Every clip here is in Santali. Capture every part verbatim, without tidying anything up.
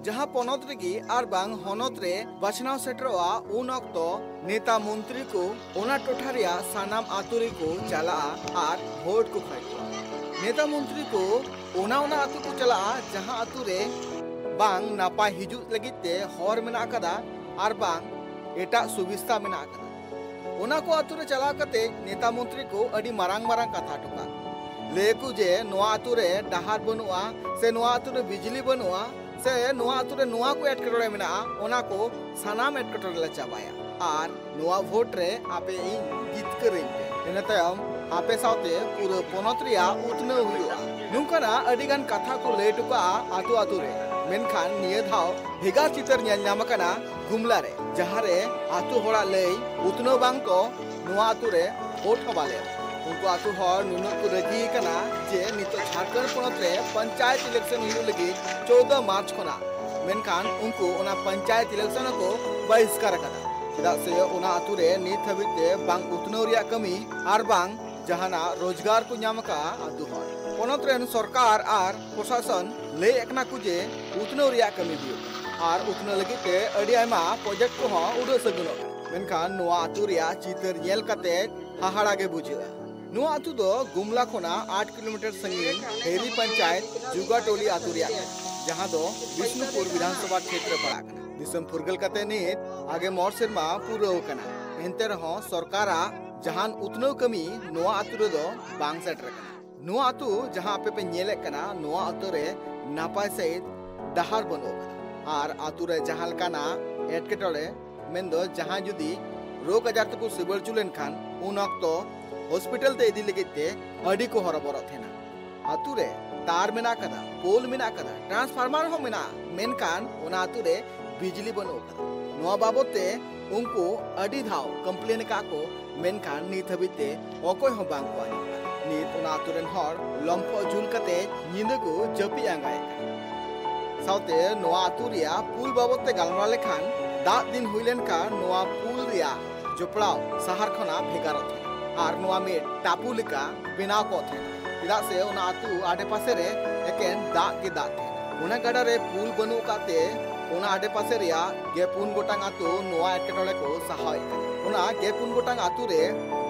ᱡᱟᱦᱟᱸ ᱯᱚᱱᱚᱛ ᱨᱮᱜᱮ ᱟᱨ ᱵᱟᱝ ᱦᱚᱱᱚᱛ ᱨᱮ ᱵᱟᱪᱷᱱᱟᱣ ᱥᱮᱴᱮᱨᱚᱜᱼᱟ, ᱩᱱ ᱚᱠᱛᱚ ᱱᱮᱛᱟ ᱢᱚᱱᱛᱨᱤ ᱠᱚ ᱚᱱᱟ ᱴᱚᱴᱷᱟ ᱨᱮᱭᱟᱜ ᱥᱟᱱᱟᱢ ᱟᱛᱳ ᱨᱮᱠᱚ ᱪᱟᱞᱟᱜᱼᱟ ᱟᱨ ᱵᱷᱳᱴ ᱠᱚ ᱠᱷᱚᱭ ᱠᱚᱣᱟ᱾ ᱱᱮᱛᱟ ᱢᱚᱱᱛᱨᱤ ᱠᱚ ᱚᱱᱟ ᱚᱱᱟ ᱟᱛᱳ ᱠᱚ ᱪᱟᱞᱟᱜᱼᱟ, ᱡᱟᱦᱟᱸ ᱟᱛᱳ ᱨᱮ ᱵᱟᱝ ᱱᱟᱯᱟᱭ ᱦᱤᱡᱩᱜ ᱞᱟᱹᱜᱤᱫ ᱛᱮ ᱦᱚᱨ ᱢᱮᱱᱟᱜ ᱟᱠᱟᱫᱟ ᱟᱨ ᱵᱟᱝ ᱮᱴᱟᱜ ᱥᱩᱵᱤᱥᱛᱟ ᱢᱮᱱᱟᱜ ᱟᱠᱟᱫᱟ᱾ ᱚᱱᱟ ᱠᱚ ᱟᱛᱳ ᱨᱮ ᱪᱟᱞᱟᱣ ᱠᱟᱛᱮ ᱱᱮᱛᱟ ᱢᱚᱱᱛᱨᱤ ᱠᱚ ᱟᱹᱰᱤ ᱢᱟᱨᱟᱝ ᱢᱟᱨᱟᱝ ᱠᱟᱛᱷᱟ ᱦᱚᱴᱚ ᱠᱟᱜᱼᱟ᱾ ᱞᱟᱹᱭ ᱟᱠᱚ ᱡᱮ ᱱᱚᱣᱟ ᱟᱛᱳ ᱨᱮ ᱰᱟᱦᱟᱨ ᱵᱟᱹᱱᱩᱜᱼᱟ, ᱥᱮ ᱱᱚᱣᱟ ᱟᱛᱳ ᱨᱮ ᱵᱤᱡᱽᱞᱤ ᱵᱟᱹᱱᱩᱜᱼᱟ, ᱥᱮ ᱱᱚᱣᱟ ᱟᱛᱳ ᱨᱮ ᱱᱚᱣᱟ ᱠᱚ ᱮᱴᱠᱮᱴᱚᱬᱮ ᱢᱮᱱᱟᱜᱼᱟ, ᱚᱱᱟ ᱠᱚ ᱥᱟᱱᱟᱢ ᱮᱴᱠᱮᱴᱚᱬᱮ ᱞᱮ ᱪᱟᱵᱟᱭᱟ ᱟᱨ ᱱᱚᱣᱟ ᱵᱷᱳᱴ ᱨᱮ ᱟᱯᱮ ᱤᱧ ᱡᱤᱛᱠᱟᱹᱨᱟᱹᱧ ᱯᱮ᱾ ᱤᱱᱟᱹ ᱛᱟᱭᱚᱢ ᱟᱯᱮ ᱥᱟᱶᱛᱮ ᱯᱩᱨᱟᱹ ᱯᱚᱱᱚᱛ ᱨᱮᱭᱟᱜ ᱩᱛᱱᱟᱹᱣ ᱦᱩᱭᱩᱜᱼᱟ᱾ ᱱᱚᱝᱠᱟᱱᱟᱜ ᱟᱹᱰᱤ ᱜᱟᱱ ᱠᱟᱛᱷᱟ ᱠᱚ ᱞᱟᱹᱭ ᱦᱚᱴᱚ ᱠᱟᱜᱼᱟ ᱟᱛᱳ ᱟᱛᱳ ᱨᱮ᱾ ᱢᱮᱱᱠᱷᱟᱱ ᱱᱤᱭᱟᱹ ᱫᱷᱟᱣ ᱵᱷᱮᱜᱟᱨ ᱪᱤᱛᱟᱹᱨ ᱧᱮᱞ ᱧᱟᱢ ᱟᱠᱟᱱᱟ ᱜᱩᱢᱞᱟ ᱨᱮ, ᱡᱟᱦᱟᱸ ᱨᱮ ᱟᱛᱳ ᱦᱚᱲᱟᱜ ᱞᱟᱹᱭ ᱩᱛᱱᱟᱹᱣ ᱵᱟᱝ ᱛᱚ ᱱᱚᱣᱟ ᱟᱛᱳ ᱨᱮ ᱵᱷᱳᱴ ᱦᱚᱸ ᱵᱟᱞᱮ ᱮᱢᱟ᱾ ᱩᱱᱠᱩ ᱟᱛᱳ ᱦᱚᱲ ᱱᱩᱱᱟᱹᱜ ᱠᱚ ᱨᱟᱹᱜᱤ ᱟᱠᱟᱱᱟ ᱡᱮ ᱱᱤᱛᱚᱜ ᱡᱷᱟᱲᱠᱷᱚᱸᱰ ᱯᱚᱱᱚᱛ ᱨᱮ ᱯᱚᱧᱪᱟᱭᱮᱛ ᱤᱞᱮᱠᱥᱚᱱ ᱦᱩᱭᱩᱜ ᱞᱟᱹᱜᱤᱫ ᱪᱳᱫᱚ ᱢᱟᱨᱪ ᱠᱷᱚᱱᱟᱜ, ᱢᱮᱱᱠᱷᱟᱱ ᱩᱱᱠᱩ ᱚᱱᱟ ᱯᱚᱧᱪᱟᱭᱮᱛ ᱤᱞᱮᱠᱥᱚᱱ ᱦᱚᱸᱠᱚ ᱵᱟᱦᱤᱥᱠᱟᱨ ᱟᱠᱟᱫᱟ᱾ ᱪᱮᱫᱟᱜ ᱥᱮ ᱚᱱᱟ ᱟᱛᱳ ᱨᱮ ᱱᱤᱛ ᱦᱟᱹᱵᱤᱡ ᱛᱮ ᱵᱟᱝ ᱩᱛᱱᱟᱹᱣ ᱨᱮᱭᱟᱜ ᱠᱟᱹᱢᱤ ᱟᱨ ᱵᱟᱝ ᱡᱟᱦᱟᱱᱟᱜ ᱨᱳᱡᱽᱜᱟᱨ ᱠᱚ ᱧᱟᱢ ᱟᱠᱟᱫᱼᱟ ᱟᱛᱳ ᱦᱚᱲ᱾ ᱯᱚᱱᱚᱛ ᱨᱮᱱ ᱥᱚᱨᱠᱟᱨ ᱟᱨ ᱯᱨᱚᱥᱟᱥᱚᱱ ᱞᱟᱹᱭᱮᱫ ᱠᱟᱱᱟ ᱠᱚ ᱡᱮ ᱩᱛᱱᱟᱹᱣ ᱨᱮᱭᱟᱜ ᱠᱟᱹᱢᱤ ᱦᱩᱭᱩᱜ ᱠᱟᱱᱟ ᱟᱨ ᱩᱛᱱᱟᱹᱣ ᱞᱟᱹᱜᱤᱫ ᱛᱮ ᱟᱹᱰᱤ ᱟᱭᱢᱟ ᱯᱨᱚᱡᱮᱠᱴ ᱠᱚᱦᱚᱸ ᱩᱰᱟᱹᱜ ᱥᱟᱹᱜᱩᱱᱚᱜ ᱠᱟᱱᱟ᱾ ᱢᱮᱱᱠᱷᱟᱱ ᱱᱚᱣᱟ ᱟᱛᱳ ᱨᱮᱭᱟᱜ ᱪᱤᱛᱟᱹᱨ ᱧᱮᱞ ᱠᱟᱛᱮ ᱦᱟᱦᱟᱲᱟ ᱜᱮ ᱵᱩᱡᱷᱟᱹᱜᱼᱟ᱾ ᱱᱚᱣᱟ ᱟᱛᱳ ᱫᱚ ᱜᱩᱢᱞᱟ ᱠᱷᱚᱱᱟᱜ ᱟᱴ ᱠᱤᱞᱳᱢᱤᱴᱟᱨ ᱥᱟᱺᱜᱤᱧ ᱦᱮᱨᱤ ᱯᱚᱧᱪᱟᱭᱮᱛ ᱡᱩᱜᱟᱴᱚᱞᱤ ᱟᱛᱳ ᱨᱮᱭᱟᱜ ᱠᱟᱱᱟ, ᱡᱟᱦᱟᱸ ᱫᱚ ᱵᱤᱥᱱᱩᱯᱩᱨ ᱵᱤᱫᱷᱟᱱᱥᱚᱵᱷᱟ ᱠᱷᱮᱛᱨᱮ ᱯᱟᱲᱟᱜ ᱠᱟᱱᱟ᱾ ᱫᱤᱥᱚᱢ ᱯᱷᱩᱨᱜᱟᱹᱞ ᱠᱟᱛᱮ ᱱᱤᱛ ᱟᱜᱮ ᱢᱚᱬᱮ ᱥᱮᱨᱢᱟ ᱯᱩᱨᱟᱹᱣ ᱟᱠᱟᱱᱟ, ᱮᱱᱛᱮ ᱨᱮᱦᱚᱸ ᱥᱚᱨᱠᱟᱨᱟᱜ ᱡᱟᱦᱟᱱ ᱩᱛᱱᱟᱹᱣ ᱠᱟᱹᱢᱤ ᱱᱚᱣᱟ ᱟᱛᱳ ᱨᱮᱫᱚ ᱵᱟᱝ ᱥᱮᱴᱮᱨ ᱟᱠᱟᱱᱟ᱾ ᱱᱚᱣᱟ ᱟᱛᱳ ᱡᱟᱦᱟᱸ ᱟᱯᱮ ᱯᱮ ᱧᱮᱞᱮᱫ ᱠᱟᱱᱟ, ᱱᱚᱣᱟ ᱟᱛᱳ ᱨᱮ ᱱᱟᱯᱟᱭ ᱥᱟᱺᱦᱤᱡ ᱰᱟᱦᱟᱨ ᱵᱟᱹᱱᱩᱜ ᱟᱠᱟᱫᱟ ᱟᱨ ᱟᱛᱳ ᱨᱮ ᱡᱟᱦᱟᱸ ᱞᱮᱠᱟᱱᱟᱜ ᱮᱴᱠᱮᱴᱚᱬᱮ, ᱢᱮᱱᱫᱚ ᱡᱟᱦᱟᱸᱭ ᱡᱩᱫᱤ ᱨᱳᱜᱽ ᱟᱡᱟᱨ ᱛᱮᱠᱚ ᱥᱤᱵᱤᱞ ᱦᱚᱪᱚ ᱞᱮᱱᱠᱷᱟᱱ, ᱩᱱ ᱚᱠᱛᱚ ᱦᱚᱥᱯᱤᱴᱟᱞ ᱛᱮ ᱤᱫᱤ ᱞᱟᱹᱜᱤᱫ ᱛᱮ ᱟᱹᱰᱤ ᱠᱚ ᱦᱚᱨᱚᱵᱚᱨᱚᱜ ᱛᱟᱦᱮᱱᱟ᱾ ᱟᱛᱳ ᱨᱮ ᱛᱟᱨ ᱢᱮᱱᱟᱜ ᱟᱠᱟᱫᱟ, ᱯᱳᱞ ᱢᱮᱱᱟᱜ ᱟᱠᱟᱫᱟ, ᱴᱨᱟᱱᱥᱯᱷᱟᱨᱢᱟᱨ ᱦᱚᱸ ᱢᱮᱱᱟᱜᱼᱟ, ᱢᱮᱱᱠᱷᱟᱱ ᱚᱱᱟ ᱟᱛᱳ ᱨᱮ ᱵᱤᱡᱽᱞᱤ ᱵᱟᱹᱱᱩᱜ ᱟᱠᱟᱫᱟ᱾ ᱱᱚᱣᱟ ᱵᱟᱵᱚᱫ ᱛᱮ ᱩᱱᱠᱩ ᱟᱹᱰᱤ ᱫᱷᱟᱣ ᱠᱚᱢᱯᱞᱮᱱ ᱟᱠᱟᱫ ᱠᱚ, ᱢᱮᱱᱠᱷᱟᱱ ᱱᱤᱛ ᱦᱟᱹᱵᱤᱡ ᱛᱮ ᱚᱠᱚᱭ ᱦᱚᱸ ᱵᱟᱝ ᱠᱚ ᱟᱸᱡᱚᱢ ᱟᱠᱟᱫᱟ᱾ ᱱᱤᱛ ᱚᱱᱟ ᱟᱛᱳ ᱨᱮᱱ ᱦᱚᱲ ᱞᱚᱢᱯᱷᱚ ᱡᱩᱞ ᱠᱟᱛᱮ ᱧᱤᱫᱟᱹ ᱠᱚ ᱡᱟᱹᱯᱤᱫ ᱟᱸᱜᱟᱭᱮᱫ ᱠᱟᱱᱟ᱾ ᱥᱟᱶᱛᱮ ᱱᱚᱣᱟ ᱟᱛᱳ ᱨᱮᱭᱟᱜ ᱯᱩᱞ ᱵᱟᱵᱚᱫ ᱛᱮ ᱜᱟᱞᱢᱟᱨᱟᱣ ᱞᱮᱠᱷᱟᱱ, ᱫᱟᱜ ᱫᱤᱱ ᱦᱩᱭ ᱞᱮᱱᱠᱷᱟᱱ ᱱᱚᱣᱟ ᱯᱩᱞ ᱨᱮᱭᱟᱜ ᱡᱚᱯᱲᱟᱣ ᱥᱟᱦᱟᱨ ᱠᱷᱚᱱᱟᱜ ᱵᱷᱮᱜᱟᱨᱚᱜ ᱛᱟᱦᱮᱸᱱᱟ ᱟᱨ ᱱᱚᱣᱟ ᱢᱤᱫ ᱴᱟᱯᱩ ᱞᱮᱠᱟ ᱵᱮᱱᱟᱣ ᱠᱚᱜ ᱛᱟᱦᱮᱸᱱᱟ, ᱪᱮᱫᱟᱜ ᱥᱮ ᱚᱱᱟ ᱟᱹᱛᱩ ᱟᱰᱮᱯᱟᱥᱮ ᱨᱮ ᱮᱠᱮᱱ ᱫᱟᱜ ᱜᱮ ᱫᱟᱜ ᱛᱟᱦᱮᱸᱱᱟ᱾ ᱚᱱᱟ ᱜᱟᱰᱟ ᱨᱮ ᱯᱩᱞ ᱵᱟᱹᱱᱩᱜ ᱟᱠᱟᱫ ᱛᱮ ᱚᱱᱟ ᱟᱰᱮᱯᱟᱥᱮ ᱨᱮᱭᱟᱜ ᱜᱮ ᱯᱩᱱ ᱜᱚᱴᱟᱝ ᱟᱛᱳ ᱱᱚᱣᱟ ᱮᱴᱠᱮᱴᱚᱬᱮ ᱠᱚ ᱥᱟᱦᱟᱣᱮᱫ ᱠᱟᱱᱟ᱾ ᱚᱱᱟ ᱜᱮ ᱯᱩᱱ ᱜᱚᱴᱟᱝ ᱟᱛᱳ ᱨᱮ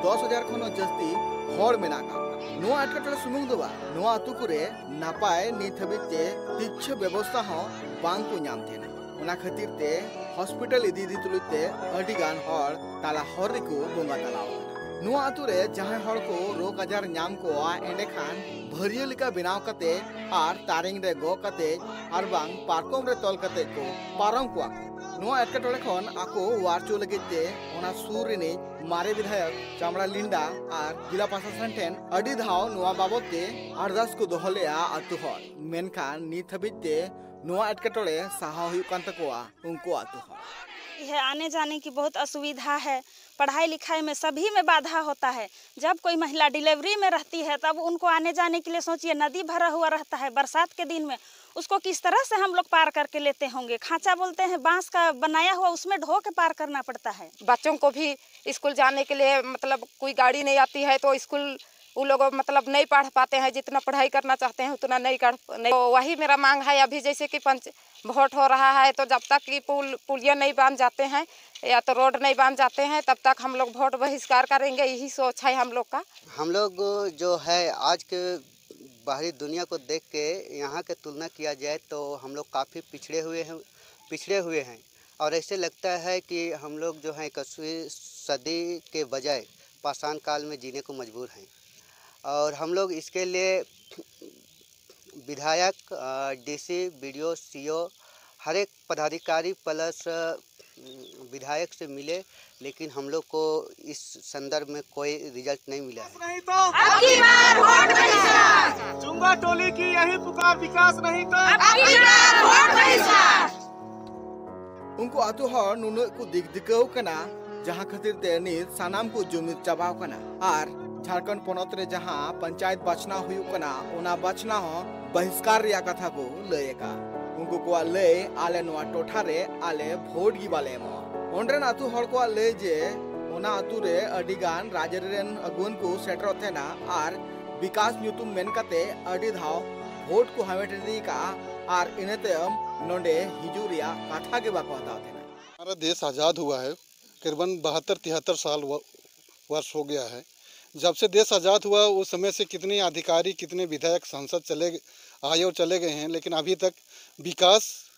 ᱫᱚᱥ ᱦᱟᱡᱟᱨ ᱠᱷᱚᱱ ᱦᱚᱸ ᱡᱟᱹᱥᱛᱤ ᱦᱚᱲ ᱢᱮᱱᱟᱜ ᱟᱠᱟᱫ ᱠᱚᱣᱟ᱾ ᱱᱚᱣᱟ ᱮᱴᱠᱮᱴᱚᱬᱮ ᱥᱩᱢᱩᱝ ᱫᱚ ᱵᱟᱝ, ᱱᱚᱣᱟ ᱟᱛᱳ ᱠᱚᱨᱮ ᱱᱟᱯᱟᱭ ᱱᱤᱛ ᱦᱟᱹᱵᱤᱡ ᱛᱮ ᱛᱤᱠᱪᱷᱟᱹ ᱵᱮᱵᱚᱥᱛᱷᱟ ᱦᱚᱸ ᱵᱟᱝ ᱠᱚ ᱧᱟᱢ ᱛᱟᱦᱮᱱᱟ᱾ ᱚᱱᱟ ᱠᱷᱟᱹᱛᱤᱨ ᱛᱮ ᱦᱚᱥᱯᱤᱴᱟᱞ ᱤᱫᱤ ᱤᱫᱤ ᱛᱩᱞᱩᱡ ᱛᱮ ᱟᱹᱰᱤ ᱜᱟᱱ ᱦᱚᱲ ᱛᱟᱞᱟ ᱦᱚᱨ ᱨᱮᱠᱚ ᱵᱚᱸᱜᱟ ᱛᱟᱞᱟᱣ ᱟᱠᱟᱱᱟ᱾ ᱱᱚᱣᱟ ᱟᱛᱳ ᱨᱮ ᱡᱟᱦᱟᱸᱭ ᱦᱚᱲ ᱠᱚ ᱨᱳᱜᱽ ᱟᱡᱟᱨ ᱧᱟᱢ ᱠᱚᱣᱟ, ᱮᱸᱰᱮᱠᱷᱟᱱ ᱵᱷᱟᱹᱨᱭᱟᱹ ᱞᱮᱠᱟ ᱵᱮᱱᱟᱣ ᱠᱟᱛᱮ ᱟᱨ ᱛᱟᱨᱮᱝ ᱨᱮ ᱜᱚᱜ ᱠᱟᱛᱮ ᱟᱨ ᱵᱟᱝ ᱯᱟᱨᱠᱚᱢ ᱨᱮ ᱛᱚᱞ ᱠᱟᱛᱮ ᱠᱚ ᱯᱟᱨᱚᱢ ᱠᱚᱣᱟ ᱠᱚ᱾ ᱱᱚᱣᱟ ᱮᱴᱠᱮᱴᱚᱬᱮ ᱠᱷᱚᱱ ᱟᱠᱚ ᱚᱣᱟᱨ ᱦᱚᱪᱚ ᱞᱟᱹᱜᱤᱫ ᱛᱮ ᱚᱱᱟ ᱥᱩᱨ ᱨᱤᱱᱤᱡ ᱢᱟᱨᱮ ᱵᱤᱫᱷᱟᱭᱚᱠ ᱪᱟᱢᱲᱟ ᱞᱤᱱᱰᱟ ᱟᱨ ᱡᱮᱞᱟ ᱯᱨᱚᱥᱟᱥᱚᱱ ᱴᱷᱮᱱ ᱟᱹᱰᱤ ᱫᱷᱟᱣ ᱱᱚᱣᱟ ᱵᱟᱵᱚᱛ ᱛᱮ ᱟᱨᱫᱟᱥ ᱠᱚ ᱫᱚᱦᱚ ᱞᱮᱫᱼᱟ ᱟᱛᱳ ᱦᱚᱲ, ᱢᱮᱱᱠᱷᱟᱱ ᱱᱤᱛ ᱦᱟᱹᱵᱤᱡ ᱛᱮ ᱱᱚᱣᱟ ᱮᱴᱠᱮᱴᱚᱬᱮ ᱥᱟᱦᱟᱣ ᱦᱩᱭᱩᱜ ᱠᱟᱱ ᱛᱟᱠᱚᱣᱟ ᱩᱱᱠᱩ ᱟᱛᱳ ᱦᱚᱲ᱾ है। आने जाने की बहुत असुविधा है, पढ़ाई लिखाई में सभी में बाधा होता है। जब कोई महिला डिलीवरी में रहती है तब उनको आने जाने के लिए सोचिए, नदी भरा हुआ रहता है बरसात के दिन में, उसको किस तरह से हम लोग पार करके लेते होंगे? खांचा बोलते हैं बांस का बनाया हुआ, उसमें ढो के पार करना पड़ता है। बच्चों को भी स्कूल जाने के लिए मतलब कोई गाड़ी नहीं आती है तो स्कूल वो लोग मतलब नहीं पढ़ पाते हैं, जितना पढ़ाई करना चाहते हैं उतना नहीं कर नहीं। तो वही मेरा मांग है अभी जैसे कि पंच वोट हो रहा है तो जब तक कि पुल पुलिया नहीं बन जाते हैं या तो रोड नहीं बन जाते हैं तब तक हम लोग वोट बहिष्कार करेंगे, यही सोच है हम लोग का। हम लोग जो है आज के बाहरी दुनिया को देख के यहाँ के तुलना किया जाए तो हम लोग काफ़ी पिछड़े हुए हैं पिछड़े हुए हैं और ऐसे लगता है कि हम लोग जो है इक्कीसवीं सदी के बजाय पाषाण काल में जीने को मजबूर हैं। और हम लोग इसके लिए विधायक, डीसी, बीडीओ, सीओ, हर एक पदाधिकारी प्लस विधायक से मिले, लेकिन हम लोग को इस संदर्भ में कोई रिजल्ट नहीं मिला है। नहीं तो अब की बार वोट बहिष्कार। चुंगा टोली की यही पुकार, विकास नहीं तो अब की बार वोट बहिष्कार। ᱩᱱᱠᱩ ᱟᱛᱳ ᱦᱚᱲ ᱱᱩᱱᱟᱹᱜ ᱠᱚ ᱫᱤᱠ ᱫᱤᱠᱟᱹᱣ ᱠᱟᱱᱟ, ᱡᱟᱦᱟᱸ ᱠᱷᱟᱹᱛᱤᱨ ᱛᱮ ᱱᱤᱛ ᱥᱟᱱᱟᱢ ᱠᱚ ᱡᱩᱢᱤᱫ ᱪᱟᱵᱟᱣ ᱠᱟᱱᱟ ᱟᱨ ᱡᱷᱟᱲᱠᱷᱚᱸᱰ ᱯᱚᱱᱚᱛ ᱨᱮ ᱡᱟᱦᱟᱸ ᱯᱚᱧᱪᱟᱭᱮᱛ ᱵᱟᱪᱷᱱᱟᱣ ᱦᱩᱭᱩᱜ ᱠᱟᱱᱟ, ᱚᱱᱟ ᱵᱟᱪᱷᱱᱟᱣ ᱦᱚᱸ ᱵᱟᱦᱤᱥᱠᱟᱨ ᱨᱮᱭᱟᱜ ᱠᱟᱛᱷᱟ ᱠᱚ ᱞᱟᱹᱭ ᱟᱠᱟᱫ᱾ ᱩᱱᱠᱩ ᱠᱚᱣᱟᱜ ᱞᱟᱹᱭ, ᱟᱞᱮ ᱱᱚᱣᱟ ᱴᱚᱴᱷᱟ ᱨᱮ ᱟᱞᱮ ᱵᱷᱳᱴ ᱜᱮ ᱵᱟᱞᱮ ᱮᱢᱚᱜᱼᱟ᱾ ᱚᱸᱰᱮᱱ ᱟᱛᱳ ᱦᱚᱲ ᱠᱚᱣᱟᱜ ᱞᱟᱹᱭ ᱡᱮ ᱚᱱᱟ ᱟᱛᱳ ᱨᱮ ᱟᱹᱰᱤ ᱜᱟᱱ ᱨᱟᱡᱽᱟᱹᱨᱤ ᱨᱮᱱ ᱟᱹᱜᱩᱣᱟᱹᱱ ᱠᱚ ᱥᱮᱴᱮᱨᱚᱜ ᱛᱟᱦᱮᱱᱟ ᱟᱨ ᱵᱤᱠᱟᱥ ᱧᱩᱛᱩᱢ ᱢᱮᱱ ᱠᱟᱛᱮ ᱟᱹᱰᱤ ᱫᱷᱟᱣ ᱵᱷᱳᱴ ᱠᱚ ᱦᱟᱢᱮᱴ ᱤᱫᱤ ᱟᱠᱟᱫᱼᱟ᱾ ᱟᱨ ᱤᱱᱟᱹ ᱛᱟᱭᱚᱢ ᱱᱚᱰᱮ ᱦᱤᱡᱩᱜ ᱨᱮᱭᱟᱜ ᱠᱟᱛᱷᱟ ᱜᱮ ᱵᱟᱠᱚ ᱦᱟᱛᱟᱣ ᱛᱟᱦᱮᱱᱟ᱾ हमारा देश आज़ाद हुआ है, करीबन बहत्तर तिहत्तर साल व- वर्ष हो गया है। जब से देश आज़ाद हुआ, उस समय से कितने अधिकारी, कितने विधायक, सांसद चले ग- आए और चले गए हैं, लेकिन अभी तक विकास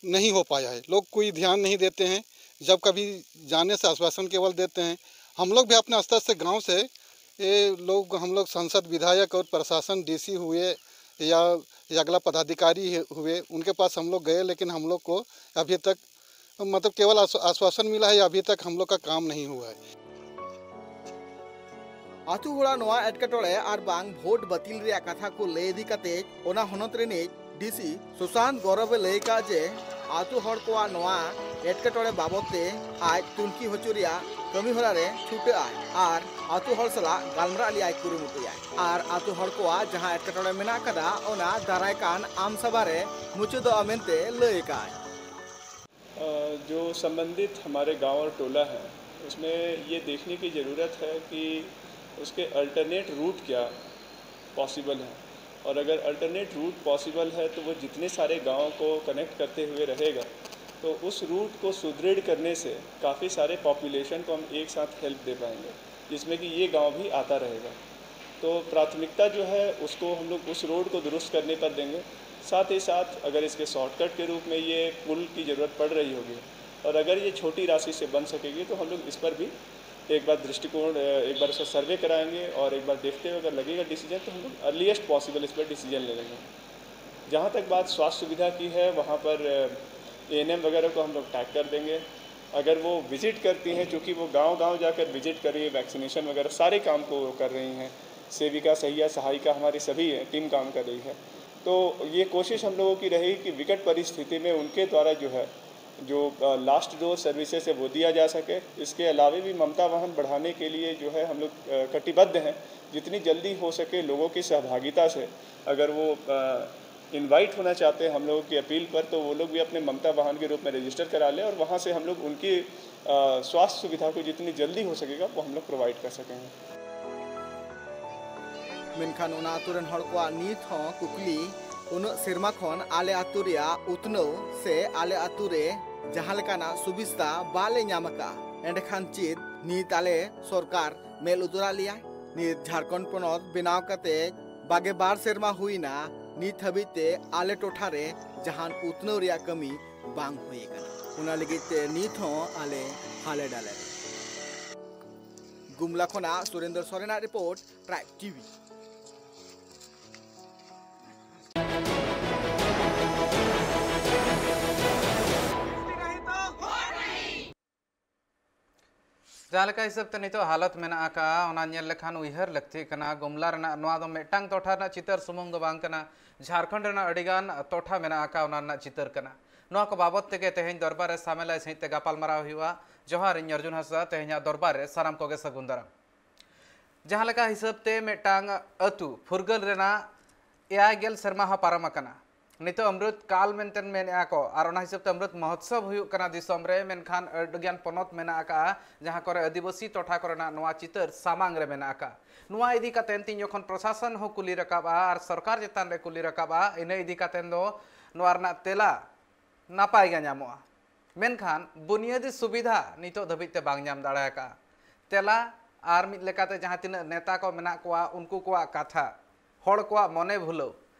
नहीं हो पाया है। लोग कोई ध्यान नहीं देते हैं। जब कभी जाने से आश्वासन केवल देते हैं। हम लोग भी अपने स्तर से, गांव से, ये लोग, हम लोग सांसद, विधायक और प्रशासन, डीसी हुए या, या अगला पदाधिकारी हुए, उनके पास हम लोग गए, लेकिन हम लोग को अभी तक, मतलब, केवल आश्व- आश्वासन मिला है, अभी तक हम लोग का काम नहीं हुआ है। ᱟᱛᱳ ᱦᱚᱲᱟᱜ ᱱᱚᱣᱟ ᱮᱴᱠᱮᱴᱚᱬᱮ ᱟᱨ ᱵᱟᱝ ᱵᱷᱳᱴ ᱵᱟᱹᱛᱤᱞ ᱨᱮᱭᱟᱜ ᱠᱟᱛᱷᱟ ᱠᱚ ᱞᱟᱹᱭ ᱤᱫᱤ ᱠᱟᱛᱮ ᱚᱱᱟ ᱦᱚᱱᱚᱛ ᱨᱤᱱᱤᱡ ᱰᱤᱥᱤ ᱥᱩᱥᱟᱱᱛ ᱜᱚᱨᱚᱵᱮ ᱞᱟᱹᱭ ᱠᱟᱜ ᱡᱮ ᱟᱛᱳ ᱦᱚᱲ ᱠᱚᱣᱟᱜ ᱱᱚᱣᱟ ᱮᱴᱠᱮᱴᱚᱬᱮ ᱵᱟᱵᱚᱛ ᱛᱮ ᱟᱡ ᱛᱩᱱᱠᱷᱤ ᱦᱚᱪᱚ ᱨᱮᱭᱟᱜ ᱠᱟᱹᱢᱤ ᱦᱚᱨᱟ ᱨᱮ ᱪᱷᱩᱴᱟᱹᱜ ᱟᱭ ᱟᱨ ᱟᱛᱳ ᱦᱚᱲ ᱥᱟᱞᱟᱜ ᱜᱟᱞᱢᱟᱨᱟᱜ ᱨᱮᱭᱟᱜ ᱠᱩᱨᱩᱢᱩᱴᱩᱭᱟᱭ ᱟᱨ ᱟᱛᱳ ᱦᱚᱲ ᱠᱚᱣᱟᱜ ᱡᱟᱦᱟᱸ ᱮᱴᱠᱮᱴᱚᱬᱮ ᱢᱮᱱᱟᱜ ᱟᱠᱟᱫᱟ ᱚᱱᱟ ᱫᱟᱨᱟᱭ ᱠᱟᱱ ᱟᱢ ᱥᱟᱵᱷᱟ ᱨᱮ ᱢᱩᱪᱟᱹᱫᱚᱜᱼᱟ ᱢᱮᱱᱛᱮ ᱞᱟᱹᱭ ᱟᱠᱟᱫ ᱟᱭ᱾ अ, जो संबंधित हमारे गांव और टोला हैं, उसमें ये देखने की ज़रूरत है कि उसके अल्टरनेट रूट क्या पॉसिबल हैं, और अगर अल्टरनेट रूट पॉसिबल है तो वो जितने सारे गांवों को कनेक्ट करते हुए रहेगा, तो उस रूट को सुदृढ़ करने से काफ़ी सारे पॉपुलेशन को हम एक साथ हेल्प दे पाएंगे, जिसमें कि ये गांव भी आता रहेगा। तो प्राथमिकता जो है, उसको हम लोग उस रोड को दुरुस्त करने पर देंगे। साथ ही साथ अगर इसके शॉर्टकट के रूप में ये पुल की ज़रूरत पड़ रही होगी और अगर ये छोटी राशि से बन सकेगी, तो हम लोग इस पर भी एक बार दृष्टिकोण, एक बार इसका सर्वे कराएंगे और एक बार देखते हुए अगर लगेगा डिसीजन, तो हम लोग अर्लीस्ट पॉसिबल इस पर डिसीजन ले लेंगे। जहाँ तक बात स्वास्थ्य सुविधा की है, वहाँ पर एएनएम वगैरह को हम लोग टैग कर देंगे। अगर वो विजिट करती हैं, चूँकि वो गांव-गांव जाकर विजिट कर रही है, वैक्सीनेशन वगैरह सारे काम को कर रही हैं, सेविका, सहिया, सहायिका हमारी सभी टीम काम कर रही है, तो ये कोशिश हम लोगों की रहेगी कि विकट परिस्थिति में उनके द्वारा जो है, जो लास्ट डोज सर्विसेज है, वो दिया जा सके। इसके अलावे भी ममता वाहन बढ़ाने के लिए जो है, हम लोग कटिबद्ध हैं। जितनी जल्दी हो सके लोगों की सहभागिता से, अगर वो इनवाइट होना चाहते हैं हम लोगों की अपील पर, तो वो लोग भी अपने ममता वाहन के रूप में रजिस्टर करा लें और वहाँ से हम लोग उनकी अ, स्वास्थ्य सुविधा को जितनी जल्दी हो सकेगा, वो हम लोग प्रोवाइड कर सकेंगे। ᱢᱮᱱᱠᱷᱟᱱ ᱚᱱᱟ ᱟᱛᱳ ᱨᱮᱱ ᱦᱚᱲ ᱠᱚᱣᱟᱜ ᱱᱤᱛ ᱦᱚᱸ ᱠᱩᱠᱞᱤ ᱩᱱᱟᱹᱜ ᱥᱮᱨᱢᱟ ᱠᱷᱚᱱ ᱟᱞᱮ ᱟᱹᱛᱩ ᱨᱮᱭᱟᱜ ᱩᱛᱱᱟᱹᱣ ᱥᱮ ᱟᱞᱮ ᱟᱹᱛᱩ ᱨᱮ ᱡᱟᱦᱟᱸ ᱞᱮᱠᱟᱱᱟᱜ ᱥᱩᱵᱤᱥᱛᱟ ᱵᱟᱞᱮ ᱧᱟᱢ ᱟᱠᱟᱫᱼᱟ, ᱮᱸᱰᱮᱠᱷᱟᱱ ᱪᱮᱫ ᱱᱤᱛ ᱟᱞᱮ ᱥᱚᱨᱠᱟᱨ ᱢᱮᱫ ᱞᱩᱛᱩᱨᱟᱜ ᱞᱮᱭᱟᱭ? ᱱᱤᱛ ᱡᱷᱟᱲᱠᱷᱚᱸᱰ ᱯᱚᱱᱚᱛ ᱵᱮᱱᱟᱣ ᱠᱟᱛᱮ ᱵᱟᱜᱮ ᱵᱟᱨ ᱥᱮᱨᱢᱟ ᱦᱩᱭᱱᱟ, ᱱᱤᱛ ᱦᱟᱹᱵᱤᱡ ᱛᱮ ᱟᱞᱮ ᱴᱚᱴᱷᱟ ᱨᱮ ᱡᱟᱦᱟᱱ ᱩᱛᱱᱟᱹᱣ ᱨᱮᱭᱟᱜ ᱠᱟᱹᱢᱤ ᱵᱟᱝ ᱦᱩᱭ ᱟᱠᱟᱱᱟ᱾ ᱚᱱᱟ ᱞᱟᱹᱜᱤᱫ ᱛᱮ ᱱᱤᱛ ᱦᱚᱸ ᱟᱞᱮ ᱦᱟᱞᱮ ᱰᱟᱞᱮ ᱨᱮ᱾ ᱜᱩᱢᱞᱟ ᱠᱷᱚᱱᱟᱜ ᱥᱩᱨᱮᱱᱫᱨᱚ ᱥᱚᱨᱮᱱᱟᱜ ᱨᱤᱯᱳᱨᱴ, ᱴᱨᱟᱭᱤᱵᱽ ᱴᱤᱵᱷᱤ᱾ ᱡᱟᱦᱟᱸ ᱞᱮᱠᱟ ᱦᱤᱥᱟᱹᱵ ᱛᱮ ᱱᱤᱛᱚᱜ ᱦᱟᱞᱚᱛ ᱢᱮᱱᱟᱜ ᱟᱠᱟᱫᱼᱟ, ᱚᱱᱟ ᱧᱮᱞ ᱞᱮᱠᱷᱟᱱ ᱩᱭᱦᱟᱹᱨ ᱞᱟᱹᱠᱛᱤᱜ ᱠᱟᱱᱟ᱾ ᱜᱩᱢᱞᱟ ᱨᱮᱱᱟᱜ ᱱᱚᱣᱟ ᱫᱚ ᱢᱤᱫᱴᱟᱝ ᱴᱚᱴᱷᱟ ᱨᱮᱱᱟᱜ ᱪᱤᱛᱟᱹᱨ ᱥᱩᱢᱩᱝ ᱫᱚ ᱵᱟᱝ ᱠᱟᱱᱟ, ᱡᱷᱟᱲᱠᱷᱚᱸᱰ ᱨᱮᱱᱟᱜ ᱟᱹᱰᱤᱜᱟᱱ ᱴᱚᱴᱷᱟ ᱢᱮᱱᱟᱜ ᱟᱠᱟᱫᱼᱟ, ᱚᱱᱟ ᱨᱮᱱᱟᱜ ᱪᱤᱛᱟᱹᱨ ᱠᱟᱱᱟ᱾ ᱱᱚᱣᱟ ᱠᱚ ᱵᱟᱵᱚᱛ ᱛᱮᱜᱮ ᱛᱮᱦᱮᱧ ᱫᱚᱨᱵᱟᱨ ᱨᱮ ᱥᱟᱢᱮᱞᱟᱭ ᱥᱟᱹᱦᱤᱡ ᱛᱮ ᱜᱟᱯᱟᱞ ᱢᱟᱨᱟᱣ ᱦᱩᱭᱩᱜᱼᱟ᱾ ᱡᱚᱦᱟᱨ, ᱤᱧ ᱚᱨᱡᱩᱱ ᱦᱟᱸᱥᱫᱟ᱾ ᱛᱮᱦᱮᱧᱟᱜ ᱫᱚᱨᱵᱟᱨ ᱨᱮ ᱥᱟᱱᱟᱢ ᱠᱚᱜᱮ ᱥᱟᱹᱜᱩᱱ ᱫᱟᱨᱟᱢ᱾ ᱡᱟᱦᱟᱸ ᱞᱮᱠᱟ ᱦᱤᱥᱟᱹᱵ ᱛᱮ ᱢᱤᱫᱴᱟᱝ ᱟᱹᱛᱩ ᱯᱷᱩᱨᱜᱟᱹᱞ ᱨᱮᱱᱟᱜ ᱮᱭᱟᱭ ᱜᱮᱞ ᱥᱮᱨᱢᱟ ᱦᱚᱸ ᱯᱟᱨᱚᱢ ᱟᱠᱟᱱᱟ᱾ ᱱᱤᱛᱚᱜ ᱚᱢᱨᱩᱛ ᱠᱟᱞ ᱢᱮᱱᱛᱮ ᱢᱮᱱᱮᱫᱼᱟ ᱠᱚ, ᱟᱨ ᱚᱱᱟ ᱦᱤᱥᱟᱹᱵ ᱛᱮ ᱚᱢᱨᱩᱛ ᱢᱚᱦᱳᱛᱥᱚᱵ ᱦᱩᱭᱩᱜ ᱠᱟᱱᱟ ᱫᱤᱥᱚᱢ ᱨᱮ, ᱢᱮᱱᱠᱷᱟᱱ ᱟᱹᱰᱤᱜᱟᱱ ᱯᱚᱱᱚᱛ ᱢᱮᱱᱟᱜ ᱟᱠᱟᱫᱼᱟ, ᱡᱟᱦᱟᱸ ᱠᱚᱨᱮ ᱟᱹᱫᱤᱵᱟᱹᱥᱤ ᱴᱚᱴᱷᱟ ᱠᱚᱨᱮᱱᱟᱜ ᱱᱚᱣᱟ ᱪᱤᱛᱟᱹᱨ ᱥᱟᱢᱟᱝ ᱨᱮ ᱢᱮᱱᱟᱜ ᱟᱠᱟᱫᱼᱟ᱾ ᱱᱚᱣᱟ ᱤᱫᱤ ᱠᱟᱛᱮ ᱛᱤᱧ ᱡᱚᱠᱷᱚᱱ ᱯᱨᱚᱥᱟᱥᱚᱱ ᱦᱚᱸ ᱠᱩᱞᱤ ᱨᱟᱠᱟᱵᱼᱟ ᱟᱨ ᱥᱚᱨᱠᱟᱨ ᱪᱮᱛᱟᱱ ᱨᱮ ᱠᱩᱞᱤ ᱨᱟᱠᱟᱵᱼᱟ, ᱤᱱᱟᱹ ᱤᱫᱤ ᱠᱟᱛᱮ ᱫᱚ ᱱᱚᱣᱟ ᱨᱮᱱᱟᱜ ᱛᱮᱞᱟ ᱱᱟᱯᱟᱭ ᱜᱮ ᱧᱟᱢᱚᱜᱼᱟ᱾ ᱢᱮᱱᱠᱷᱟᱱ ᱵᱩᱱᱤᱭᱟᱹᱫᱤ ᱥᱩᱵᱤᱫᱷᱟ ᱱᱤᱛᱚᱜ ᱫᱷᱟᱹᱵᱤᱡ ᱛᱮ ᱵᱟᱝ ᱧᱟᱢ ᱫᱟᱲᱮ ᱟᱠᱟᱫᱼᱟ᱾ ᱛᱮᱞᱟ ᱟᱨ ᱢᱤᱫ ᱞᱮᱠᱟᱛᱮ ᱡᱟᱦᱟᱸ ᱛᱤᱱᱟᱹᱜ ᱱᱮᱛᱟ ᱠᱚ ᱢᱮᱱᱟᱜ ᱠᱚᱣᱟ, ᱩᱱᱠᱩ ᱠᱚᱣᱟᱜ ᱠᱟᱛᱷᱟ, ᱦᱚᱲ ᱠᱚᱣᱟᱜ ᱢᱚᱱᱮ ᱵᱷᱩᱞᱟᱹᱣ,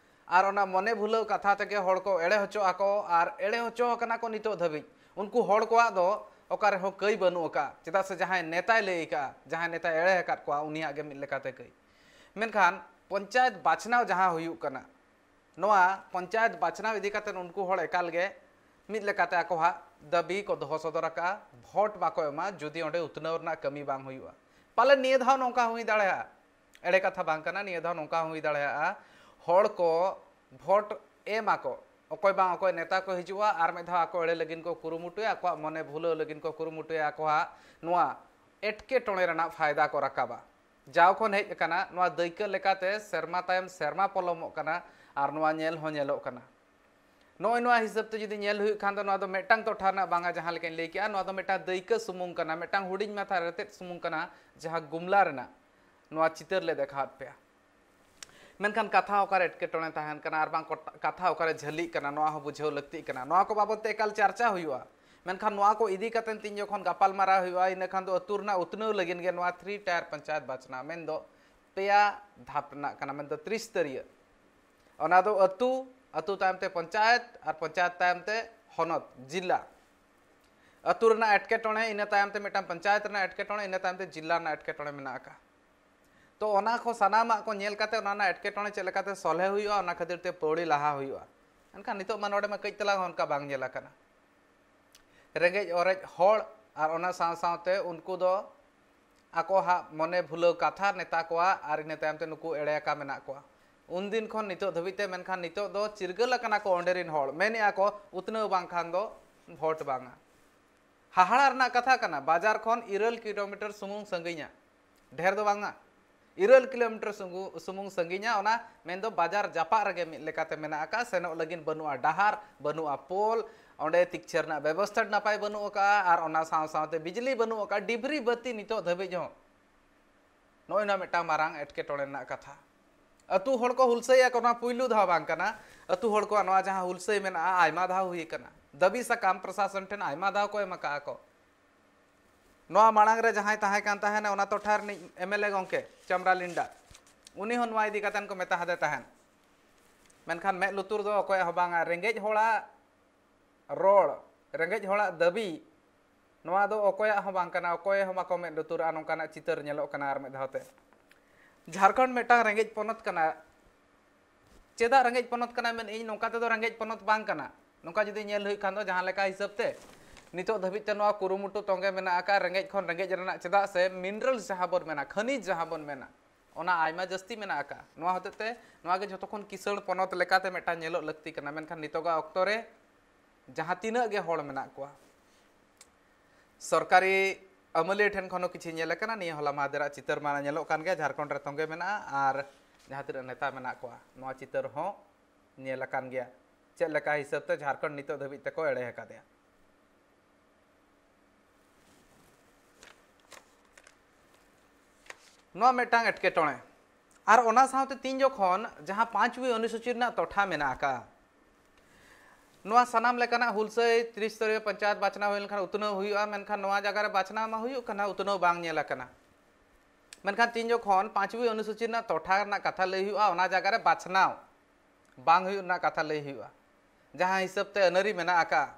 ᱟᱨ ᱚᱱᱟ ᱢᱚᱱᱮ ᱵᱷᱩᱞᱟᱹᱣ ᱠᱟᱛᱷᱟ ᱛᱮᱜᱮ ᱦᱚᱲ ᱠᱚ ᱮᱲᱮ ᱦᱚᱪᱚ ᱟᱠᱚ ᱟᱨ ᱮᱲᱮ ᱦᱚᱪᱚ ᱟᱠᱟᱱᱟ ᱠᱚ ᱱᱤᱛᱚᱜ ᱫᱷᱟᱹᱵᱤᱡ᱾ ᱩᱱᱠᱩ ᱦᱚᱲ ᱠᱚᱣᱟᱜ ᱫᱚ ᱚᱠᱟ ᱨᱮᱦᱚᱸ ᱠᱟᱹᱭ ᱵᱟᱹᱱᱩᱜ ᱟᱠᱟᱫᱼᱟ, ᱪᱮᱫᱟᱜ ᱥᱮ ᱡᱟᱦᱟᱸᱭ ᱱᱮᱛᱟᱭ ᱞᱟᱹᱭ ᱟᱠᱟᱫᱼᱟ, ᱡᱟᱦᱟᱸᱭ ᱱᱮᱛᱟᱭ ᱮᱲᱮ ᱟᱠᱟᱫ ᱠᱚᱣᱟ, ᱩᱱᱤᱭᱟᱜ ᱜᱮ ᱢᱤᱫ ᱞᱮᱠᱟᱛᱮ ᱠᱟᱹᱭ᱾ ᱢᱮᱱᱠᱷᱟᱱ ᱯᱚᱧᱪᱟᱭᱮᱛ ᱵᱟᱪᱷᱱᱟᱣ ᱡᱟᱦᱟᱸ ᱦᱩᱭᱩᱜ ᱠᱟᱱᱟ, ᱱᱚᱣᱟ ᱯᱚᱧᱪᱟᱭᱮᱛ ᱵᱟᱪᱷᱱᱟᱣ ᱤᱫᱤ ᱠᱟᱛᱮ ᱩᱱᱠᱩ ᱦᱚᱲ ᱮᱠᱟᱞ ᱜᱮ ᱢᱤᱫ ᱞᱮᱠᱟᱛᱮ ᱟᱠᱚᱣᱟᱜ ᱫᱟᱹᱵᱤ ᱠᱚ ᱫᱚᱦᱚ ᱥᱚᱫᱚᱨ ᱟᱠᱟᱫᱼᱟ, ᱵᱷᱳᱴ ᱵᱟᱠᱚ ᱮᱢᱟ ᱡᱩᱫᱤ ᱚᱸᱰᱮ ᱩᱛᱱᱟᱹᱣ ᱨᱮᱱᱟᱜ ᱠᱟᱹᱢᱤ ᱵᱟᱝ ᱦᱩᱭᱩᱜᱼᱟ᱾ ᱯᱟᱞᱮ ᱱᱤᱭᱟᱹ ᱫᱷᱟᱣ ᱱᱚᱝᱠᱟ ᱦᱩᱭ ᱫᱟᱲᱮᱭᱟᱜᱼᱟ, ᱮᱲᱮ ᱠᱟᱛᱷᱟ ᱵᱟᱝ ᱠᱟᱱᱟ, ᱱᱤᱭᱟᱹ ᱫᱷᱟᱣ ᱱᱚᱝᱠᱟ ᱦᱚᱸ ᱦᱩᱭ ᱫᱟᱲᱮᱭᱟᱜᱼᱟ, ᱦᱚᱲ ᱠᱚ ᱵᱷᱳᱴ ᱮᱢ ᱟᱠᱚ, ᱚᱠᱚᱭ ᱵᱟᱝ ᱚᱠᱚᱭ ᱱᱮᱛᱟ ᱠᱚ ᱦᱤᱡᱩᱜᱼᱟ, ᱟᱨ ᱢᱤᱫ ᱫᱷᱟᱣ ᱟᱠᱚ ᱮᱲᱮ ᱞᱟᱹᱜᱤᱫ ᱠᱚ ᱠᱩᱨᱩᱢᱩᱴᱩᱭᱟ, ᱟᱠᱚᱣᱟᱜ ᱢᱚᱱᱮ ᱵᱷᱩᱞᱟᱹᱣ ᱞᱟᱹᱜᱤᱫ ᱠᱚ ᱠᱩᱨᱩᱢᱩᱴᱩᱭᱟ, ᱟᱠᱚᱣᱟᱜ ᱱᱚᱣᱟ ᱮᱴᱠᱮᱴᱚᱬᱮ ᱨᱮᱱᱟᱜ ᱯᱷᱟᱭᱫᱟ ᱠᱚ ᱨᱟᱠᱟᱵᱟ᱾ ᱡᱟᱣ ᱠᱷᱚᱱ ᱦᱮᱡ ᱟᱠᱟᱱᱟ, ᱱᱚᱣᱟ ᱫᱟᱹᱭᱠᱟᱹ ᱞᱮᱠᱟᱛᱮ ᱥᱮᱨᱢᱟ ᱛᱟᱭᱚᱢ ᱥᱮᱨᱢᱟ ᱯᱚᱞᱚᱢᱚᱜ ᱠᱟᱱᱟ ᱟᱨ ᱱᱚᱣᱟ ᱧᱮᱞ ᱦᱚᱸ ᱧᱮᱞᱚᱜ ᱠᱟᱱᱟ᱾ ᱱᱚᱜᱼᱚᱭ ᱱᱚᱣᱟ ᱦᱤᱥᱟᱹᱵ ᱛᱮ ᱡᱩᱫᱤ ᱧᱮᱞ ᱦᱩᱭᱩᱜ ᱠᱷᱟᱱ ᱫᱚ, ᱱᱚᱣᱟ ᱫᱚ ᱢᱤᱫᱴᱟᱝ ᱴᱚᱴᱷᱟ ᱨᱮᱱᱟᱜ ᱵᱟᱝᱟ, ᱡᱟᱦᱟᱸ ᱞᱮᱠᱟᱧ ᱞᱟᱹᱭ ᱠᱮᱜᱼᱟ, ᱱᱚᱣᱟ ᱫᱚ ᱢᱤᱫᱴᱟᱝ ᱫᱟᱹᱭᱠᱟᱹ ᱥᱩᱢᱩᱝ ᱠᱟᱱᱟ, ᱢᱤᱫᱴᱟᱝ ᱦᱩᱰᱤᱧ ᱢᱟᱛᱷᱟ ᱨᱮᱛᱮᱫ ᱥᱩᱢᱩᱝ ᱠᱟᱱᱟ, ᱡᱟᱦᱟᱸ ᱜᱩᱢᱞᱟ ᱨᱮᱱᱟᱜ ᱱᱚᱣᱟ ᱪᱤᱛᱟᱹᱨ ᱞᱮ ᱫᱮᱠᱷᱟᱣᱟᱫ ᱯᱮᱭᱟ᱾ ᱢᱮᱱᱠᱷᱟᱱ ᱠᱟᱛᱷᱟ ᱚᱠᱟᱨᱮ ᱮᱴᱠᱮᱴᱚᱬᱮ ᱛᱟᱦᱮᱱ ᱠᱟᱱᱟ ᱟᱨ ᱵᱟᱝ ᱠᱚᱴ-, ᱠᱟᱛᱷᱟ ᱚᱠᱟᱨᱮ ᱡᱷᱟᱹᱞᱤᱜ ᱠᱟᱱᱟ, ᱱᱚᱣᱟ ᱦᱚᱸ ᱵᱩᱡᱷᱟᱹᱣ ᱞᱟᱹᱠᱛᱤᱜ ᱠᱟᱱᱟ᱾ ᱱᱚᱣᱟ ᱠᱚ ᱵᱟᱵᱚᱛ ᱛᱮ ᱮᱠᱟᱞ ᱪᱟᱨᱪᱟ ᱦᱩᱭᱩᱜᱼᱟ᱾ ᱢᱮᱱᱠᱷᱟᱱ ᱱᱚᱣᱟ ᱠᱚ ᱤᱫᱤ ᱠᱟᱛᱮ ᱛᱤᱧ ᱡᱚᱠᱷᱚᱱ ᱜᱟᱯᱟᱞᱢᱟᱨᱟᱣ ᱦᱩᱭᱩᱜᱼᱟ, ᱤᱱᱟᱹ ᱠᱷᱟᱱ ᱫᱚ ᱟᱹᱛᱩ ᱨᱮᱱᱟᱜ ᱩᱛᱱᱟᱹᱣ ᱞᱟᱹᱜᱤᱫ ᱜᱮ ᱱᱚᱣᱟ three tier ᱯᱚᱧᱪᱟᱭᱮᱛ ᱵᱟᱪᱷᱱᱟᱣ, ᱢᱮᱱᱫᱚ ᱯᱮᱭᱟ ᱫᱷᱟᱯ ᱨᱮᱱᱟᱜ ᱠᱟᱱᱟ, ᱢᱮᱱᱫᱚ ᱛᱨᱤᱥᱛᱚᱨᱤᱭᱟᱹ᱾ ᱚᱱᱟ ᱫᱚ ᱟᱹᱛᱩ, ᱟᱹᱛᱩ ᱛᱟᱭᱚᱢ ᱛᱮ ᱯᱚᱧᱪᱟᱭᱮᱛ, ᱟᱨ ᱯᱚᱧᱪᱟᱭᱮᱛ ᱛᱟᱭᱚᱢ ᱛᱮ ᱦᱚᱱᱚᱛ, ᱡᱤᱞᱟ᱾ ᱟᱹᱛᱩ ᱨᱮᱱᱟᱜ ᱮᱴᱠᱮᱴᱚᱬᱮ, ᱤᱱᱟᱹ ᱛᱟᱭᱚᱢ ᱛᱮ ᱢᱤᱫᱴᱟᱝ ᱯᱚᱧᱪᱟᱭᱮᱛ ᱨᱮᱱᱟᱜ ᱮᱴᱠᱮᱴᱚᱬᱮ, ᱤᱱᱟᱹ ᱛᱟᱭᱚᱢ ᱛᱮ ᱡᱤᱞᱟ ᱨᱮᱱᱟᱜ ᱮᱴᱠᱮᱴᱚᱬᱮ ᱢᱮᱱᱟᱜ ᱟᱠᱟᱫᱼᱟ᱾ ᱛᱚ ᱚᱱᱟ ᱠᱚ ᱥᱟᱱᱟᱢᱟᱜ ᱠᱚ ᱧᱮᱞ ᱠᱟᱛᱮ ᱚᱱᱟ ᱨᱮᱱᱟᱜ ᱮᱴᱠᱮᱴᱚᱬᱮ ᱪᱮᱫ ᱞᱮᱠᱟᱛᱮ ᱥᱚᱞᱦᱮ ᱦᱩᱭᱩᱜᱼᱟ, ᱚᱱᱟ ᱠᱷᱟᱹᱛᱤᱨ ᱛᱮ ᱯᱟᱹᱣᱲᱤ ᱞᱟᱦᱟ ᱦᱩᱭᱩᱜᱼᱟ᱾ ᱢᱮᱱᱠᱷᱟᱱ ᱱᱤᱛᱚᱜ ᱢᱟ ᱱᱚᱰᱮ ᱢᱟ ᱠᱟᱹᱡ ᱛᱟᱞᱟᱝ ᱦᱚᱸ ᱚᱱᱠᱟ ᱵᱟᱝ ᱧᱮᱞ ᱟᱠᱟᱱᱟ᱾ ᱨᱮᱸᱜᱮᱡ ᱚᱨᱮᱡ ᱦᱚᱲ ᱟᱨ ᱚᱱᱟ ᱥᱟᱶ ᱥᱟᱶᱛᱮ ᱩᱱᱠᱩ ᱫᱚ ᱟᱠᱚ ᱦᱟᱸᱜ ᱢᱚᱱᱮ ᱵᱷᱩᱞᱟᱹᱣ ᱠᱟᱛᱷᱟ ᱱᱮᱛᱟ ᱠᱚᱣᱟ ᱟᱨ ᱤᱱᱟᱹ ᱛᱟᱭᱚᱢ ᱛᱮ ᱱᱩᱠᱩ ᱮᱲᱮ ᱟᱠᱟ ᱢᱮᱱᱟᱜ ᱠᱚᱣᱟ᱾ ᱩᱱᱫᱤᱱ ᱠᱷᱚᱱ ᱱᱤᱛᱚᱜ ᱫᱷᱟᱹᱵᱤᱡ ᱛᱮ, ᱢᱮᱱᱠᱷᱟᱱ ᱱᱤᱛᱚᱜ ᱫᱚ ᱪᱤᱨᱜᱟᱹᱞ ᱟᱠᱟᱱᱟ ᱠᱚ ᱚᱸᱰᱮ ᱨᱤᱱ ᱦᱚᱲ, ᱢᱮᱱᱮᱜᱼᱟ ᱠᱚ ᱩᱛᱱᱟᱹᱣ ᱵᱟᱝᱠᱷᱟᱱ ᱫᱚ ᱵᱷᱳᱴ ᱵᱟᱝᱟ᱾ ᱦᱟᱦᱟᱲᱟ ᱨᱮᱱᱟᱜ ᱠᱟᱛᱷᱟ ᱠᱟᱱᱟ, ᱵᱟᱡᱟᱨ ᱠᱷᱚᱱ ᱤᱨᱟᱹᱞ ᱠᱤᱞᱳᱢᱤᱴᱟᱨ ᱥᱩᱢᱩᱝ ᱥᱟᱺᱜᱤᱧᱟ, ᱰᱷᱮᱨ ᱫᱚ ᱵᱟᱝᱟ, ᱤᱨᱟᱹᱞ ᱠᱤᱞᱳᱢᱤᱴᱟᱨ ᱥᱩᱢᱩ-, ᱥᱩᱢᱩᱝ ᱥᱟᱺᱜᱤᱧᱟ᱾ ᱚᱱᱟ ᱢᱮᱱᱫᱚ ᱵᱟᱡᱟᱨ ᱡᱟᱯᱟᱜ ᱨᱮᱜᱮ ᱢᱤᱫ ᱞᱮᱠᱟᱛᱮ ᱢᱮᱱᱟᱜ ᱟᱠᱟᱫ, ᱥᱮᱱᱚᱜ ᱞᱟᱹᱜᱤᱫ ᱵᱟᱹᱱᱩᱜᱼᱟ ᱰᱟᱦᱟᱨ, ᱵᱟᱹᱱᱩᱜᱼᱟ ᱯᱳᱞ, ᱚᱸᱰᱮ ᱛᱤᱠᱪᱷᱟᱹ ᱨᱮᱱᱟᱜ ᱵᱮᱵᱚᱥᱛᱷᱟ ᱱᱟᱯᱟᱭ ᱵᱟᱹᱱᱩᱜ ᱟᱠᱟᱫᱼᱟ, ᱟᱨ ᱚᱱᱟ ᱥᱟᱶ ᱥᱟᱶᱛᱮ ᱵᱤᱡᱽᱞᱤ ᱵᱟᱹᱱᱩᱜ ᱟᱠᱟᱫᱼᱟ, ᱰᱤᱵᱷᱨᱤ ᱵᱟᱹᱛᱤ ᱱᱤᱛᱚᱜ ᱫᱷᱟᱹᱵᱤᱡ ᱦᱚᱸ᱾ ᱱᱚᱜᱼᱚᱭ ᱱᱚᱣᱟ ᱢᱤᱫᱴᱟᱝ ᱢᱟᱨᱟᱝ ᱮᱴᱠᱮᱴᱚᱬᱮ ᱨᱮᱱᱟᱜ ᱠᱟᱛᱷᱟ᱾ ᱟᱹᱛᱩ ᱦᱚᱲ ᱠᱚ ᱦᱩᱞᱥᱟᱹᱭ ᱟᱠᱚ, ᱱᱚᱣᱟ ᱯᱩᱭᱞᱩ ᱫᱷᱟᱣ ᱵᱟᱝ ᱠᱟᱱᱟ᱾ ᱟᱹᱛᱩ ᱦᱚᱲ ᱠᱚᱣᱟᱜ ᱱᱚᱣᱟ ᱡᱟᱦᱟᱸ ᱦᱩᱞᱥᱟᱹᱭ ᱢᱮᱱᱟᱜᱼᱟ, ᱟᱭᱢᱟ ᱫᱷᱟᱣ ᱦᱩᱭ ᱟᱠᱟᱱᱟ᱾ ᱫᱟᱹᱵᱤ ᱥᱟᱠᱟᱢ ᱯᱨᱚᱥᱟᱥᱚᱱ ᱴᱷᱮᱱ ᱟᱭᱢᱟ ᱫᱷᱟᱣ ᱠᱚ ᱮᱢ ᱟᱠᱟᱫᱼᱟ ᱠᱚ᱾ ᱱᱚᱣᱟ ᱢᱟᱲᱟᱝ ᱨᱮ ᱡᱟᱦᱟᱸᱭ ᱛᱟᱦᱮᱸ ᱠᱟᱱ ᱛᱟᱦᱮᱱᱟ, ᱚᱱᱟ ᱴᱚᱴᱷᱟ ᱨᱤᱱᱤᱡ ᱮᱢ ᱮᱞ ᱮ ᱜᱚᱢᱠᱮ ᱪᱟᱢᱨᱟ ᱞᱤᱱᱰᱟ, ᱩᱱᱤ ᱦᱚᱸ ᱱᱚᱣᱟ ᱤᱫᱤ ᱠᱟᱛᱮᱱ ᱠᱚ ᱢᱮᱛᱟ ᱦᱟᱫᱮ ᱛᱟᱦᱮᱱ᱾ ᱢᱮᱱᱠᱷᱟᱱ ᱢᱮᱫ ᱞᱩᱛᱩᱨ ᱫᱚ ᱚᱠᱚᱭᱟᱜ ᱦᱚᱸ ᱵᱟᱝᱟ᱾ ᱨᱮᱸᱜᱮᱡ ᱦᱚᱲᱟᱜ ᱨᱚᱲ, ᱨᱮᱸᱜᱮᱡ ᱦᱚᱲᱟᱜ ᱫᱟᱹᱵᱤ, ᱱᱚᱣᱟ ᱫᱚ ᱚᱠᱚᱭᱟᱜ ᱦᱚᱸ ᱵᱟᱝ ᱠᱟᱱᱟ, ᱚᱠᱚᱭ ᱦᱚᱸ ᱵᱟᱠᱚ ᱢᱮᱫ ᱞᱩᱛᱩᱨᱟᱜᱼᱟ᱾ ᱱᱚᱝᱠᱟᱱᱟᱜ ᱪᱤᱛᱟᱹᱨ ᱧᱮᱞᱚᱜ ᱠᱟᱱᱟ ᱟᱨ ᱢᱤᱫ ᱫᱷᱟᱣ ᱛᱮ᱾ ᱡᱷᱟᱲᱠᱷᱚᱸᱰ ᱢᱤᱫᱴᱟᱝ ᱨᱮᱸᱜᱮᱡ ᱯᱚᱱᱚᱛ ᱠᱟᱱᱟ᱾ ᱪᱮᱫᱟᱜ ᱨᱮᱸᱜᱮᱡ ᱯᱚᱱᱚᱛ ᱠᱟᱱᱟ ᱢᱮᱱ, ᱤᱧ ᱱᱚᱝᱠᱟ ᱛᱮᱫᱚ ᱨᱮᱸᱜᱮᱡ ᱯᱚᱱᱚᱛ ᱵᱟᱝ ᱠᱟᱱᱟ᱾ ᱱᱚᱝᱠᱟ ᱡᱩᱫᱤ ᱧᱮᱞ ᱦᱩᱭᱩᱜ ᱠᱷᱟᱱ ᱫᱚ, ᱡᱟᱦᱟᱸ ᱞᱮᱠᱟ ᱦᱤᱥᱟᱹᱵ ᱛᱮ ᱱᱤᱛᱚᱜ ᱫᱷᱟᱹᱵᱤᱡ ᱛᱮ ᱱᱚᱣᱟ ᱠᱩᱨᱩᱢᱩᱴᱩ ᱛᱚᱸᱜᱮ ᱢᱮᱱᱟᱜ ᱟᱠᱟᱫ ᱨᱮᱸᱜᱮᱡ ᱠᱷᱚᱱ ᱨᱮᱸᱜᱮᱡ ᱨᱮᱱᱟᱜ, ᱪᱮᱫᱟᱜ ᱥᱮ minerals ᱡᱟᱦᱟᱸ ᱵᱚᱱ ᱢᱮᱱᱟ, ᱠᱷᱟᱹᱱᱤᱡᱽ ᱡᱟᱦᱟᱸ ᱵᱚᱱ ᱢᱮᱱᱟ, ᱚᱱᱟ ᱟᱭᱢᱟ ᱡᱟᱹᱥᱛᱤ ᱢᱮᱱᱟᱜ ᱟᱠᱟᱫ᱾ ᱱᱚᱣᱟ ᱦᱚᱛᱮᱡ ᱛᱮ ᱱᱚᱣᱟ ᱜᱮ ᱡᱷᱚᱛᱚ ᱠᱷᱚᱱ ᱠᱤᱥᱟᱹᱬ ᱯᱚᱱᱚᱛ ᱞᱮᱠᱟᱛᱮ ᱢᱤᱫᱴᱟᱝ ᱧᱮᱞᱚᱜ ᱞᱟᱹᱠᱛᱤ ᱠᱟᱱᱟ᱾ ᱢᱮᱱᱠᱷᱟᱱ ᱱᱤᱛᱚᱜᱟᱜ ᱚᱠᱛᱚ ᱨᱮ ᱡᱟᱦᱟᱸ ᱛᱤᱱᱟᱹᱜ ᱜᱮ ᱦᱚᱲ ᱢᱮᱱᱟᱜ ᱠᱚᱣᱟ, ᱥᱚᱨᱠᱟᱨᱤ ᱟᱹᱢᱟᱹᱞᱤᱭᱟᱹ ᱴᱷᱮᱱ ᱠᱷᱚᱱ ᱦᱚᱸ ᱠᱤᱪᱷᱩ ᱧᱮᱞ ᱟᱠᱟᱱᱟ᱾ ᱱᱤᱭᱟᱹ ᱦᱚᱞᱟ ᱢᱟᱦᱫᱮᱨᱟᱜ ᱪᱤᱛᱟᱹᱨ ᱢᱟ ᱧᱮᱞᱚᱜ ᱠᱟᱱ ᱜᱮᱭᱟ, ᱡᱷᱟᱲᱠᱷᱚᱸᱰ ᱨᱮ ᱛᱚᱸᱜᱮ ᱢᱮᱱᱟᱜᱼᱟ ᱟᱨ ᱡᱟᱦᱟᱸ ᱛᱤᱱᱟᱹᱜ ᱱᱮᱛᱟ ᱢᱮᱱᱟᱜ ᱠᱚᱣᱟ, ᱱᱚᱣᱟ ᱪᱤᱛᱟᱹᱨ ᱦᱚᱸ ᱧᱮᱞ ᱟᱠᱟᱱ ᱜᱮᱭᱟ᱾ ᱪᱮᱫ ᱞᱮᱠᱟ ᱦᱤᱥᱟᱹᱵ ᱛᱮ ᱡᱷᱟᱲᱠᱷᱚᱸᱰ ᱱᱤᱛᱚᱜ ᱫᱷᱟᱹᱵᱤᱡ ᱛᱮᱠᱚ ᱮᱲᱮ ᱟᱠᱟᱫᱮᱭᱟ᱾ ᱱᱚᱣᱟ ᱢᱤᱫᱴᱟᱝ ᱮᱴᱠᱮᱴᱚᱬᱮ᱾ ᱟᱨ ᱚᱱᱟ ᱥᱟᱶᱛᱮ ᱛᱤᱱ ᱡᱚᱠᱷᱚᱱ ᱡᱟᱦᱟᱸ ᱯᱟᱸᱪᱣᱤ ᱚᱱᱩᱥᱩᱪᱤ ᱨᱮᱱᱟᱜ ᱛᱚᱴᱷᱟ ᱢᱮᱱᱟᱜ ᱟᱠᱟᱫᱼᱟ, ᱱᱚᱣᱟ ᱥᱟᱱᱟᱢ ᱞᱮᱠᱟᱱᱟᱜ ᱦᱩᱞᱥᱟᱹᱭ ᱛᱨᱤᱥ ᱥᱛᱚᱨᱤᱭᱚ ᱯᱚᱧᱪᱟᱭᱮᱛ ᱵᱟᱪᱷᱱᱟᱣ ᱦᱩᱭ ᱞᱮᱱᱠᱷᱟᱱ ᱩᱛᱱᱟᱹᱣ ᱦᱩᱭᱩᱜᱼᱟ, ᱢᱮᱱᱠᱷᱟᱱ ᱱᱚᱣᱟ ᱡᱟᱭᱜᱟ ᱨᱮ ᱵᱟᱪᱷᱱᱟᱣ ᱢᱟ ᱦᱩᱭᱩᱜ ᱠᱟᱱᱟ, ᱩᱛᱱᱟᱹᱣ ᱵᱟᱝ ᱧᱮᱞ ᱟᱠᱟᱱᱟ᱾ ᱢᱮᱱᱠᱷᱟᱱ ᱛᱤᱱ ᱡᱚᱠᱷᱚᱱ ᱯᱟᱸᱪᱣᱤ ᱚᱱᱩᱥᱩᱪᱤ ᱨᱮᱱᱟᱜ ᱛᱚᱴᱷᱟ ᱨᱮᱱᱟᱜ ᱠᱟᱛᱷᱟ ᱞᱟᱹᱭ ᱦᱩᱭᱩᱜᱼᱟ, ᱚᱱᱟ ᱡᱟᱭᱜᱟ ᱨᱮ ᱵᱟᱪᱷᱱᱟᱣ ᱵᱟᱝ ᱦᱩᱭᱩᱜ ᱨᱮᱱᱟᱜ ᱠᱟᱛᱷᱟ ᱞᱟᱹᱭ ᱦᱩᱭᱩᱜᱼᱟ, ᱡᱟᱦᱟᱸ ᱦᱤᱥᱟᱹᱵ ᱛᱮ ᱟᱹᱱᱟᱹᱨᱤ ᱢᱮᱱᱟᱜ ᱟᱠᱟᱫᱼᱟ,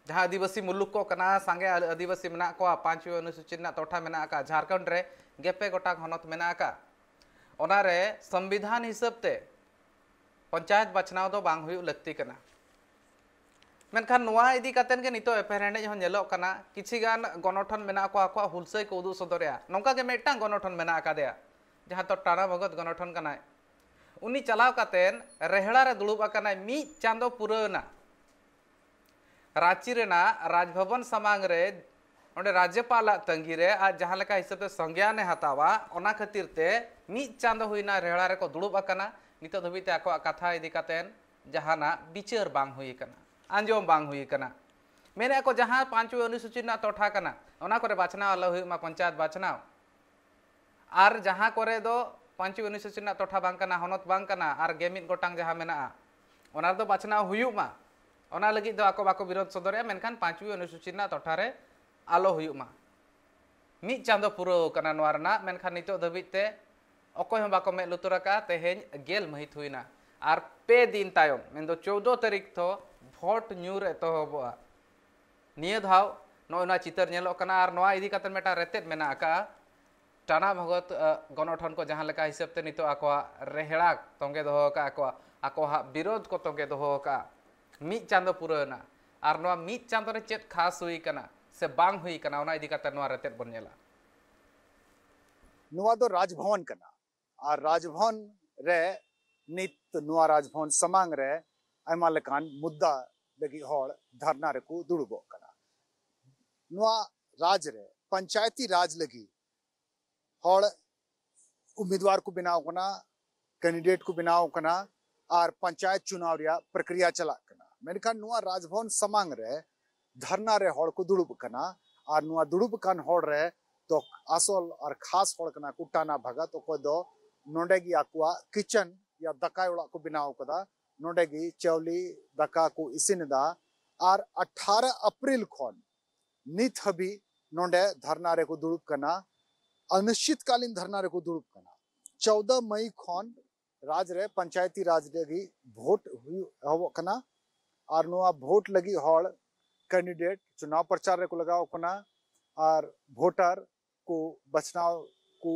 ᱡᱟᱦᱟᱸ ᱟᱹᱫᱤᱵᱟᱹᱥᱤ ᱢᱩᱞᱩᱠ ᱠᱚ ᱠᱟᱱᱟ, ᱥᱟᱸᱜᱮ ᱟᱹᱫᱤᱵᱟᱹᱥᱤ ᱢᱮᱱᱟᱜ ᱠᱚᱣᱟ, ᱯᱟᱸᱪᱣᱤ ᱚᱱᱩᱥᱩᱪᱤ ᱨᱮᱱᱟᱜ ᱛᱚᱴᱷᱟ ᱢᱮᱱᱟᱜ ᱟᱠᱟᱫᱼᱟ, ᱡᱷᱟᱲᱠᱷᱚᱸᱰ ᱨᱮ ᱜᱮᱞ ᱯᱮ ᱜᱚᱴᱟᱝ ᱦᱚᱱᱚᱛ ᱢᱮᱱᱟᱜ ᱟᱠᱟᱫᱼᱟ, ᱚᱱᱟᱨᱮ ᱥᱚᱝᱵᱤᱫᱷᱟᱱ ᱦᱤᱥᱟᱹᱵ ᱛᱮ ᱯᱚᱧᱪᱟᱭᱮᱛ ᱵᱟᱪᱷᱱᱟᱣ ᱫᱚ ᱵᱟᱝ ᱦᱩᱭᱩᱜ ᱞᱟᱹᱠᱛᱤ ᱠᱟᱱᱟ᱾ ᱢᱮᱱᱠᱷᱟᱱ ᱱᱚᱣᱟ ᱤᱫᱤ ᱠᱟᱛᱮᱫ ᱜᱮ ᱱᱤᱛᱚᱜ ᱮᱯᱮᱨᱦᱮᱸᱰᱮᱡ ᱦᱚᱸ ᱧᱮᱞᱚᱜ ᱠᱟᱱᱟ᱾ ᱠᱤᱪᱷᱤ ᱜᱟᱱ ᱜᱚᱱᱚᱴᱷᱚᱱ ᱢᱮᱱᱟᱜ ᱠᱚᱣᱟ, ᱟᱠᱚᱣᱟᱜ ᱦᱩᱞᱥᱟᱹᱭ ᱠᱚ ᱩᱫᱩᱜ ᱥᱚᱫᱚᱨᱮᱜᱼᱟ᱾ ᱱᱚᱝᱠᱟ ᱜᱮ ᱢᱤᱫᱴᱟᱝ ᱜᱚᱱᱚᱴᱷᱚᱱ ᱢᱮᱱᱟᱜ ᱟᱠᱟᱫᱮᱭᱟ, ᱡᱟᱦᱟᱸ ᱫᱚ ᱴᱟᱱᱟ ᱵᱷᱚᱜᱚᱛ ᱜᱚᱱᱚᱴᱷᱚᱱ ᱠᱟᱱᱟᱭ᱾ ᱩᱱᱤ ᱪᱟᱞᱟᱣ ᱠᱟᱛᱮᱫ ᱨᱮᱦᱲᱟ ᱨᱮ ᱫᱩᱲᱩᱵ ᱟᱠᱟᱱᱟᱭ ᱢᱤᱫ ᱪᱟᱸᱫᱚ ᱯᱩᱨᱟᱹᱣ ᱮᱱᱟ᱾ ᱨᱟᱸᱪᱤ ᱨᱮᱱᱟᱜ ᱨᱟᱡᱽᱵᱷᱚᱵᱚᱱ ᱥᱟᱢᱟᱝ ᱨᱮ, ᱚᱸᱰᱮ ᱨᱟᱡᱽᱡᱚᱯᱟᱞᱟᱜ ᱛᱟᱺᱜᱤ ᱨᱮ ᱟᱡ ᱡᱟᱦᱟᱸ ᱞᱮᱠᱟ ᱦᱤᱥᱟᱹᱵ ᱛᱮ ᱥᱚᱝᱜᱮᱭᱟᱱᱮ ᱦᱟᱛᱟᱣᱟ, ᱚᱱᱟ ᱠᱷᱟᱹᱛᱤᱨ ᱛᱮ ᱢᱤᱫ ᱪᱟᱸᱫᱚ ᱦᱩᱭᱱᱟ ᱨᱮᱦᱲᱟ ᱨᱮᱠᱚ ᱫᱩᱲᱩᱵ ᱟᱠᱟᱱᱟ᱾ ᱱᱤᱛᱚᱜ ᱫᱷᱟᱹᱵᱤᱡ ᱛᱮ ᱟᱠᱚᱣᱟᱜ ᱠᱟᱛᱷᱟ ᱤᱫᱤ ᱠᱟᱛᱮᱫ ᱡᱟᱦᱟᱱᱟᱜ ᱵᱤᱪᱟᱹᱨ ᱵᱟᱝ ᱦᱩᱭ ᱟᱠᱟᱱᱟ, ᱟᱸᱡᱚᱢ ᱵᱟᱝ ᱦᱩᱭ ᱟᱠᱟᱱᱟ᱾ ᱢᱮᱱᱮᱫ ᱠᱚ ᱡᱟᱦᱟᱸ ᱯᱟᱸᱪᱣᱤ ᱚᱱᱩᱥᱩᱪᱤ ᱨᱮᱱᱟᱜ ᱛᱚᱴᱷᱟ ᱠᱟᱱᱟ, ᱚᱱᱟ ᱠᱚᱨᱮ ᱵᱟᱪᱷᱱᱟᱣ ᱟᱞᱚ ᱦᱩᱭᱩᱜ ᱢᱟ, ᱯᱚᱧᱪᱟᱭᱮᱛ ᱵᱟᱪᱷᱱᱟᱣ᱾ ᱟᱨ ᱡᱟᱦᱟᱸ ᱠᱚᱨᱮ ᱫᱚ ᱯᱟᱸᱪᱣᱤ ᱚᱱᱩᱥᱩᱪᱤ ᱨᱮᱱᱟᱜ ᱛᱚᱴᱷᱟ ᱵᱟᱝ ᱠᱟᱱᱟ, ᱦᱚᱱᱚᱛ ᱵᱟᱝ ᱠᱟᱱᱟ, ᱟᱨ ᱜᱮ ᱢᱤᱫ ᱜᱚᱴᱟᱝ ᱡᱟᱦᱟᱸ ᱢᱮᱱᱟᱜᱼᱟ, ᱚᱱᱟ ᱨᱮᱫᱚ ᱵᱟᱪᱷᱱᱟᱣ ᱦᱩᱭᱩᱜ ᱢᱟ, ᱚᱱᱟ ᱞᱟᱹᱜᱤᱫ ᱫᱚ ᱟᱠᱚ ᱵᱟᱠᱚ ᱵᱤᱨᱳᱫ ᱥᱚᱫᱚᱨᱮᱜᱼᱟ, ᱢᱮᱱᱠᱷᱟᱱ ᱯᱟᱸᱪᱣᱤ ᱚᱱᱩᱥᱩᱪᱤ ᱨᱮᱱᱟᱜ ᱛᱚᱴᱷᱟ ᱨᱮ ᱟᱞᱚ ᱦᱩᱭᱩᱜ ᱢᱟ᱾ ᱢᱤᱫ ᱪᱟᱸᱫᱚ ᱯᱩᱨᱟᱹᱣ ᱠᱟᱱᱟ ᱱᱚᱣᱟ ᱨᱮᱱᱟᱜ, ᱢᱮᱱᱠᱷᱟᱱ ᱱᱤᱛᱚᱜ ᱫᱷᱟᱹᱵᱤᱡ ᱛᱮ ᱚᱠᱚᱭ ᱦᱚᱸ ᱵᱟᱠᱚ ᱢᱮᱫ ᱞᱩᱛᱩᱨ ᱟᱠᱟᱫᱼᱟ᱾ ᱛᱮᱦᱮᱧ ᱜᱮᱞ ᱢᱟᱹᱦᱤᱛ ᱦᱩᱭᱱᱟ, ᱟᱨ ᱯᱮ ᱫᱤᱱ ᱛᱟᱭᱚᱢ, ᱢᱮᱱᱫᱚ ᱪᱳᱫᱽᱫᱚ ᱛᱟᱹᱨᱤᱠᱷ ᱛᱚ ᱵᱷᱳᱴ ᱧᱩᱨ ᱮᱛᱚᱦᱚᱵᱚᱜᱼᱟ᱾ ᱱᱤᱭᱟᱹ ᱫᱷᱟᱣ ᱱᱚᱜᱼᱚᱭ ᱱᱚᱣᱟ ᱪᱤᱛᱟᱹᱨ ᱧᱮᱞᱚᱜ ᱠᱟᱱᱟ, ᱟᱨ ᱱᱚᱣᱟ ᱤᱫᱤ ᱠᱟᱛᱮ ᱢᱤᱫᱴᱟᱝ ᱨᱮᱛᱮᱫ ᱢᱮᱱᱟᱜ ᱟᱠᱟᱫᱼᱟ᱾ ᱴᱟᱱᱟ ᱵᱷᱚᱜᱚᱛ, ᱟᱹ, ᱜᱚᱱᱚᱴᱷᱚᱱ ᱠᱚ ᱡᱟᱦᱟᱸ ᱞᱮᱠᱟ ᱦᱤᱥᱟᱹᱵ ᱛᱮ ᱱᱤᱛᱚᱜ ᱟᱠᱚᱣᱟᱜ ᱨᱮᱦᱲᱟ ᱛᱚᱸᱜᱮ ᱫᱚᱦᱚ ᱟᱠᱟᱫᱼᱟ ᱠᱚ, ᱟᱠᱚᱣᱟᱜ ᱵᱤᱨᱳᱫᱷ ᱠᱚ ᱛᱚᱸᱜᱮ ᱫᱚᱦᱚ ᱟᱠᱟᱫᱼᱟ, ᱢᱤᱫ ᱪᱟᱸᱫᱚ ᱯᱩᱨᱟᱹᱣ ᱮᱱᱟ᱾ ᱟᱨ ᱱᱚᱣᱟ ᱢᱤᱫ ᱪᱟᱸᱫᱚ ᱨᱮ ᱪᱮᱫ ᱠᱷᱟᱥ ᱦᱩᱭ ᱟᱠᱟᱱᱟ ᱥᱮ ᱵᱟᱝ ᱦᱩᱭ ᱟᱠᱟᱱᱟ, ᱚᱱᱟ ᱤᱫᱤ ᱠᱟᱛᱮ ᱱᱚᱣᱟ ᱨᱮᱛᱮᱫ ᱵᱚᱱ ᱧᱮᱞᱟ᱾ ᱱᱚᱣᱟ ᱫᱚ ᱨᱟᱡᱽᱵᱷᱚᱵᱚᱱ ᱠᱟᱱᱟ, ᱟᱨ ᱨᱟᱡᱽᱵᱷᱚᱵᱚᱱ ᱨᱮ ᱱᱤᱛ ᱱᱚᱣᱟ ᱨᱟᱡᱽᱵᱷᱚᱵᱚᱱ ᱥᱟᱢᱟᱝ ᱨᱮ ᱟᱭᱢᱟ ᱞᱮᱠᱟᱱ ᱢᱩᱫᱽᱫᱟ ᱞᱟᱹᱜᱤᱫ ᱦᱚᱲ ᱫᱷᱟᱨᱱᱟ ᱨᱮᱠᱚ ᱫᱩᱲᱩᱵᱚᱜ ᱠᱟᱱᱟ᱾ ᱱᱚᱣᱟ ᱨᱟᱡᱽ ᱨᱮ ᱯᱚᱧᱪᱟᱭᱮᱛᱤ ᱨᱟᱡᱽ ᱞᱟᱹᱜᱤᱫ ᱦᱚᱲ ᱩᱢᱤᱫᱣᱟᱨ ᱠᱚ ᱵᱮᱱᱟᱣ ᱠᱟᱱᱟ, ᱠᱮᱱᱰᱤᱰᱮᱴ ᱠᱚ ᱵᱮᱱᱟᱣ ᱠᱟᱱᱟ, ᱟᱨ ᱯᱚᱧᱪᱟᱭᱮᱛ ᱪᱩᱱᱟᱣ ᱨᱮᱭᱟᱜ ᱯᱨᱚᱠᱨᱤᱭᱟ ᱪᱟᱞᱟᱜ ᱠᱟᱱᱟ᱾ ᱢᱮᱱᱠᱷᱟᱱ ᱱᱚᱣᱟ ᱨᱟᱡᱽᱵᱷᱚᱵᱚᱱ ᱥᱟᱢᱟᱝ ᱨᱮ ᱫᱷᱟᱨᱱᱟ ᱨᱮ ᱦᱚᱲ ᱠᱚ ᱫᱩᱲᱩᱵ ᱠᱟᱱᱟ, ᱟᱨ ᱱᱚᱣᱟ ᱫᱩᱲᱩᱵ ᱟᱠᱟᱱ ᱦᱚᱲ ᱨᱮ ᱫᱚ ᱟᱥᱚᱞ ᱟᱨ ᱠᱷᱟᱥ ᱦᱚᱲ ᱠᱟᱱᱟ ᱠᱚ ᱴᱟᱱᱟ ᱵᱷᱟᱜᱟᱛ, ᱚᱠᱚᱭ ᱫᱚ ᱱᱚᱰᱮ ᱜᱮ ᱟᱠᱚᱣᱟᱜ ᱠᱤᱪᱮᱱ ᱭᱟ ᱫᱟᱠᱟᱭ ᱚᱲᱟᱜ ᱠᱚ ᱵᱮᱱᱟᱣ ᱠᱟᱫᱟ᱾ ᱱᱚᱰᱮ ᱜᱮ ᱪᱟᱣᱞᱮ ᱫᱟᱠᱟ ᱠᱚ ᱤᱥᱤᱱ ᱮᱫᱟ᱾ ᱟᱨ ᱟᱴᱷᱟᱨᱚ ᱮᱯᱨᱤᱞ ᱠᱷᱚᱱ ᱱᱤᱛ ᱦᱟᱹᱵᱤᱡ ᱱᱚᱰᱮ ᱫᱷᱟᱨᱱᱟ ᱨᱮᱠᱚ ᱫᱩᱲᱩᱵ ᱠᱟᱱᱟ, ᱚᱱᱤᱥᱪᱤᱛᱠᱟᱞᱤᱱ ᱫᱷᱟᱨᱱᱟ ᱨᱮᱠᱚ ᱫᱩᱲᱩᱵ ᱠᱟᱱᱟ᱾ ᱪᱳᱫᱚ ᱢᱟᱹᱭ ᱠᱷᱚᱱ ᱨᱟᱡᱽ ᱨᱮ ᱯᱚᱧᱪᱟᱭᱮᱛᱤ ᱨᱟᱡᱽ ᱞᱟᱹᱜᱤᱫ ᱵᱷᱳᱴ ᱦᱩᱭᱩᱜ ᱮᱦᱚᱵᱚᱜ ᱠᱟᱱᱟ᱾ ᱟᱨ ᱱᱚᱣᱟ ᱵᱷᱳᱴ ᱞᱟᱹᱜᱤᱫ ᱦᱚᱲ ᱠᱮᱱᱰᱤᱰᱮᱴ ᱪᱩᱱᱟᱣ ᱯᱨᱚᱪᱟᱨ ᱨᱮᱠᱚ ᱞᱟᱜᱟᱣ ᱠᱟᱱᱟ᱾ ᱟᱨ ᱵᱷᱳᱴᱟᱨ ᱠᱚ ᱵᱟᱪᱷᱱᱟᱣ ᱠᱚ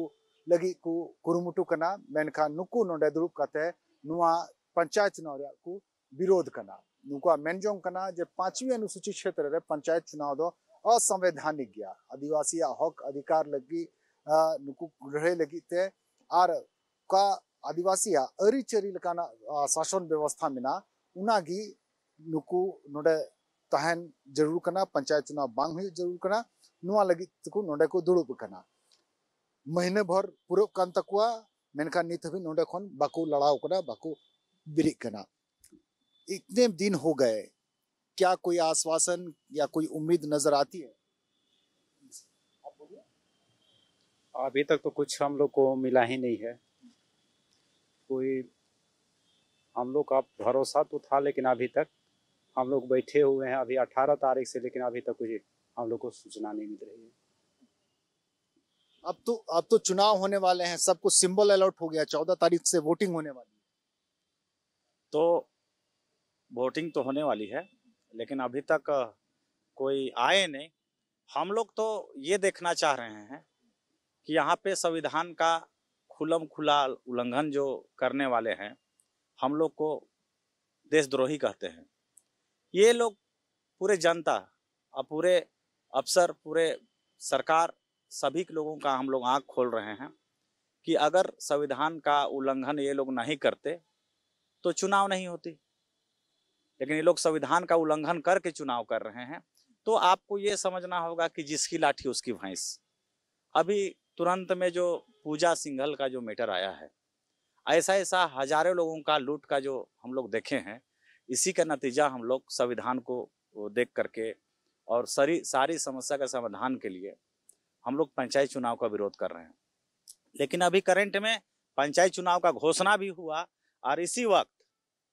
ᱞᱟᱹᱜᱤᱫ ᱠᱚ ᱠᱩᱨᱩᱢᱩᱴᱩ ᱠᱟᱱᱟ, ᱢᱮᱱᱠᱷᱟᱱ ᱱᱩᱠᱩ ᱱᱚᱰᱮ ᱫᱩᱲᱩᱵ ᱠᱟᱛᱮ ᱱᱚᱣᱟ ᱯᱚᱧᱪᱟᱭᱮᱛ ᱪᱩᱱᱟᱣ ᱨᱮᱭᱟᱜ ᱠᱚ ᱵᱤᱨᱳᱫᱷ ᱠᱟᱱᱟ᱾ ᱱᱩᱠᱩᱣᱟᱜ ᱢᱮᱱ ᱡᱚᱝ ᱠᱟᱱᱟ ᱡᱮ ᱯᱟᱸᱪᱣᱤ ᱚᱱᱩᱥᱩᱪᱤ ᱠᱷᱮᱛᱨᱮ ᱨᱮ ᱯᱚᱧᱪᱟᱭᱮᱛ ᱪᱩᱱᱟᱣ ᱫᱚ ᱚᱥᱚᱝᱵᱤᱫᱷᱟᱱᱤᱠ ᱜᱮᱭᱟ᱾ ᱟᱹᱫᱤᱵᱟᱹᱥᱤᱭᱟᱜ ᱦᱚᱠ ᱚᱫᱷᱤᱠᱟᱨ ᱞᱟᱹᱜᱤᱫ, ᱟ, ᱱᱩᱠᱩ ᱞᱟᱹᱲᱦᱟᱹᱭ ᱞᱟᱹᱜᱤᱫ ᱛᱮ ᱟᱨ ᱚᱠᱟ ᱟᱹᱫᱤᱵᱟᱹᱥᱤᱭᱟᱜ ᱟᱹᱨᱤᱪᱟᱹᱞᱤ ᱞᱮᱠᱟᱱᱟᱜ, ᱟ, ᱥᱟᱥᱚᱱ ᱵᱮᱵᱚᱥᱛᱷᱟ ᱢᱮᱱᱟᱜᱼᱟ, ᱚᱱᱟᱜᱮ ᱱᱩᱠᱩ ᱱᱚᱰᱮ ᱛᱟᱦᱮᱱ ᱡᱟᱹᱨᱩᱲ ᱠᱟᱱᱟ, ᱯᱚᱧᱪᱟᱭᱮᱛ ᱪᱩᱱᱟᱣ ᱵᱟᱝ ᱦᱩᱭᱩᱜ ᱡᱟᱹᱨᱩᱲ ᱠᱟᱱᱟ, ᱱᱚᱣᱟ ᱞᱟᱹᱜᱤᱫ ᱛᱮᱠᱚ ᱱᱚᱰᱮ ᱠᱚ ᱫᱩᱲᱩᱵ ᱟᱠᱟᱱᱟ᱾ ᱢᱟᱹᱦᱱᱟᱹ ᱵᱷᱚᱨ ᱯᱩᱨᱟᱹᱜ ᱠᱟᱱ ᱛᱟᱠᱚᱣᱟ, ᱢᱮᱱᱠᱷᱟᱱ ᱱᱤᱛ ᱦᱟᱹᱵᱤᱡ ᱱᱚᱰᱮ ᱠᱷᱚᱱ ᱵᱟᱠᱚ ᱞᱟᱲᱟᱣ ᱠᱟᱱᱟ, ᱵᱟᱠᱚ ᱵᱮᱨᱮᱫ ᱠᱟᱱᱟ᱾ ᱤᱛᱱᱮ ᱫᱤᱱ ᱦᱳ ᱜᱟᱭᱮ, ᱠᱭᱟ ᱠᱳᱭ ᱟᱥᱣᱟᱥᱟᱱ ᱭᱟ ᱠᱳᱭ ᱩᱢᱤᱫ ᱱᱟᱡᱟᱨ ᱟᱛᱤ ᱦᱟᱭ? अभी तक तो कुछ हम लोग को मिला ही नहीं है। कोई हम लोग का भरोसा तो था, लेकिन अभी तक हम लोग बैठे हुए हैं अभी अठारह तारीख से, लेकिन अभी तक कुछ हम लोग को सूचना नहीं मिल रही है। अब तो अब तो चुनाव होने वाले हैं, सबको सिंबल अलॉट हो गया, चौदह तारीख से वोटिंग होने वाली है। तो वोटिंग तो होने वाली है, लेकिन अभी तक कोई आए नहीं। हम लोग तो ये देखना चाह रहे हैं कि यहाँ पे संविधान का खुलम खुला उल्लंघन जो करने वाले हैं, हम लोग को देशद्रोही कहते हैं। ये लोग पूरे जनता और पूरे अफसर, पूरे सरकार, सभी लोगों का हम लोग आंख खोल रहे हैं कि अगर संविधान का उल्लंघन ये लोग नहीं करते तो चुनाव नहीं होती, लेकिन ये लोग संविधान का उल्लंघन करके चुनाव कर रहे हैं। तो आपको ये समझना होगा कि जिसकी लाठी उसकी भैंस। अभी तुरंत में जो पूजा सिंघल का जो मैटर आया है, ऐसा ऐसा हजारों लोगों का लूट का जो हम लोग देखे हैं, इसी का नतीजा हम लोग संविधान को देख करके और सारी सारी समस्या का समाधान के लिए हम लोग पंचायत चुनाव का विरोध कर रहे हैं। लेकिन अभी करंट में पंचायत चुनाव का घोषणा भी हुआ और इसी वक्त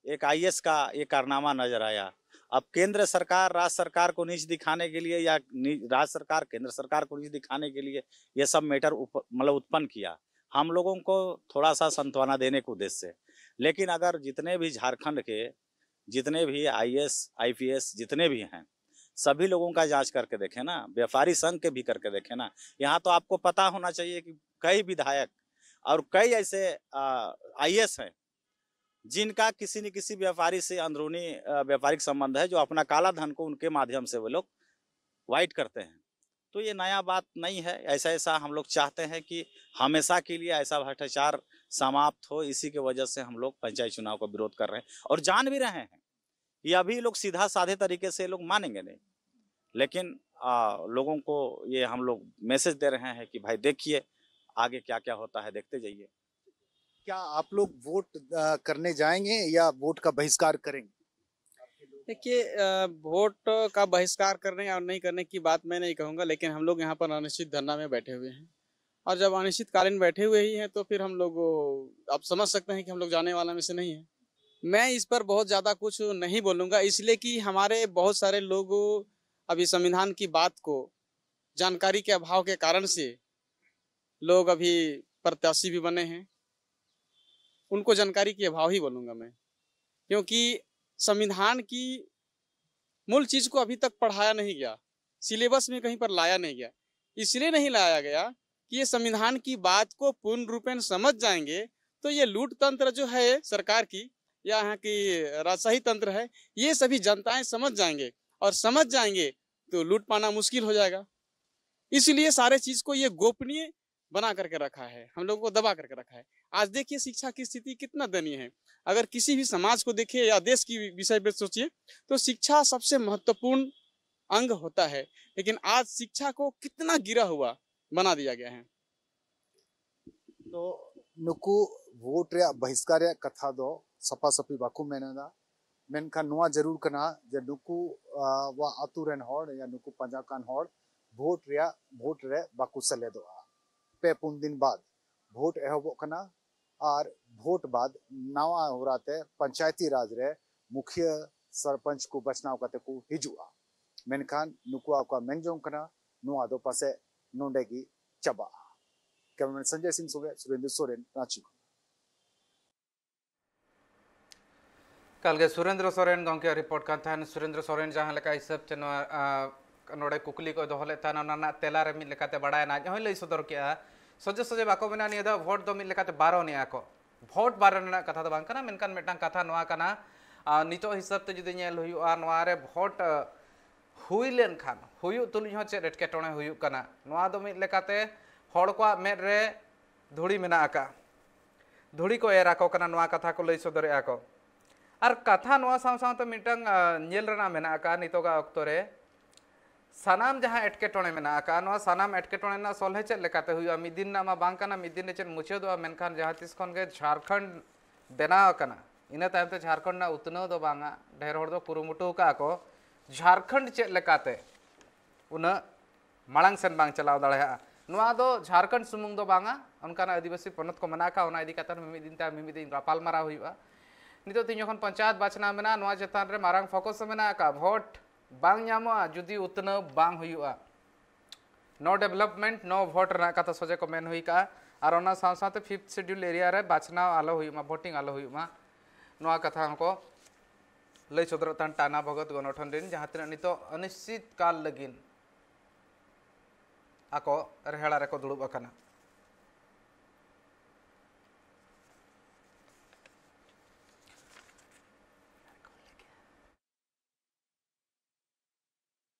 एक आईएएस का ये कारनामा नजर आया। अब केंद्र सरकार राज्य सरकार को नीच दिखाने के लिए या नी-, राज्य सरकार केंद्र सरकार को नीच दिखाने के लिए ये सब मैटर उप, मतलब उत्पन्न किया, हम लोगों को थोड़ा सा सांत्वना देने के उद्देश्य से। लेकिन अगर जितने भी झारखंड के जितने भी आईएएस आईपीएस जितने भी हैं, सभी लोगों का जांच करके देखें ना, व्यापारी संघ के भी करके देखें ना। यहाँ तो आपको पता होना चाहिए कि कई विधायक और कई ऐसे आईएएस हैं जिनका किसी न किसी व्यापारी से अंदरूनी अ, व्यापारिक संबंध है, जो अपना काला धन को उनके माध्यम से वो लोग वाइट करते हैं। तो ये नया बात नहीं है। ऐसा ऐसा हम लोग चाहते हैं कि हमेशा के लिए ऐसा भ्रष्टाचार समाप्त हो। इसी के वजह से हम लोग पंचायत चुनाव का विरोध कर रहे हैं और जान भी रहे हैं कि अभी लोग सीधा साधे तरीके से लोग मानेंगे नहीं, लेकिन आ, लोगों को ये हम लोग मैसेज दे रहे हैं कि भाई देखिए, आगे क्या क्या होता है, देखते जाइए। क्या आप लोग वोट अ, करने जाएंगे या वोट का बहिष्कार करेंगे? देखिए, अ, वोट का बहिष्कार करने और नहीं करने की बात मैं नहीं कहूँगा, लेकिन हम लोग यहाँ पर अनिश्चित धरना में बैठे हुए हैं। और जब अनिश्चितकालीन बैठे हुए ही हैं, तो फिर हम लोग, आप समझ सकते हैं कि हम लोग जाने वाला में से नहीं है। मैं इस पर बहुत ज़्यादा कुछ नहीं बोलूँगा, इसलिए कि हमारे बहुत सारे लोग अभी संविधान की बात को जानकारी के अभाव के कारण से लोग अभी प्रत्याशी भी बने हैं, उनको जानकारी के अभाव ही बोलूँगा मैं, क्योंकि संविधान की मूल चीज़ को अभी तक पढ़ाया नहीं गया, सिलेबस में कहीं पर लाया नहीं गया। इसलिए नहीं लाया गया कि ये संविधान की बात को पूर्ण रूपेण समझ जाएंगे, तो ये लूट तंत्र जो है सरकार की या यहाँ की राजशाही तंत्र है, ये सभी जनताएं समझ जाएंगे, और समझ जाएंगे तो लूट पाना मुश्किल हो जाएगा। इसलिए सारे चीज़ को ये गोपनीय बना करके रखा है, हम लोगों को दबा करके रखा है। आज देखिए, शिक्षा की स्थिति कितना दयनीय है। अगर किसी भी समाज को देखिए या देश की विषय पर सोचिए, तो शिक्षा सबसे महत्वपूर्ण अंग होता है, लेकिन आज शिक्षा को कितना गिरा हुआ बना दिया गया है। ᱛᱚ ᱱᱩᱠᱩ ᱵᱷᱳᱴ ᱨᱮᱭᱟᱜ ᱵᱟᱦᱤᱥᱠᱟᱨ ᱨᱮᱭᱟᱜ ᱠᱟᱛᱷᱟ ᱫᱚ ᱥᱟᱯᱷᱟ ᱥᱟᱹᱯᱷᱤ ᱵᱟᱠᱚ ᱢᱮᱱ ᱮᱫᱟ᱾ ᱢᱮᱱᱠᱷᱟᱱ ᱱᱚᱣᱟ ᱡᱟᱹᱨᱩᱲ ᱠᱟᱱᱟ ᱡᱮ ᱱᱩᱠᱩ ᱟᱣᱟᱜ ᱟᱹᱛᱩ ᱨᱮᱱ ᱦᱚᱲ ᱭᱟ ᱱᱩᱠᱩ ᱯᱟᱸᱡᱟ ᱠᱟᱱ ᱦᱚᱲ ᱵᱷᱳᱴ ᱨᱮᱭᱟᱜ ᱵᱷᱳᱴ ᱨᱮ ᱵᱟᱠᱚ ᱥᱮᱞᱮᱫᱚᱜᱼᱟ᱾ ᱯᱮ ᱯᱩᱱ ᱫᱤᱱ ᱵᱟᱫ ᱵᱷᱳᱴ ᱮᱦᱚᱵᱚᱜ ᱠᱟᱱᱟ᱾ ᱟᱨ ᱵᱷᱳᱴ ᱵᱟᱫ ᱱᱟᱣᱟ ᱦᱚᱨᱟᱛᱮ ᱯᱚᱧᱪᱟᱭᱛᱤ ᱨᱟᱡᱽ ᱨᱮ ᱢᱩᱠᱷᱤᱭᱟᱹ ᱥᱚᱨᱯᱚᱧᱪ ᱠᱚ ᱵᱟᱪᱷᱱᱟᱣ ᱠᱟᱛᱮ ᱠᱚ ᱦᱤᱡᱩᱜᱼᱟ᱾ ᱢᱮᱱᱠᱷᱟᱱ ᱱᱩᱠᱩᱣᱟᱜ ᱚᱠᱟ ᱢᱮᱱ ᱡᱚᱝ ᱠᱟᱱᱟ, ᱱᱚᱣᱟ ᱫᱚ ᱯᱟᱥᱮᱡ ᱱᱚᱰᱮ ᱜᱮ ᱪᱟᱵᱟᱜᱼᱟ᱾ ᱠᱮᱢᱮᱨᱟᱢᱮᱱ ᱥᱚᱧᱡᱚᱭ ᱥᱤᱝ ᱥᱚᱸᱜᱮ ᱥᱩᱨᱮᱱᱫᱨᱚ ᱥᱚᱨᱮᱱ, ᱨᱟᱸᱪᱤ ᱠᱷᱚᱱ᱾ ᱮᱠᱟᱞ ᱜᱮ ᱥᱩᱨᱮᱱᱫᱨᱚ ᱥᱚᱨᱮᱱ ᱜᱚᱢᱠᱮ ᱨᱤᱯᱳᱨᱴ ᱠᱟᱱ ᱛᱟᱦᱮᱱ᱾ ᱥᱩᱨᱮᱱᱫᱨᱚ ᱥᱚᱨᱮᱱ ᱡᱟᱦᱟᱸ ᱞᱮᱠᱟ ᱦᱤᱥᱟᱹᱵ ᱛᱮ ᱱᱚᱣᱟ, ᱟ, ᱱᱚᱰᱮ ᱠᱩᱠᱞᱤ ᱠᱚᱭ ᱫᱚᱦᱚ ᱞᱮᱫ ᱛᱟᱦᱮᱱᱟ, ᱚᱱᱟ ᱨᱮᱱᱟᱜ ᱛᱮᱞᱟ ᱨᱮ ᱢᱤᱫ ᱞᱮᱠᱟᱛᱮ ᱵᱟᱲᱟᱭᱮᱱᱟ, ᱟᱡ ᱦᱚᱸᱭ ᱞᱟᱹᱭ ᱥᱚᱫᱚᱨ ᱠᱮᱜᱼᱟ᱾ ᱥᱚᱡᱷᱮ ᱥᱚᱡᱷᱮ ᱵᱟᱠᱚ ᱢᱮᱱᱟ, ᱱᱤᱭᱟᱹ ᱫᱷᱟᱣ ᱵᱷᱳᱴ ᱫᱚ ᱢᱤᱫ ᱞᱮᱠᱟᱛᱮ ᱵᱟᱨᱚᱱᱮᱜᱼᱟ ᱠᱚ᱾ ᱵᱷᱳᱴ ᱵᱟᱨᱚᱱ ᱨᱮᱱᱟᱜ ᱠᱟᱛᱷᱟ ᱫᱚ ᱵᱟᱝ ᱠᱟᱱᱟ, ᱢᱮᱱᱠᱷᱟᱱ ᱢᱤᱫᱴᱟᱝ ᱠᱟᱛᱷᱟ ᱱᱚᱣᱟ ᱠᱟᱱᱟ, ᱟ, ᱱᱤᱛᱚᱜ ᱦᱤᱥᱟᱹᱵ ᱛᱮ ᱡᱩᱫᱤ ᱧᱮᱞ ᱦᱩᱭᱩᱜᱼᱟ, ᱱᱚᱣᱟ ᱨᱮ ᱵᱷᱳᱴ, ᱟ, ᱦᱩᱭ ᱞᱮᱱᱠᱷᱟᱱ ᱦᱩᱭᱩᱜ ᱛᱩᱞᱩᱡ ᱦᱚᱸ ᱪᱮᱫ ᱮᱴᱠᱮᱴᱚᱬᱮ ᱦᱩᱭᱩᱜ ᱠᱟᱱᱟ, ᱱᱚᱣᱟ ᱫᱚ ᱢᱤᱫ ᱞᱮᱠᱟᱛᱮ ᱦᱚᱲ ᱠᱚᱣᱟᱜ ᱢᱮᱫ ᱨᱮ ᱫᱷᱩᱲᱤ ᱢᱮᱱᱟᱜ ᱟᱠᱟᱫᱼᱟ, ᱫᱷᱩᱲᱤ ᱠᱚ ᱮᱨ ᱟᱠᱚ ᱠᱟᱱᱟ, ᱱᱚᱣᱟ ᱠᱟᱛᱷᱟ ᱠᱚ ᱞᱟᱹᱭ ᱥᱚᱫᱚᱨᱮᱜᱼᱟ ᱠᱚ᱾ ᱟᱨ ᱠᱟᱛᱷᱟ ᱱᱚᱣᱟ ᱥᱟᱶ ᱥᱟᱶᱛᱮ ᱢᱤᱫᱴᱟᱝ, ᱟ, ᱧᱮᱞ ᱨᱮᱱᱟᱜ ᱢᱮᱱᱟᱜ ᱟᱠᱟᱫᱼᱟ ᱱᱤᱛᱚᱜᱟᱜ ᱚᱠᱛᱚ ᱨᱮ᱾ ᱥᱟᱱᱟᱢ ᱡᱟᱦᱟᱸ ᱮᱴᱠᱮᱴᱚᱬᱮ ᱢᱮᱱᱟᱜ ᱟᱠᱟᱫᱼᱟ, ᱱᱚᱣᱟ ᱥᱟᱱᱟᱢ ᱮᱴᱠᱮᱴᱚᱬᱮ ᱨᱮᱱᱟᱜ ᱥᱚᱞᱦᱮ ᱪᱮᱫ ᱞᱮᱠᱟᱛᱮ ᱦᱩᱭᱩᱜᱼᱟ? ᱢᱤᱫ ᱫᱤᱱ ᱨᱮᱱᱟᱜ ᱢᱟ ᱵᱟᱝ ᱠᱟᱱᱟ, ᱢᱤᱫ ᱫᱤᱱ ᱨᱮ ᱪᱮᱫ ᱢᱩᱪᱟᱹᱫᱚᱜᱼᱟ? ᱢᱮᱱᱠᱷᱟᱱ ᱡᱟᱦᱟᱸ ᱛᱤᱥ ᱠᱷᱚᱱ ᱜᱮ ᱡᱷᱟᱲᱠᱷᱚᱸᱰ ᱵᱮᱱᱟᱣ ᱟᱠᱟᱱᱟ, ᱤᱱᱟᱹ ᱛᱟᱭᱚᱢ ᱛᱮ ᱡᱷᱟᱲᱠᱷᱚᱸᱰ ᱨᱮᱱᱟᱜ ᱩᱛᱱᱟᱹᱣ ᱫᱚ ᱵᱟᱝᱟ᱾ ᱰᱷᱮᱨ ᱦᱚᱲ ᱫᱚ ᱠᱩᱨᱩᱢᱩᱴᱩ ᱟᱠᱟᱫᱼᱟ ᱠᱚ ᱡᱷᱟᱲᱠᱷᱚᱸᱰ ᱪᱮᱫ ᱞᱮᱠᱟᱛᱮ ᱩᱱᱟᱹᱜ ᱢᱟᱲᱟᱝ ᱥᱮᱱ ᱵᱟᱝ ᱪᱟᱞᱟᱣ ᱫᱟᱲᱮᱭᱟᱜᱼᱟ᱾ ᱱᱚᱣᱟ ᱫᱚ ᱡᱷᱟᱲᱠᱷᱚᱸᱰ ᱥᱩᱢᱩᱝ ᱫᱚ ᱵᱟᱝᱟ, ᱚᱱᱠᱟᱱᱟᱜ ᱟᱹᱫᱤᱵᱟᱹᱥᱤ ᱯᱚᱱᱚᱛ ᱠᱚ ᱢᱮᱱᱟᱜ ᱟᱠᱟᱫ, ᱚᱱᱟ ᱤᱫᱤ ᱠᱟᱛᱮ ᱢᱤᱢᱤᱫ ᱫᱤᱱ ᱛᱟᱭᱚᱢ ᱢᱤᱢᱤᱫ ᱫᱤᱱ ᱜᱟᱯᱟᱞ ᱢᱟᱨᱟᱣ ᱦᱩᱭᱩᱜᱼᱟ᱾ ᱱᱤᱛᱚᱜ ᱛᱮᱦᱮᱧ ᱡᱚᱠᱷᱚᱱ ᱯᱚᱧᱪᱟᱭᱮᱛ ᱵᱟᱪᱷᱱᱟᱣ ᱢᱮᱱᱟᱜᱼᱟ, ᱱᱚᱣᱟ ᱪᱮᱛᱟᱱ ᱨᱮ ᱢᱟᱨᱟᱝ ᱯᱷᱳᱠᱟᱥ ᱢᱮᱱᱟᱜ ᱟᱠᱟᱫ᱾ ᱵᱷᱳᱴ ᱵᱟᱝ ᱧᱟᱢᱚᱜᱼᱟ ᱡᱩᱫᱤ ᱩᱛᱱᱟᱹᱣ ᱵᱟᱝ ᱦᱩᱭᱩᱜᱼᱟ᱾ No development, no vote ᱨᱮᱱᱟᱜ ᱠᱟᱛᱷᱟ ᱥᱚᱡᱷᱮ ᱠᱚ ᱢᱮᱱ ᱦᱩᱭ ᱠᱟᱜᱼᱟ᱾ ᱟᱨ ᱚᱱᱟ ᱥᱟᱶ ᱥᱟᱶᱛᱮ ᱯᱷᱤᱯᱛᱷ ᱥᱤᱰᱤᱭᱩᱞ ᱮᱨᱤᱭᱟ ᱨᱮ ᱵᱟᱪᱷᱱᱟᱣ ᱟᱞᱚ ᱦᱩᱭᱩᱜ ᱢᱟ, ᱵᱷᱳᱴᱤᱝ ᱟᱞᱚ ᱦᱩᱭᱩᱜ ᱢᱟ, ᱱᱚᱣᱟ ᱠᱟᱛᱷᱟ ᱦᱚᱸᱠᱚ ᱞᱟᱹᱭ ᱥᱚᱫᱚᱨᱚᱜ ᱛᱟᱦᱮᱱ ᱴᱟᱱᱟ ᱵᱷᱚᱜᱚᱛ ᱜᱚᱱᱚᱴᱷᱚᱱ ᱨᱮᱱ, ᱡᱟᱦᱟᱸ ᱛᱤᱱᱟᱹᱜ ᱱᱤᱛᱚᱜ ᱚᱱᱤᱥᱪᱤᱛ ᱠᱟᱞ ᱞᱟᱹᱜᱤᱫ ᱟᱠᱚ ᱨᱮᱦᱮᱲᱟ ᱨᱮᱠᱚ ᱫᱩᱲᱩᱵ ᱟᱠᱟᱱᱟ᱾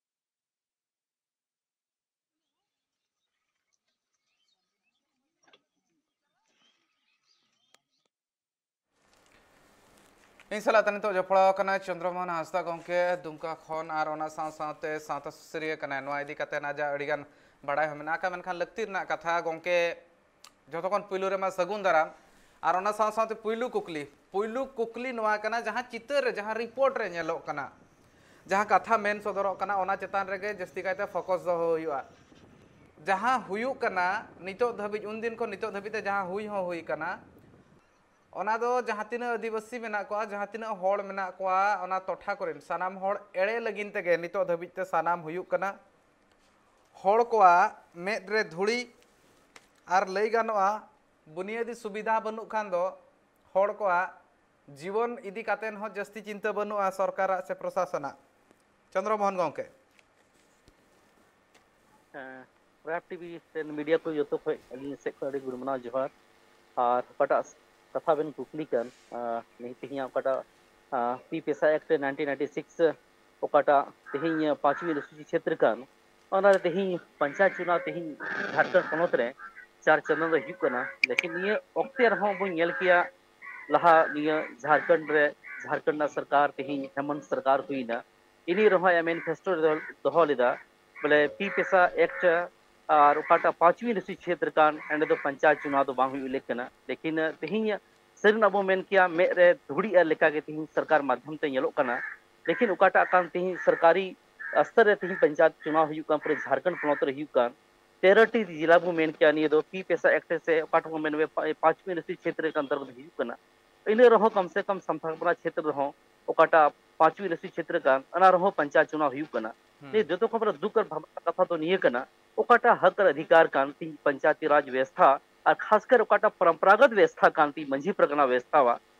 ᱤᱧ ᱥᱟᱞᱟᱜ ᱛᱮ ᱱᱤᱛᱚᱜ ᱡᱚᱯᱲᱟᱣ ᱟᱠᱟᱱᱟᱭ ᱪᱚᱱᱫᱨᱚᱢᱳᱦᱚᱱ ᱦᱟᱸᱥᱫᱟ ᱜᱚᱢᱠᱮ ᱫᱩᱢᱠᱟ ᱠᱷᱚᱱ, ᱟᱨ ᱚᱱᱟ ᱥᱟᱶ ᱥᱟᱶᱛᱮ ᱥᱟᱶᱛᱟ ᱥᱩᱥᱟᱹᱨᱤᱭᱟᱹ ᱠᱟᱱᱟᱭ᱾ ᱱᱚᱣᱟ ᱤᱫᱤ ᱠᱟᱛᱮ ᱟᱡᱟᱜ ᱟᱹᱰᱤᱜᱟᱱ ᱵᱟᱲᱟᱭ ᱦᱚᱸ ᱢᱮᱱᱟᱜ ᱟᱠᱟᱫ, ᱢᱮᱱᱠᱷᱟᱱ ᱞᱟᱹᱠᱛᱤ ᱨᱮᱱᱟᱜ ᱠᱟᱛᱷᱟ ᱜᱚᱢᱠᱮ, ᱡᱷᱚᱛᱚ ᱠᱷᱚᱱ ᱯᱩᱭᱞᱩ ᱨᱮᱢᱟ ᱥᱟᱹᱜᱩᱱ ᱫᱟᱨᱟᱢ᱾ ᱟᱨ ᱚᱱᱟ ᱥᱟᱶ ᱥᱟᱶᱛᱮ ᱯᱩᱭᱞᱩ ᱠᱩᱠᱞᱤ, ᱯᱩᱭᱞᱩ ᱠᱩᱠᱞᱤ ᱱᱚᱣᱟ ᱠᱟᱱᱟ, ᱡᱟᱦᱟᱸ ᱪᱤᱛᱟᱹᱨ ᱨᱮ, ᱡᱟᱦᱟᱸ ᱨᱤᱯᱳᱨᱴ ᱨᱮ ᱧᱮᱞᱚᱜ ᱠᱟᱱᱟ, ᱡᱟᱦᱟᱸ ᱠᱟᱛᱷᱟ ᱢᱮᱱ ᱥᱚᱫᱚᱨᱚᱜ ᱠᱟᱱᱟ, ᱚᱱᱟ ᱪᱮᱛᱟᱱ ᱨᱮᱜᱮ ᱡᱟᱹᱥᱛᱤ ᱠᱟᱭᱛᱮ ᱯᱷᱳᱠᱟᱥ ᱫᱚᱦᱚ ᱦᱩᱭᱩᱜᱼᱟ᱾ ᱡᱟᱦᱟᱸ ᱦᱩᱭᱩᱜ ᱠᱟᱱᱟ ᱱᱤᱛᱚᱜ ᱫᱷᱟᱹᱵᱤᱡ, ᱩᱱᱫᱤᱱ ᱠᱷᱚᱱ ᱱᱤᱛᱚᱜ ᱫᱷᱟᱹᱵᱤᱡ ᱛᱮ ᱡᱟᱦᱟᱸ ᱦᱩᱭ ᱦᱚᱸ ᱦᱩᱭ ᱠᱟᱱᱟ, ᱚᱱᱟ ᱫᱚ ᱡᱟᱦᱟᱸ ᱛᱤᱱᱟᱹᱜ ᱟᱹᱫᱤᱵᱟᱹᱥᱤ ᱢᱮᱱᱟᱜ ᱠᱚᱣᱟ, ᱡᱟᱦᱟᱸ ᱛᱤᱱᱟᱹᱜ ᱦᱚᱲ ᱢᱮᱱᱟᱜ ᱠᱚᱣᱟ, ᱚᱱᱟ ᱴᱚᱴᱷᱟ ᱠᱚᱨᱮᱱ ᱥᱟᱱᱟᱢ ᱦᱚᱲ ᱮᱲᱮ ᱞᱟᱹᱜᱤᱫ ᱛᱮᱜᱮ ᱱᱤᱛᱚᱜ ᱫᱷᱟᱹᱵᱤᱡ ᱛᱮ ᱥᱟᱱᱟᱢ ᱦᱩᱭᱩᱜ ᱠᱟᱱᱟ᱾ ᱦᱚᱲ ᱠᱚᱣᱟᱜ ᱢᱮᱫ ᱨᱮ ᱫᱷᱩᱲᱤ, ᱟᱨ ᱞᱟᱹᱭ ᱜᱟᱱᱚᱜᱼᱟ, ᱵᱩᱱᱤᱭᱟᱹᱫᱤ ᱥᱩᱵᱤᱫᱷᱟ ᱵᱟᱹᱱᱩᱜ ᱠᱷᱟᱱ ᱫᱚ ᱦᱚᱲ ᱠᱚᱣᱟᱜ ᱡᱤᱵᱚᱱ ᱤᱫᱤ ᱠᱟᱛᱮᱱ ᱦᱚᱸ ᱡᱟᱹᱥᱛᱤ ᱪᱤᱱᱛᱟᱹ ᱵᱟᱹᱱᱩᱜᱼᱟ ᱥᱚᱨᱠᱟᱨᱟᱜ ᱥᱮ ᱯᱨᱚᱥᱟᱥᱚᱱᱟᱜ᱾ ᱪᱚᱱᱫᱨᱚ ᱢᱳᱦᱚᱱ ᱜᱚᱢᱠᱮ᱾ ᱦᱮᱸ, ᱨᱟᱭᱟᱯ ᱴᱤᱵᱷᱤ ᱨᱮᱱ ᱢᱤᱰᱤᱭᱟ ᱠᱚ ᱡᱚᱛᱚ ᱠᱷᱚᱡ ᱟᱹᱞᱤᱧ ᱥᱮᱫ ᱠᱷᱚᱡ ᱟᱹᱰᱤ ᱜᱩᱰ ᱢᱟᱱᱟᱣ ᱡᱚᱦᱟᱨ᱾ ᱟᱨ ᱚᱠᱟᱴᱟᱜ ᱠᱟᱛᱷᱟ ᱵᱮᱱ ᱠᱩᱠᱞᱤ ᱠᱟᱱ, ᱟᱸ, ᱱᱤᱭᱟᱹ ᱛᱮᱦᱮᱧᱟᱜ ᱚᱠᱟᱴᱟᱜ, ᱟᱸ, ᱯᱤ ᱯᱮᱥᱟ ᱮᱠᱴ ᱨᱮ ᱱᱟᱭᱤᱱᱴᱤᱱ ᱱᱟᱭᱤᱱᱴᱤ ᱥᱤᱠᱥ ᱚᱠᱟᱴᱟᱜ ᱛᱮᱦᱮᱧ ᱯᱟᱸᱪᱣᱤ ᱚᱱᱩᱥᱩᱪᱤ ᱪᱷᱮᱛᱨᱚ ᱠᱟᱱ, ᱚᱱᱟᱨᱮ ᱛᱮᱦᱮᱧ ᱯᱚᱧᱪᱟᱭᱮᱛ ᱪᱩᱱᱟᱣ ᱛᱮᱦᱮᱧ ᱡᱷᱟᱲᱠᱷᱚᱸᱰ ᱯᱚᱱᱚᱛ ᱨᱮ ᱪᱟᱨ ᱪᱟᱸᱫᱳ ᱫᱚ ᱦᱩᱭᱩᱜ ᱠᱟᱱᱟ᱾ ᱞᱮᱠᱤᱱ ᱱᱤᱭᱟᱹ ᱚᱠᱛᱮ ᱨᱮᱦᱚᱸ ᱵᱚᱱ ᱧᱮᱞ ᱠᱮᱭᱟ, ᱞᱟᱦᱟ ᱱᱤᱭᱟᱹ ᱡᱷᱟᱲᱠᱷᱚᱸᱰ ᱨᱮ, ᱡᱷᱟᱲᱠᱷᱚᱸᱰ ᱨᱮᱱᱟᱜ ᱥᱚᱨᱠᱟᱨ ᱛᱮᱦᱮᱧ ᱦᱮᱢᱚᱱᱛ ᱥᱚᱨᱠᱟᱨ ᱦᱩᱭᱱᱟ, ᱤᱱᱤ ᱨᱮᱦᱚᱸ ᱢᱮᱱᱤᱯᱷᱮᱥᱴᱳ ᱨᱮ ᱫᱚᱦᱚ ᱞᱮᱫᱟ, ᱵᱚᱞᱮ ᱯᱤ ᱯᱮᱥᱟ ᱮᱠᱴ ᱟᱨ ᱚᱠᱟᱴᱟᱜ ᱯᱟᱸᱪᱣᱤ ᱚᱱᱩᱥᱩᱪᱤ ᱪᱷᱮᱛᱨᱚ ᱠᱟᱱ, ᱚᱸᱰᱮ ᱫᱚ ᱯᱚᱧᱪᱟᱭᱮᱛ ᱪᱩᱱᱟᱣ ᱫᱚ ᱵᱟᱝ ᱦᱩᱭᱩᱜ ᱞᱟᱹᱜᱤᱫ ᱠᱟᱱᱟ᱾ ᱞᱮᱠᱤᱱ ᱛᱮᱦᱮᱧ ᱥᱟᱹᱨᱤᱱᱟᱜ ᱵᱚᱱ ᱢᱮᱱ ᱠᱮᱭᱟ, ᱢᱮᱫ ᱨᱮ ᱫᱷᱩᱲᱤ ᱮᱨ ᱞᱮᱠᱟᱜᱮ ᱛᱮᱦᱮᱧ ᱥᱚᱨᱠᱟᱨ ᱢᱟᱫᱽᱫᱷᱚᱢ ᱛᱮ ᱧᱮᱞᱚᱜ ᱠᱟᱱᱟ᱾ ᱞᱮᱠᱤᱱ ᱚᱠᱟᱴᱟᱜ ᱠᱟᱱ ᱛᱮᱦᱮᱧ ᱥᱚᱨᱠᱟᱨᱤ ᱥᱛᱚᱨ ᱨᱮ ᱛᱮᱦᱮᱧ ᱯᱚᱧᱪᱟᱭᱮᱛ ᱪᱩᱱᱟᱣ ᱦᱩᱭᱩᱜ ᱠᱟᱱ, ᱯᱩᱨᱟᱹ ᱡᱷᱟᱲᱠᱷᱚᱸᱰ ᱯᱚᱱᱚᱛ ᱨᱮ ᱦᱩᱭᱩᱜ ᱠᱟᱱ, ᱛᱮᱨᱚᱴᱤ ᱡᱮᱞᱟ ᱵᱚᱱ ᱢᱮᱱ ᱠᱮᱭᱟ, ᱱᱤᱭᱟᱹ ᱫᱚ ᱯᱤ ᱯᱮᱥᱟ ᱮᱠᱴ ᱥᱮ ᱚᱠᱟᱴᱟᱜ ᱵᱚᱱ ᱢᱮᱱ, ᱯᱟᱸᱪᱣᱤ ᱚᱱᱩᱥᱩᱪᱤ ᱪᱷᱮᱛᱨᱚ ᱠᱟᱱ ᱛᱟᱨ ᱢᱚᱫᱽᱫᱷᱮ ᱦᱩᱭᱩᱜ ᱠᱟᱱᱟ᱾ ᱤᱱᱟᱹ ᱨᱮᱦᱚᱸ ᱠᱚᱢ ᱥᱮ ᱠᱚᱢ ᱥᱟᱱᱛᱟᱲ ᱦᱚᱯᱚᱱᱟᱜ ᱪᱷᱮᱛᱨᱚ ᱨᱮᱦᱚᱸ ᱚᱠᱟᱴᱟᱜ ᱯᱟᱸᱪᱣᱤ ᱚᱱᱩᱥᱩᱪᱤ ᱪᱷᱮᱛᱨᱚ ᱠᱟᱱ, ᱚᱱᱟ ᱨᱮᱦᱚᱸ ᱯᱚᱧᱪᱟᱭᱮᱛ ᱪᱩᱱᱟᱣ ᱦᱩᱭᱩᱜ ᱠᱟᱱᱟ᱾ ᱦᱩᱸ᱾ ᱱᱤᱭᱟᱹ ᱡᱚᱛᱚ ᱠᱷᱚᱱ ᱵᱚᱲᱚ ᱫᱩᱠ ᱟᱨ ᱵᱷᱟᱵᱽᱱᱟ ᱠᱟᱛᱷᱟ ᱫᱚ ᱱᱤᱭᱟᱹ ᱠᱟᱱᱟ, ᱚᱠᱟᱴᱟᱜ ᱦᱚᱠ ᱟᱨ ᱚᱫᱷᱤᱠᱟᱨ ᱠᱟᱱ ᱛᱤᱧ ᱯᱚᱧᱪᱟᱭᱮᱛᱤ ᱨᱟᱡᱽ ᱵᱮᱵᱚᱥᱛᱷᱟ, ᱟᱨ ᱠᱷᱟᱥ ᱠᱟᱨ ᱚᱠᱟᱴᱟᱜ ᱯᱚᱨᱚᱢᱯᱚᱨᱟᱜᱚᱛ ᱵᱮᱵᱚᱥᱛᱷᱟ ᱠᱟᱱ ᱛᱤᱧ ᱢᱟᱹᱡᱷᱤ ᱯᱟᱨᱜᱟᱱᱟ ᱵᱮᱵᱚᱥᱛᱷᱟ ᱣᱟ,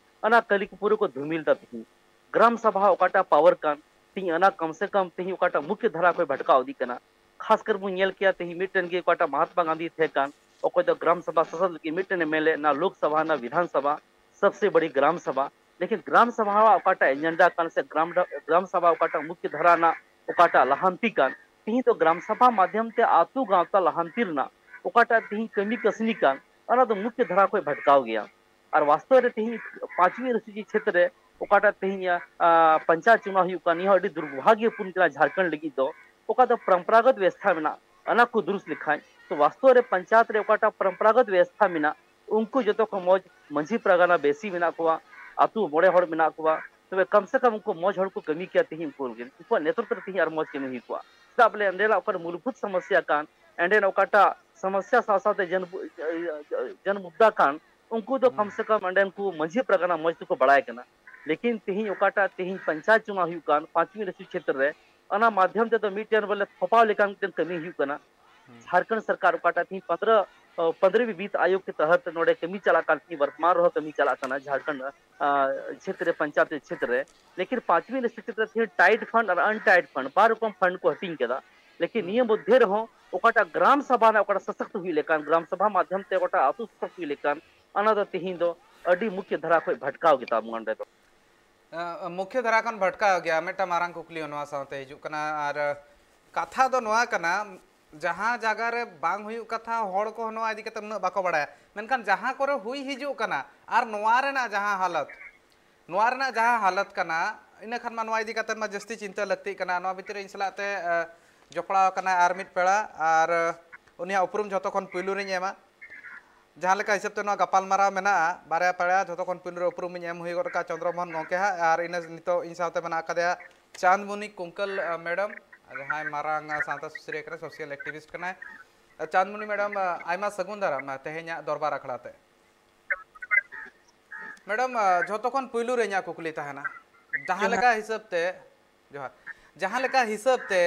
ᱚᱱᱟ ᱠᱟᱹᱞᱤ ᱠᱚ ᱯᱩᱨᱟᱹ ᱠᱚ ᱫᱷᱩᱢᱤᱞ ᱫᱟ ᱛᱤᱦᱤᱧ᱾ ᱜᱨᱟᱢ ᱥᱟᱵᱷᱟ ᱚᱠᱟᱴᱟᱜ ᱯᱟᱣᱟᱨ ᱠᱟᱱ ᱛᱤᱧ, ᱚᱱᱟ ᱠᱚᱢ ᱥᱮ ᱠᱚᱢ ᱛᱤᱦᱤᱧ ᱚᱠᱟᱴᱟᱜ ᱢᱩᱠᱷᱭᱚ ᱫᱷᱟᱨᱟ ᱠᱷᱚᱱ ᱵᱷᱟᱴᱠᱟᱣ ᱤᱫᱤᱜ ᱠᱟᱱᱟ᱾ ᱠᱷᱟᱥ ᱠᱟᱨ ᱵᱚᱱ ᱧᱮᱞ ᱠᱮᱭᱟ ᱛᱤᱦᱤᱧ ᱢᱤᱫᱴᱮᱱ ᱜᱮ ᱚᱠᱟᱴᱟᱜ ᱢᱚᱦᱟᱛᱢᱟ ᱜᱟᱱᱫᱷᱤ ᱛᱟᱦᱮᱸ ᱠᱟᱱ, ᱚᱠᱚᱭ ᱫᱚ ᱜᱨᱟᱢ ᱥᱟᱵᱷᱟ ᱥᱟᱥᱚᱱ ᱞᱟᱹᱜᱤᱫ ᱢᱤᱫᱴᱮᱱ ᱮᱢ ᱮᱞ ᱮ, ᱚᱱᱟ ᱞᱳᱠ ᱥᱟᱵᱷᱟ, ᱚᱱᱟ ᱵᱤᱫᱷᱟᱱ ᱥᱟᱵᱷᱟ, ᱥᱚᱵᱥᱮ ᱵᱟᱲᱤ ᱜᱨᱟᱢ ᱥᱟᱵᱷᱟ᱾ ᱞᱮᱠᱤᱱ ᱜᱨᱟᱢ ᱥᱟᱵᱷᱟ ᱚᱠᱟᱴᱟᱜ ᱮᱡᱮᱱᱰᱟ ᱠᱟᱱ ᱥᱮ ᱜᱨᱟᱢ, ᱜᱨᱟᱢ ᱥᱟᱵᱷᱟ ᱚᱠᱟᱴᱟᱜ ᱢᱩᱠᱷᱭᱚ ᱫᱷᱟᱨᱟ ᱨᱮᱱᱟᱜ ᱚᱠᱟᱴᱟᱜ ᱞᱟᱦᱟᱱᱛᱤ ᱠᱟᱱ, ᱛᱤᱦᱤᱧ ᱫᱚ ᱜᱨᱟᱢ ᱥᱟᱵᱷᱟ ᱢᱟᱫᱷᱭᱚᱢ ᱛᱮ ᱟᱛᱳ ᱜᱟᱶᱛᱟ ᱞᱟᱦᱟᱱᱛᱤ ᱨᱮᱱᱟᱜ ᱚᱠᱟᱴᱟᱜ ᱛᱤᱦᱤᱧ ᱠᱟᱹᱢᱤ ᱠᱟᱹᱥᱱᱤ ᱠᱟᱱ, ᱚᱱᱟ ᱫᱚ ᱢᱩᱠᱷᱭᱚ ᱫᱷᱟᱨᱟ ᱠᱷᱚᱱ ᱵᱷᱟᱴᱠᱟᱣ ᱜᱮᱭᱟ᱾ ᱟᱨ ᱵᱟᱥᱛᱚᱵ ᱨᱮ ᱛᱤᱦᱤᱧ ᱯᱟᱸᱪᱣᱤ ᱚᱱᱩᱥᱩᱪᱤ ᱪᱷᱮᱛᱨᱚ ᱨᱮ ᱚᱠᱟᱴᱟᱜ ᱛᱤᱦᱤᱧ, ᱟ, ᱯᱚᱧᱪᱟᱭᱮᱛ ᱪᱩᱱᱟᱣ ᱦᱩᱭᱩᱜ ᱠᱟᱱ, ᱱᱤᱭᱟᱹ ᱦᱚᱸ ᱟᱹᱰᱤ ᱫᱩᱨᱵᱷᱟᱜᱭᱚᱯᱩᱨᱱ ᱠᱟᱱᱟ ᱡᱷᱟᱲᱠᱷᱚᱸᱰ ᱞᱟᱹᱜᱤᱫ ᱫᱚ᱾ ᱚᱠᱟ ᱫᱚ ᱯᱚᱨᱚᱢᱯᱚᱨᱟᱜᱚᱛ ᱵᱮᱵᱚᱥᱛᱷᱟ ᱢᱮᱱᱟᱜ, ᱚᱱᱟ ᱠᱚ ᱫᱩᱨᱩᱥ ᱞᱮᱠᱷᱟᱱ, ᱛᱚ ᱵᱟᱥᱛᱚᱵ ᱨᱮ ᱯᱚᱧᱪᱟᱭᱮᱛ ᱨᱮ ᱚᱠᱟᱴᱟᱜ ᱯᱚᱨᱚᱢᱯᱚᱨᱟᱜᱚᱛ ᱵᱮᱵᱚᱥᱛᱷᱟ ᱢᱮᱱᱟᱜ, ᱩᱱᱠᱩ ᱡᱚᱛᱚ ᱠᱷᱚᱱ ᱢᱚᱡᱽ ᱢᱟᱹᱡᱷᱤ ᱯᱟᱨᱜᱟᱱᱟ ᱵᱮᱥᱤ ᱢᱮᱱᱟᱜ ᱠᱚᱣᱟ, ᱟᱛᱳ ᱢᱚᱬᱮ ᱦᱚᱲ ᱢᱮᱱᱟᱜ ᱠᱚᱣᱟ, ᱛᱚᱵᱮ ᱠᱚᱢ ᱥᱮ ᱠᱚᱢ ᱩᱱᱠᱩ ᱢᱚᱡᱽ ᱦᱚᱲ ᱠᱚ ᱠᱟᱹᱢᱤ ᱠᱮᱭᱟ ᱛᱤᱦᱤᱧ ᱩᱱᱠᱩ ᱞᱟᱹᱜᱤᱫ, ᱩᱱᱠᱩᱣᱟᱜ ᱱᱮᱛᱨᱚᱛᱵ ᱨᱮ ᱛᱤᱦᱤᱧ ᱟᱨ ᱢᱚᱡᱽ ᱠᱟᱹᱢᱤ ᱦᱩᱭ ᱠᱚᱜᱼᱟ᱾ ᱪᱮᱫᱟᱜ ᱵᱚᱞᱮ ᱚᱸᱰᱮᱱᱟᱜ ᱚᱠᱟᱨᱮ ᱢᱩᱞᱵᱷᱩᱛ ᱥᱚᱢᱚᱥᱥᱟ ᱠᱟᱱ, ᱚᱸᱰᱮᱱᱟᱜ ᱚᱠᱟᱴᱟᱜ ᱥᱚᱢᱚᱥᱥᱟ ᱥᱟᱶ ᱥᱟᱶᱛᱮ ᱡᱚᱱ, ᱡᱚᱱ ᱢᱩᱫᱽᱫᱟ ᱠᱟᱱ, ᱩᱱᱠᱩ ᱫᱚ ᱠᱚᱢ ᱥᱮ ᱠᱚᱢ ᱚᱸᱰᱮᱱ ᱠᱚ ᱢᱟᱹᱡᱷᱤ ᱯᱟᱨᱜᱟᱱᱟ ᱢᱚᱸᱡᱽ ᱛᱮᱠᱚ ᱵᱟᱲᱟᱭ ᱠᱟᱱᱟ᱾ ᱞᱮᱠᱤᱱ ᱛᱮᱦᱮᱧ ᱚᱠᱟᱴᱟᱜ ᱛᱮᱦᱮᱧ ᱯᱚᱧᱪᱟᱭᱮᱛ ᱪᱩᱱᱟᱣ ᱦᱩᱭᱩᱜ ᱠᱟᱱ ᱯᱟᱸᱪᱣᱤ ᱨᱟᱹᱥᱤ ᱪᱷᱮᱛᱨᱚ ᱨᱮ, ᱚᱱᱟ ᱢᱟᱫᱷᱭᱚᱢ ᱛᱮᱫᱚ ᱢᱤᱫᱴᱮᱱ ᱵᱚᱞᱮ ᱛᱷᱚᱯᱟᱣ ᱞᱮᱠᱟᱱ ᱢᱤᱫᱴᱮᱱ ᱠᱟᱹᱢᱤ ᱦᱩᱭᱩᱜ ᱠᱟᱱᱟ᱾ ᱡᱷᱟᱲᱠᱷᱚᱸᱰ ᱥᱚᱨᱠᱟᱨ ᱚᱠᱟᱴᱟᱜ ᱛᱮᱦᱮᱧ ᱯᱚᱱᱫᱽᱨᱚ, ᱯᱚᱱᱫᱽᱨᱚ ᱵᱤᱛ ᱟᱭᱳᱜᱽ ᱠᱮ ᱛᱟᱦᱟᱛ ᱱᱚᱰᱮ ᱠᱟᱹᱢᱤ ᱪᱟᱞᱟᱜ ᱠᱟᱱ ᱛᱮᱦᱮᱧ ᱵᱚᱨᱛᱚᱢᱟᱱ ᱨᱮᱦᱚᱸ ᱠᱟᱹᱢᱤ ᱪᱟᱞᱟᱜ ᱠᱟᱱᱟ ᱡᱷᱟᱲᱠᱷᱚᱸᱰ ᱪᱷᱮᱛᱨᱚ ᱯᱚᱧᱪᱟᱭᱮᱛ ᱪᱷᱮᱛᱨᱚ ᱨᱮ᱾ ᱞᱮᱠᱤᱱ ᱯᱟᱸᱪᱣᱤ ᱨᱟᱹᱥᱤ ᱪᱷᱮᱛᱨᱚ ᱨᱮ ᱛᱮᱦᱮᱧ tight fund ᱟᱨ untight fund ᱵᱟᱨ ᱨᱚᱠᱚᱢ fund ᱠᱚ ᱦᱟᱹᱴᱤᱧ ᱠᱮᱫᱟ᱾ ᱞᱮᱠᱤᱱ ᱱᱤᱭᱟᱹ ᱢᱚᱫᱽᱫᱷᱮ ᱨᱮᱦᱚᱸ ᱚᱠᱟᱴᱟᱜ ᱜᱨᱟᱢ ᱥᱟᱵᱷᱟ ᱨᱮᱱᱟᱜ ᱚᱠᱟᱴᱟᱜ ᱥᱚᱥᱚᱠᱛ ᱦᱩᱭ ᱞᱮᱠᱟᱱ, ᱜᱨᱟᱢ ᱥᱟᱵᱷᱟ ᱢᱟᱫᱷᱭᱚᱢ ᱛᱮ ᱚᱠᱟᱴᱟᱜ ᱟᱹᱛᱩ ᱥᱚᱥᱚᱠᱛ ᱦᱩᱭ ᱞᱮᱠᱟᱱ, ᱚᱱᱟ ᱫᱚ ᱛᱮᱦᱮᱧ ᱫᱚ ᱟᱹᱰᱤ ᱢᱩᱠᱷᱭᱚ ᱫᱷᱟᱨᱟ ᱠᱷᱚᱱ ᱵᱷᱟᱴᱠᱟᱣ ᱜᱮᱛᱟ ᱵᱚᱱᱟ ᱚᱸᱰᱮ ᱫᱚ᱾ ᱟᱸ, ᱢᱩᱠᱷᱭᱚ ᱫᱷᱟᱨᱟ ᱠᱷᱚᱱ ᱵᱷᱟᱴᱠᱟᱣ ᱜᱮᱭᱟ᱾ ᱢᱤᱫᱴᱟᱝ ᱢᱟᱨᱟᱝ ᱠᱩᱠᱞᱤ ᱦᱚᱸ ᱱᱚᱣᱟ ᱥᱟᱶᱛᱮ ᱦᱤᱡᱩᱜ ᱠᱟᱱᱟ᱾ ᱟᱨ ᱠᱟᱛᱷᱟ ᱫᱚ ᱱᱚᱣᱟ ᱠᱟᱱᱟ, ᱡᱟᱦᱟᱸ ᱡᱟᱭᱜᱟ ᱨᱮ ᱵᱟᱝ ᱦᱩᱭᱩᱜ ᱠᱟᱛᱷᱟ, ᱦᱚᱲ ᱠᱚ ᱱᱚᱣᱟ ᱤᱫᱤ ᱠᱟᱛᱮ ᱩᱱᱟᱹᱜ ᱵᱟᱠᱚ ᱵᱟᱲᱟᱭᱟ, ᱢᱮᱱᱠᱷᱟᱱ ᱡᱟᱦᱟᱸ ᱠᱚᱨᱮ ᱦᱩᱭ ᱦᱤᱡᱩᱜ ᱠᱟᱱᱟ ᱟᱨ ᱱᱚᱣᱟ ᱨᱮᱱᱟᱜ ᱡᱟᱦᱟᱸ ᱦᱟᱞᱚᱛ, ᱱᱚᱣᱟ ᱨᱮᱱᱟᱜ ᱡᱟᱦᱟᱸ ᱦᱟᱞᱚᱛ ᱠᱟᱱᱟ, ᱤᱱᱟᱹ ᱠᱷᱟᱱ ᱢᱟ ᱱᱚᱣᱟ ᱤᱫᱤ ᱠᱟᱛᱮ ᱢᱟ ᱡᱟᱹᱥᱛᱤ ᱪᱤᱱᱛᱟᱹ ᱞᱟᱹᱠᱛᱤᱜ ᱠᱟᱱᱟ᱾ ᱱᱚᱣᱟ ᱵᱷᱤᱛᱤᱨ ᱨᱮ ᱤᱧ ᱥᱟᱞᱟᱜ ᱛᱮ, ᱮ, ᱡᱚᱯᱲᱟᱣ ᱟᱠᱟᱱᱟᱭ ᱟᱨ ᱢᱤᱫ ᱯᱮᱲᱟ, ᱟᱨ, ᱮ, ᱩᱱᱤᱭᱟᱜ ᱩᱯᱨᱩᱢ ᱡᱷᱚᱛᱚ ᱠᱷᱚᱱ ᱯᱩᱭᱞᱩ ᱨᱤᱧ ᱮᱢᱟ᱾ ᱡᱟᱦᱟᱸ ᱞᱮᱠᱟ ᱦᱤᱥᱟᱹᱵ ᱛᱮ ᱱᱚᱣᱟ ᱜᱟᱯᱟᱞᱢᱟᱨᱟᱣ ᱢᱮᱱᱟᱜᱼᱟ, ᱵᱟᱨᱭᱟ ᱯᱮᱲᱟ ᱡᱷᱚᱛᱚ ᱠᱷᱚᱱ ᱯᱩᱭᱞᱩ ᱨᱮ ᱩᱯᱨᱩᱢ ᱤᱧ ᱮᱢ ᱦᱩᱭ ᱜᱚᱫ ᱠᱟᱜᱼᱟ ᱪᱚᱱᱫᱨᱚ ᱢᱳᱦᱚᱱ ᱜᱚᱢᱠᱮ ᱦᱟᱸᱜ, ᱟᱨ ᱤᱱᱟᱹ ᱱᱤᱛᱚᱜ ᱤᱧ ᱥᱟᱶᱛᱮ ᱢᱮᱱᱟᱜ ᱟᱠᱟᱫᱮᱭᱟ ᱪᱟᱸᱫᱽᱢᱩᱱᱤ ᱠᱩᱝᱠᱟᱹᱞ, ᱮ, ᱢᱮᱰᱟᱢ, ᱡᱟᱦᱟᱸᱭ ᱢᱟᱨᱟᱝ, ᱮ, ᱥᱟᱶᱛᱟ ᱥᱩᱥᱟᱹᱨᱤᱭᱟᱹ ᱠᱟᱱᱟᱭ, social activist ᱠᱟᱱᱟᱭ᱾ ᱮ, ᱪᱟᱸᱫᱽᱢᱩᱱᱤ ᱢᱮᱰᱟᱢ, ᱮ, ᱟᱭᱢᱟ ᱥᱟᱹᱜᱩᱱ ᱫᱟᱨᱟᱢ, ᱮ, ᱛᱮᱦᱮᱧᱟᱜ ᱫᱚᱨᱵᱟᱨ ᱟᱠᱷᱲᱟ ᱛᱮ᱾ ᱢᱮᱰᱟᱢ, ᱮ, ᱡᱷᱚᱛᱚ ᱠᱷᱚᱱ ᱯᱩᱭᱞᱩ ᱨᱮ ᱤᱧᱟᱹᱜ ᱠᱩᱠᱞᱤ ᱛᱟᱦᱮᱱᱟ, ᱡᱟᱦᱟᱸ ᱡᱚᱦᱟᱨ᱾ ᱞᱮᱠᱟ ᱦᱤᱥᱟᱹᱵ ᱛᱮ, ᱡᱚᱦᱟᱨ, ᱡᱟᱦᱟᱸ ᱞᱮᱠᱟ ᱦᱤᱥᱟᱹᱵ ᱛᱮ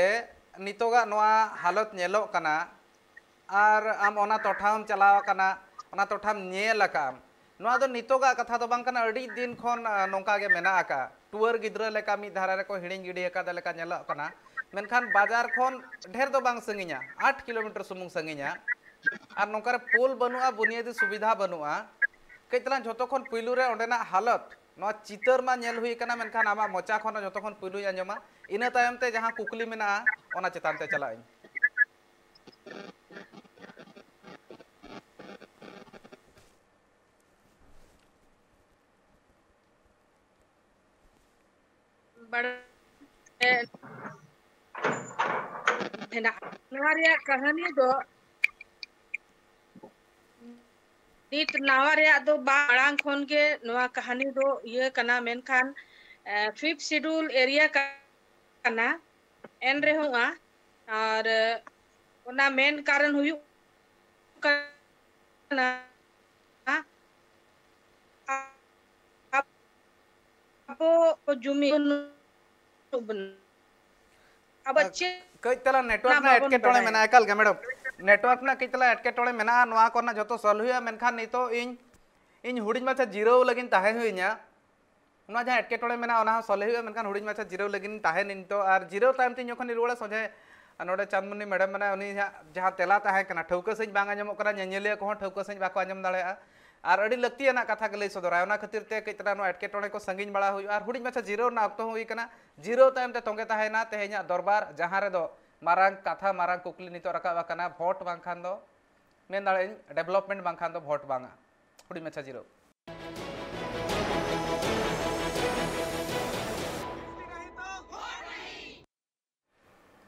ᱱᱤᱛᱚᱜᱟᱜ ᱱᱚᱣᱟ ᱦᱟᱞᱚᱛ ᱧᱮᱞᱚᱜ ᱠᱟᱱᱟ, ᱟᱨ ᱟᱢ ᱚᱱᱟ ᱴᱚᱴᱷᱟᱢ ᱪᱟᱞᱟᱣ ᱟᱠᱟᱱᱟ, ᱚᱱᱟ ᱴᱚᱴᱷᱟᱢ ᱧᱮᱞ ᱟᱠᱟᱫᱼᱟᱢ, ᱱᱚᱣᱟ ᱫᱚ ᱱᱤᱛᱚᱜᱟᱜ ᱠᱟᱛᱷᱟ ᱫᱚ ᱵᱟᱝ ᱠᱟᱱᱟ, ᱟᱹᱰᱤ ᱫᱤᱱ ᱠᱷᱚᱱ, ᱟ, ᱱᱚᱝᱠᱟ ᱜᱮ ᱢᱮᱱᱟᱜ ᱟᱠᱟᱫᱼᱟ᱾ ᱴᱩᱣᱟᱹᱨ ᱜᱤᱫᱽᱨᱟᱹ ᱞᱮᱠᱟ ᱢᱤᱫ ᱫᱷᱟᱨᱮ ᱨᱮᱠᱚ ᱦᱤᱲᱤᱧ ᱜᱤᱰᱤ ᱟᱠᱟᱫ ᱞᱮᱠᱟ ᱧᱮᱞᱚᱜ ᱠᱟᱱᱟ, ᱢᱮᱱᱠᱷᱟᱱ ᱵᱟᱡᱟᱨ ᱠᱷᱚᱱ ᱰᱷᱮᱨ ᱫᱚ ᱵᱟᱝ ᱥᱟᱺᱜᱤᱧᱟ, ᱟᱴ ᱠᱤᱞᱳᱢᱤᱴᱟᱨ ᱥᱩᱢᱩᱝ ᱥᱟᱺᱜᱤᱧᱟ᱾ ᱟᱨ ᱱᱚᱝᱠᱟ ᱨᱮ ᱯᱳᱞ ᱵᱟᱹᱱᱩᱜᱼᱟ, ᱵᱩᱱᱤᱭᱟᱹᱫᱤ ᱥᱩᱵᱤᱫᱷᱟ ᱵᱟᱹᱱᱩᱜᱼᱟ᱾ ᱠᱟᱹᱡ ᱛᱟᱞᱟᱝ ᱡᱷᱚᱛᱚ ᱠᱷᱚᱱ ᱯᱩᱭᱞᱩ ᱨᱮ ᱚᱸᱰᱮᱱᱟᱜ ᱦᱟᱞᱚᱛ, ᱱᱚᱣᱟ ᱪᱤᱛᱟᱹᱨ ᱢᱟ ᱧᱮᱞ ᱦᱩᱭ ᱟᱠᱟᱱᱟ, ᱢᱮᱱᱠᱷᱟᱱ ᱟᱢᱟᱜ ᱢᱚᱪᱟ ᱠᱷᱚᱱ ᱦᱚᱸ ᱡᱷᱚᱛᱚ ᱠᱷᱚᱱ ᱯᱩᱭᱞᱩᱧ ᱟᱸᱡᱚᱢᱟ, ᱤᱱᱟᱹ ᱛᱟᱭᱚᱢ ᱛᱮ ᱡᱟᱦᱟᱸ ᱠᱩᱠᱞᱤ ᱢᱮᱱᱟᱜᱼᱟ, ᱚᱱᱟ ᱪᱮᱛᱟᱱ ᱛᱮ ᱪᱟᱞᱟᱜ ᱟᱹᱧ᱾ ᱵᱟᱲᱟᱭ ᱦᱮᱱᱟᱜᱼᱟ᱾ ᱱᱚᱣᱟ ᱨᱮᱭᱟᱜ ᱠᱟᱹᱦᱱᱤ ᱫᱚ ᱱᱤᱛ ᱱᱟᱣᱟ ᱨᱮᱭᱟᱜ ᱫᱚ ᱵᱟᱝ, ᱢᱟᱲᱟᱝ ᱠᱷᱚᱱ ᱜᱮ ᱱᱚᱣᱟ ᱠᱟᱹᱦᱱᱤ ᱫᱚ ᱤᱭᱟᱹ ᱠᱟᱱᱟ, ᱢᱮᱱᱠᱷᱟᱱ, ᱮ, fifth schedule area ᱠᱟᱱᱟ᱾ ᱮᱱ ᱨᱮᱦᱚᱸ, ᱟᱨ ᱚᱱᱟ ᱢᱮᱱ ᱠᱟᱨᱚᱱ ᱦᱩᱭᱩᱜ ᱠᱟᱱᱟ, ᱟᱵᱚ ᱡᱩᱢᱤ ᱵᱟᱹᱱᱩᱜ ᱵᱚᱱᱟ᱾ ᱟᱵᱚ ᱟᱨ ᱪᱮᱫ ᱠᱟᱹᱡ ᱛᱟᱞᱟᱝ network ᱚᱱᱟ ᱨᱮᱱᱟᱜ ᱵᱟᱵᱚᱱ ᱮᱴᱠᱮᱴᱚᱬᱮ ᱵᱟᱰᱟᱭᱟ᱾ ᱢᱮᱱᱟᱜᱼᱟ, ᱮᱠᱟᱞ ᱜᱮ ᱢᱮᱰᱟᱢ᱾ Network ᱨᱮᱱᱟᱜ ᱠᱟᱹᱡ ᱛᱟᱞᱟᱝ ᱮᱴᱠᱮᱴᱚᱬᱮ ᱢᱮᱱᱟᱜᱼᱟ, ᱱᱚᱣᱟ ᱠᱚᱨᱮᱱᱟᱜ ᱡᱷᱚᱛᱚ solve ᱦᱩᱭᱩᱜᱼᱟ᱾ ᱢᱮᱱᱠᱷᱟᱱ ᱱᱤᱛᱚᱜ ᱤᱧ, ᱤᱧ ᱦᱩᱰᱤᱧ ᱢᱟᱪᱷᱟ ᱡᱤᱨᱟᱹᱣ ᱞᱟᱹᱜᱤᱫ ᱛᱟᱦᱮᱸ ᱦᱩᱭ ᱤᱧᱟ᱾ ᱚᱱᱟ ᱡᱟᱦᱟᱸ ᱮᱴᱠᱮᱴᱚᱬᱮ ᱢᱮᱱᱟᱜᱼᱟ, ᱚᱱᱟ ᱦᱚᱸ solve ᱦᱩᱭᱩᱜᱼᱟ, ᱢᱮᱱᱠᱷᱟᱱ ᱦᱩᱰᱤᱧ ᱢᱟᱪᱷᱟ ᱡᱤᱨᱟᱹᱣ ᱞᱟᱹᱜᱤᱫ ᱤᱧ ᱛᱟᱦᱮᱱ ᱱᱤᱛᱚᱜ᱾ ᱟᱨ ᱡᱤᱨᱟᱹᱣ ᱛᱟᱭᱚᱢ ᱛᱮ ᱤᱧ ᱡᱚᱠᱷᱚᱱ ᱤᱧ ᱨᱩᱣᱟᱹᱲᱟ ᱥᱚᱡᱷᱮ, ᱟᱨ ᱱᱚᱰᱮ ᱪᱟᱸᱫᱽᱢᱩᱱᱤ ᱢᱮᱰᱟᱢ ᱢᱮᱱᱟᱭᱟ, ᱩᱱᱤᱭᱟᱜ ᱡᱟᱦᱟᱸ ᱛᱮᱞᱟ ᱛᱟᱦᱮᱸ ᱠᱟᱱᱟ, ᱴᱷᱟᱹᱣᱠᱟᱹ ᱥᱟᱺᱦᱤᱡ ᱵᱟᱝ ᱟᱸᱡᱚᱢᱚᱜ ᱠᱟᱱᱟ, ᱧᱮᱧᱮᱞᱤᱭᱟᱹ ᱠᱚᱦᱚᱸ ᱴᱷᱟᱹᱣᱠᱟᱹ ᱥᱟᱺᱦᱤᱡ ᱵᱟᱠᱚ ᱟᱸᱡᱚᱢ ᱫᱟᱲᱮᱭᱟᱜᱼᱟ᱾ ᱟᱨ ᱟᱹᱰᱤ ᱞᱟᱹᱠᱛᱤᱭᱟᱱᱟᱜ ᱠᱟᱛᱷᱟ ᱜᱮ ᱞᱟᱹᱭ ᱥᱚᱫᱚᱨᱟᱭ, ᱚᱱᱟ ᱠᱷᱟᱹᱛᱤᱨ ᱛᱮ ᱠᱟᱹᱡ ᱛᱟᱞᱟᱝ ᱱᱚᱣᱟ ᱮᱴᱠᱮᱴᱚᱬᱮ ᱠᱚ ᱥᱟᱺᱜᱤᱧ ᱵᱟᱲᱟ ᱦᱩᱭᱩᱜᱼᱟ᱾ ᱟᱨ ᱦᱩᱰᱤᱧ ᱢᱟᱪᱷᱟ ᱡᱤᱨᱟᱹᱣ ᱨᱮᱱᱟᱜ ᱚᱠᱛᱚ ᱦᱚᱸ ᱦᱩᱭ ᱠᱟᱱᱟ᱾ ᱡᱤᱨᱟᱹᱣ ᱛᱟᱭᱚᱢ ᱛᱮ ᱛᱚᱸᱜᱮ ᱛᱟᱦᱮᱸᱭᱮᱱᱟ ᱛᱮᱦᱮᱧᱟᱜ ᱫᱚᱨᱵᱟᱨ, ᱡᱟᱦᱟᱸ ᱨᱮᱫᱚ ᱢᱟᱨᱟᱝ ᱠᱟᱛᱷᱟ, ᱢᱟᱨᱟᱝ ᱠᱩᱠᱞᱤ ᱱᱤᱛᱚᱜ ᱨᱟᱠᱟᱵ ᱟᱠᱟᱱᱟ, vote ᱵᱟᱝᱠᱷᱟᱱ ᱫᱚ, ᱢᱮᱱ ᱫᱟᱲᱮᱭᱟᱜ ᱟᱹᱧ, development ᱵᱟᱝᱠᱷᱟᱱ ᱫᱚ vote ᱵᱟᱝᱟ᱾ ᱦᱩᱰᱤᱧ ᱢᱟᱪᱷᱟ ᱡᱤᱨᱟᱹᱣ᱾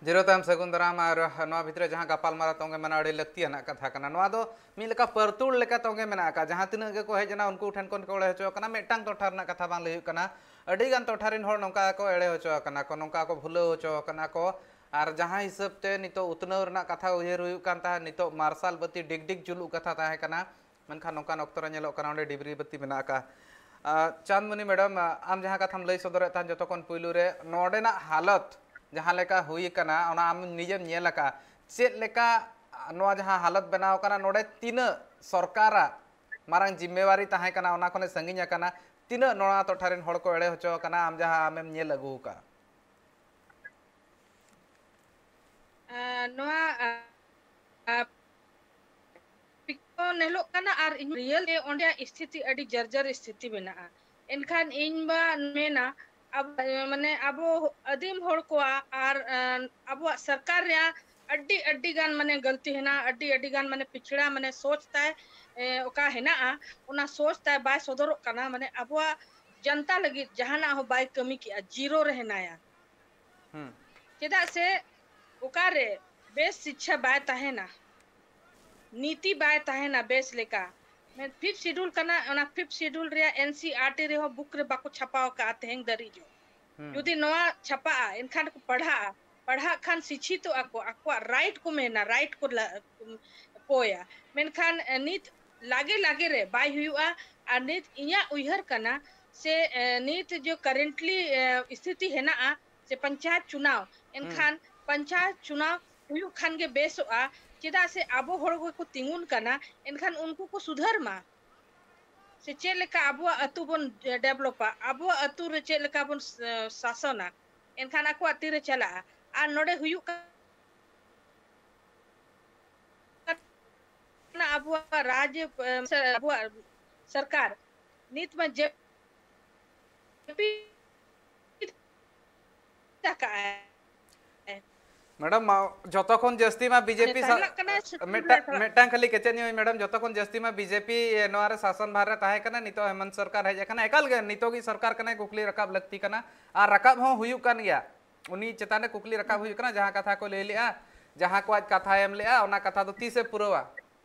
ᱡᱤᱨᱟᱹᱣ ᱛᱟᱭᱚᱢ ᱥᱟᱹᱜᱩᱱ ᱫᱟᱨᱟᱢ᱾ ᱟᱨ ᱱᱚᱣᱟ ᱵᱷᱤᱛᱨᱤ ᱨᱮ ᱡᱟᱦᱟᱸ ᱜᱟᱯᱟᱞᱢᱟᱨᱟᱣ ᱛᱚᱸᱜᱮ ᱢᱮᱱᱟᱜᱼᱟ, ᱟᱹᱰᱤ ᱞᱟᱹᱠᱛᱤᱭᱟᱱᱟᱜ ᱠᱟᱛᱷᱟ ᱠᱟᱱᱟ᱾ ᱱᱚᱣᱟ ᱫᱚ ᱢᱤᱫ ᱞᱮᱠᱟ ᱯᱟᱹᱨᱛᱩᱲ ᱞᱮᱠᱟ ᱛᱚᱸᱜᱮ ᱢᱮᱱᱟᱜ ᱟᱠᱟᱫ᱾ ᱡᱟᱦᱟᱸ ᱛᱤᱱᱟᱹᱜ ᱜᱮᱠᱚ ᱦᱮᱡ ᱮᱱᱟ, ᱩᱱᱠᱩ ᱴᱷᱮᱱ ᱠᱷᱚᱱ ᱠᱚ ᱮᱲᱮ ᱦᱚᱪᱚ ᱟᱠᱟᱱᱟ, ᱢᱤᱫᱴᱟᱝ ᱴᱚᱴᱷᱟ ᱨᱮᱱᱟᱜ ᱠᱟᱛᱷᱟ ᱵᱟᱝ ᱞᱟᱹᱭ ᱦᱩᱭᱩᱜ ᱠᱟᱱᱟ᱾ ᱟᱹᱰᱤ ᱜᱟᱱ ᱴᱚᱴᱷᱟ ᱨᱮᱱ ᱦᱚᱲ ᱱᱚᱝᱠᱟ ᱠᱚ ᱮᱲᱮ ᱦᱚᱪᱚ ᱟᱠᱟᱱᱟ ᱠᱚ, ᱱᱚᱝᱠᱟ ᱠᱚ ᱵᱷᱩᱞᱟᱹᱣ ᱦᱚᱪᱚ ᱟᱠᱟᱱᱟ ᱠᱚ᱾ ᱟᱨ ᱡᱟᱦᱟᱸ ᱦᱤᱥᱟᱹᱵ ᱛᱮ ᱱᱤᱛᱚᱜ ᱩᱛᱱᱟᱹᱣ ᱨᱮᱱᱟᱜ ᱠᱟᱛᱷᱟ ᱩᱭᱦᱟᱹᱨ ᱦᱩᱭᱩᱜ ᱠᱟᱱ ᱛᱟᱦᱮᱸᱫ, ᱱᱤᱛᱚᱜ ᱢᱟᱨᱥᱟᱞ ᱵᱟᱹᱛᱤ ᱰᱤᱜᱽ ᱰᱤᱜᱽ ᱡᱩᱞᱩᱜ ᱠᱟᱛᱷᱟ ᱛᱟᱦᱮᱸ ᱠᱟᱱᱟ, ᱢᱮᱱᱠᱷᱟᱱ ᱱᱚᱝᱠᱟᱱ ᱚᱠᱛᱚ ᱨᱮ ᱧᱮᱞᱚᱜ ᱠᱟᱱᱟ ᱚᱸᱰᱮ ᱰᱤᱵᱨᱤ ᱵᱟᱹᱛᱤ ᱢᱮᱱᱟᱜ ᱟᱠᱟᱫᱼᱟ᱾ ᱟᱨ ᱪᱟᱸᱫᱽᱢᱩᱱᱤ ᱢᱮᱰᱟᱢ, ᱟᱢ ᱡᱟᱦᱟᱸ ᱠᱟᱛᱷᱟᱢ ᱞᱟᱹᱭ ᱥᱚᱫᱚᱨᱮᱫ ᱛᱟᱦᱮᱸᱫ, ᱡᱚᱛᱚ ᱠᱷᱚᱱ ᱯᱩᱭᱞᱩ ᱨᱮ ᱱᱚᱰᱮᱱᱟᱜ ᱦᱟᱞᱚᱛ ᱡᱟᱦᱟᱸ ᱞᱮᱠᱟ ᱦᱩᱭ ᱟᱠᱟᱱᱟ, ᱚᱱᱟ ᱟᱢ ᱱᱤᱡᱮᱢ ᱧᱮᱞ ᱟᱠᱟᱫᱼᱟ, ᱪᱮᱫ ᱞᱮᱠᱟ ᱱᱚᱣᱟ ᱡᱟᱦᱟᱸ ᱦᱟᱞᱚᱛ ᱵᱮᱱᱟᱣ ᱟᱠᱟᱱᱟ, ᱱᱚᱰᱮ ᱛᱤᱱᱟᱹᱜ ᱥᱚᱨᱠᱟᱨᱟᱜ ᱢᱟᱨᱟᱝ ᱡᱤᱢᱢᱮᱣᱟᱨᱤ ᱛᱟᱦᱮᱸ ᱠᱟᱱᱟ, ᱚᱱᱟ ᱠᱷᱚᱱᱮ ᱥᱟᱺᱜᱤᱧ ᱟᱠᱟᱱᱟ, ᱛᱤᱱᱟᱹᱜ ᱱᱚᱣᱟ ᱴᱚᱴᱷᱟ ᱨᱮᱱ ᱦᱚᱲ ᱠᱚ ᱮᱲᱮ ᱦᱚᱪᱚ ᱟᱠᱟᱱᱟ, ᱟᱢ ᱡᱟᱦᱟᱸ ᱟᱢᱮᱢ ᱧᱮᱞ ᱟᱹᱜᱩ ᱟᱠᱟᱫᱼᱟ? ᱟᱨ ᱱᱚᱣᱟ, ᱟᱨ, ᱟᱨ, ᱯᱤᱠᱪᱚᱨ ᱧᱮᱞᱚᱜ ᱠᱟᱱᱟ ᱟᱨ ᱤᱧ real ᱛᱮ ᱚᱸᱰᱮ ᱥᱛᱷᱤᱛᱤ ᱟᱹᱰᱤ ᱡᱚᱨᱡᱚᱨ ᱥᱛᱷᱤᱛᱤ ᱢᱮᱱᱟᱜᱼᱟ᱾ ᱮᱱᱠᱷᱟᱱ ᱤᱧ ᱵᱟ ᱢᱮᱱᱟ, ᱟᱵ-, ᱢᱟᱱᱮ ᱟᱵᱚ ᱟᱹᱫᱤᱢ ᱦᱚᱲ ᱠᱚᱣᱟᱜ ᱟᱨ, ᱟᱸ, ᱟᱵᱚᱣᱟᱜ ᱥᱚᱨᱠᱟᱨ ᱨᱮᱭᱟᱜ ᱟᱹᱰᱤ, ᱟᱹᱰᱤ ᱜᱟᱱ ᱢᱟᱱᱮ ᱜᱟᱹᱞᱛᱤ ᱦᱮᱱᱟᱜᱼᱟ, ᱟᱹᱰᱤ, ᱟᱹᱰᱤ ᱜᱟᱱ ᱢᱟᱱᱮ ᱯᱤᱪᱷᱲᱟ ᱢᱟᱱᱮ ᱥᱳᱪ ᱛᱟᱭ, ᱮ, ᱚᱠᱟ ᱦᱮᱱᱟᱜᱼᱟ, ᱚᱱᱟ ᱥᱳᱪ ᱛᱟᱭ ᱵᱟᱭ ᱥᱚᱫᱚᱨᱚᱜ ᱠᱟᱱᱟ᱾ ᱢᱟᱱᱮ ᱟᱵᱚᱣᱟᱜ ᱡᱚᱱᱛᱟ ᱞᱟᱹᱜᱤᱫ ᱡᱟᱦᱟᱱᱟᱜ ᱦᱚᱸ ᱵᱟᱭ ᱠᱟᱹᱢᱤ ᱠᱮᱜᱼᱟ, ᱡᱤᱨᱳ ᱨᱮ ᱦᱮᱱᱟᱭᱟ᱾ ᱦᱩᱸ᱾ ᱪᱮᱫᱟᱜ ᱥᱮ ᱚᱠᱟᱨᱮ ᱵᱮᱥ ᱥᱤᱪᱪᱷᱟ ᱵᱟᱭ ᱛᱟᱦᱮᱱᱟ, ᱱᱤᱛᱤ ᱵᱟᱭ ᱛᱟᱦᱮᱱᱟ ᱵᱮᱥ ᱞᱮᱠᱟ᱾ ᱢᱮᱱ fifth schedule ᱠᱟᱱᱟ, ᱚᱱᱟ fifth schedule ᱨᱮᱭᱟᱜ NCERT ᱨᱮᱦᱚᱸ book ᱨᱮ ᱵᱟᱠᱚ ᱪᱷᱟᱯᱟᱣ ᱟᱠᱟᱫᱼᱟ ᱛᱮᱦᱮᱧ ᱫᱷᱟᱹᱨᱤᱡ ᱦᱚᱸ᱾ ᱦᱩᱸ᱾ ᱡᱩᱫᱤ ᱱᱚᱣᱟ ᱪᱷᱟᱯᱟᱜᱼᱟ, ᱮᱱᱠᱷᱟᱱ ᱠᱚ ᱯᱟᱲᱦᱟᱜᱼᱟ, ᱯᱟᱲᱦᱟᱜ ᱠᱷᱟᱱ ᱥᱤᱪᱪᱷᱤᱛᱚᱜᱼᱟ ᱠᱚ, ᱟᱠᱚᱣᱟᱜ right ᱠᱚ ᱢᱮᱱᱟ, right ᱠᱚ ᱞᱟ-, ᱠᱚᱭᱟ᱾ ᱢᱮᱱᱠᱷᱟᱱ, ᱮ, ᱱᱤᱛ ᱞᱟᱜᱮ ᱞᱟᱜᱮ ᱨᱮ ᱵᱟᱭ ᱦᱩᱭᱩᱜᱼᱟ᱾ ᱟᱨ ᱱᱤᱛ ᱤᱧᱟᱹᱜ ᱩᱭᱦᱟᱹᱨ ᱠᱟᱱᱟ, ᱥᱮ, ᱮ, ᱱᱤᱛ ᱡᱮ currently, ᱮ, ᱥᱛᱷᱤᱛᱤ ᱦᱮᱱᱟᱜᱼᱟ ᱥᱮ ᱯᱚᱧᱪᱟᱭᱮᱛ ᱪᱩᱱᱟᱣ, ᱮᱱᱠᱷᱟᱱ ᱯᱚᱧᱪᱟᱭᱮᱛ ᱪᱩᱱᱟᱣ ᱦᱩᱭᱩᱜ ᱠᱷᱟᱱ ᱜᱮ ᱵᱮᱥᱚᱜᱼᱟ᱾ ᱪᱮᱫᱟᱜ ᱥᱮ ᱟᱵᱚ ᱦᱚᱲ ᱜᱮᱠᱚ ᱛᱤᱸᱜᱩᱱ ᱠᱟᱱᱟ, ᱮᱱᱠᱷᱟᱱ ᱩᱱᱠᱩ ᱠᱚ ᱥᱩᱫᱷᱟᱹᱨ ᱢᱟ᱾ ᱥᱮ ᱪᱮᱫ ᱞᱮᱠᱟ ᱟᱵᱚᱣᱟᱜ ᱟᱹᱛᱩ ᱵᱚᱱ ᱰᱮᱵᱷᱞᱚᱯᱟ, ᱟᱵᱚᱣᱟᱜ ᱟᱹᱛᱩ ᱨᱮ ᱪᱮᱫ ᱞᱮᱠᱟ ᱵᱚᱱ, ᱮ, ᱥᱟᱥᱚᱱᱟ, ᱮᱱᱠᱷᱟᱱ ᱟᱠᱚᱣᱟᱜ ᱛᱤᱨᱮ ᱪᱟᱞᱟᱜᱼᱟ᱾ ᱟᱨ ᱱᱚᱰᱮ ᱦᱩᱭᱩᱜ ᱠᱟᱱᱟ ᱟᱵᱚᱣᱟᱜ ᱨᱟᱡᱽ, ᱮ, ᱥᱮ ᱟᱵᱚᱣᱟᱜ ᱥᱚᱨᱠᱟᱨ ᱱᱤᱛ ᱢᱟ ᱡᱮ ᱡᱟᱹᱯᱤᱫ ᱟᱠᱟᱫᱼᱟᱭ᱾ ᱢᱮᱰᱟᱢ, ᱢᱟ, ᱡᱚᱛᱚ ᱠᱷᱚᱱ ᱡᱟᱹᱥᱛᱤ ᱢᱟ ᱵᱤᱡᱮᱯᱤ ᱥᱟ- ᱪᱟᱞᱟᱜ ᱠᱟᱱᱟ ᱥᱩᱯᱨᱤᱢ ᱢᱤᱫᱴᱟᱝ, ᱨᱮ ᱪᱟᱞᱟᱜ ᱢᱤᱫᱴᱟᱝ ᱠᱷᱟᱹᱞᱤ ᱠᱮᱪᱮᱫ ᱧᱚᱜ ᱢᱮᱰᱟᱢ, ᱡᱚᱛᱚ ᱠᱷᱚᱱ ᱡᱟᱹᱥᱛᱤ ᱢᱟ ᱵᱤᱡᱮᱯᱤ ᱱᱚᱣᱟ ᱨᱮ ᱥᱟᱥᱚᱱ ᱵᱷᱟᱨ ᱨᱮ ᱛᱟᱦᱮᱸ ᱠᱟᱱᱟ, ᱱᱤᱛᱚᱜ ᱦᱮᱢᱚᱱᱛ ᱥᱚᱨᱠᱟᱨ ᱦᱮᱡ ᱟᱠᱟᱱᱟ, ᱮᱠᱟᱞ ᱜᱮ ᱱᱤᱛᱚᱜ ᱜᱮ ᱥᱚᱨᱠᱟᱨ ᱠᱟᱱᱟᱭ, ᱠᱩᱠᱞᱤ ᱨᱟᱠᱟᱵ ᱞᱟᱹᱠᱛᱤ ᱠᱟᱱᱟ᱾ ᱟᱨ ᱨᱟᱠᱟᱵ ᱦᱚᱸ ᱦᱩᱭᱩᱜ ᱠᱟᱱ ᱜᱮᱭᱟ, ᱩᱱᱤ ᱪᱮᱛᱟᱱ ᱨᱮ ᱠᱩᱠᱞᱤ ᱨᱟᱠᱟᱵ ᱦᱩᱭᱩᱜ ᱠᱟᱱᱟ, ᱡᱟᱦᱟᱸ ᱠᱟᱛᱷᱟ ᱠᱚ ᱞᱟᱹᱭ ᱞᱮᱜᱼᱟ, ᱡᱟᱦᱟᱸ ᱠᱚ ᱟᱡ ᱠᱟᱛᱷᱟᱭ ᱮᱢ ᱞᱮᱜᱼᱟ, ᱚᱱᱟ ᱠᱟᱛᱷᱟ ᱫᱚ ᱛᱤᱥᱮ ᱯᱩᱨᱟᱹᱣᱟ?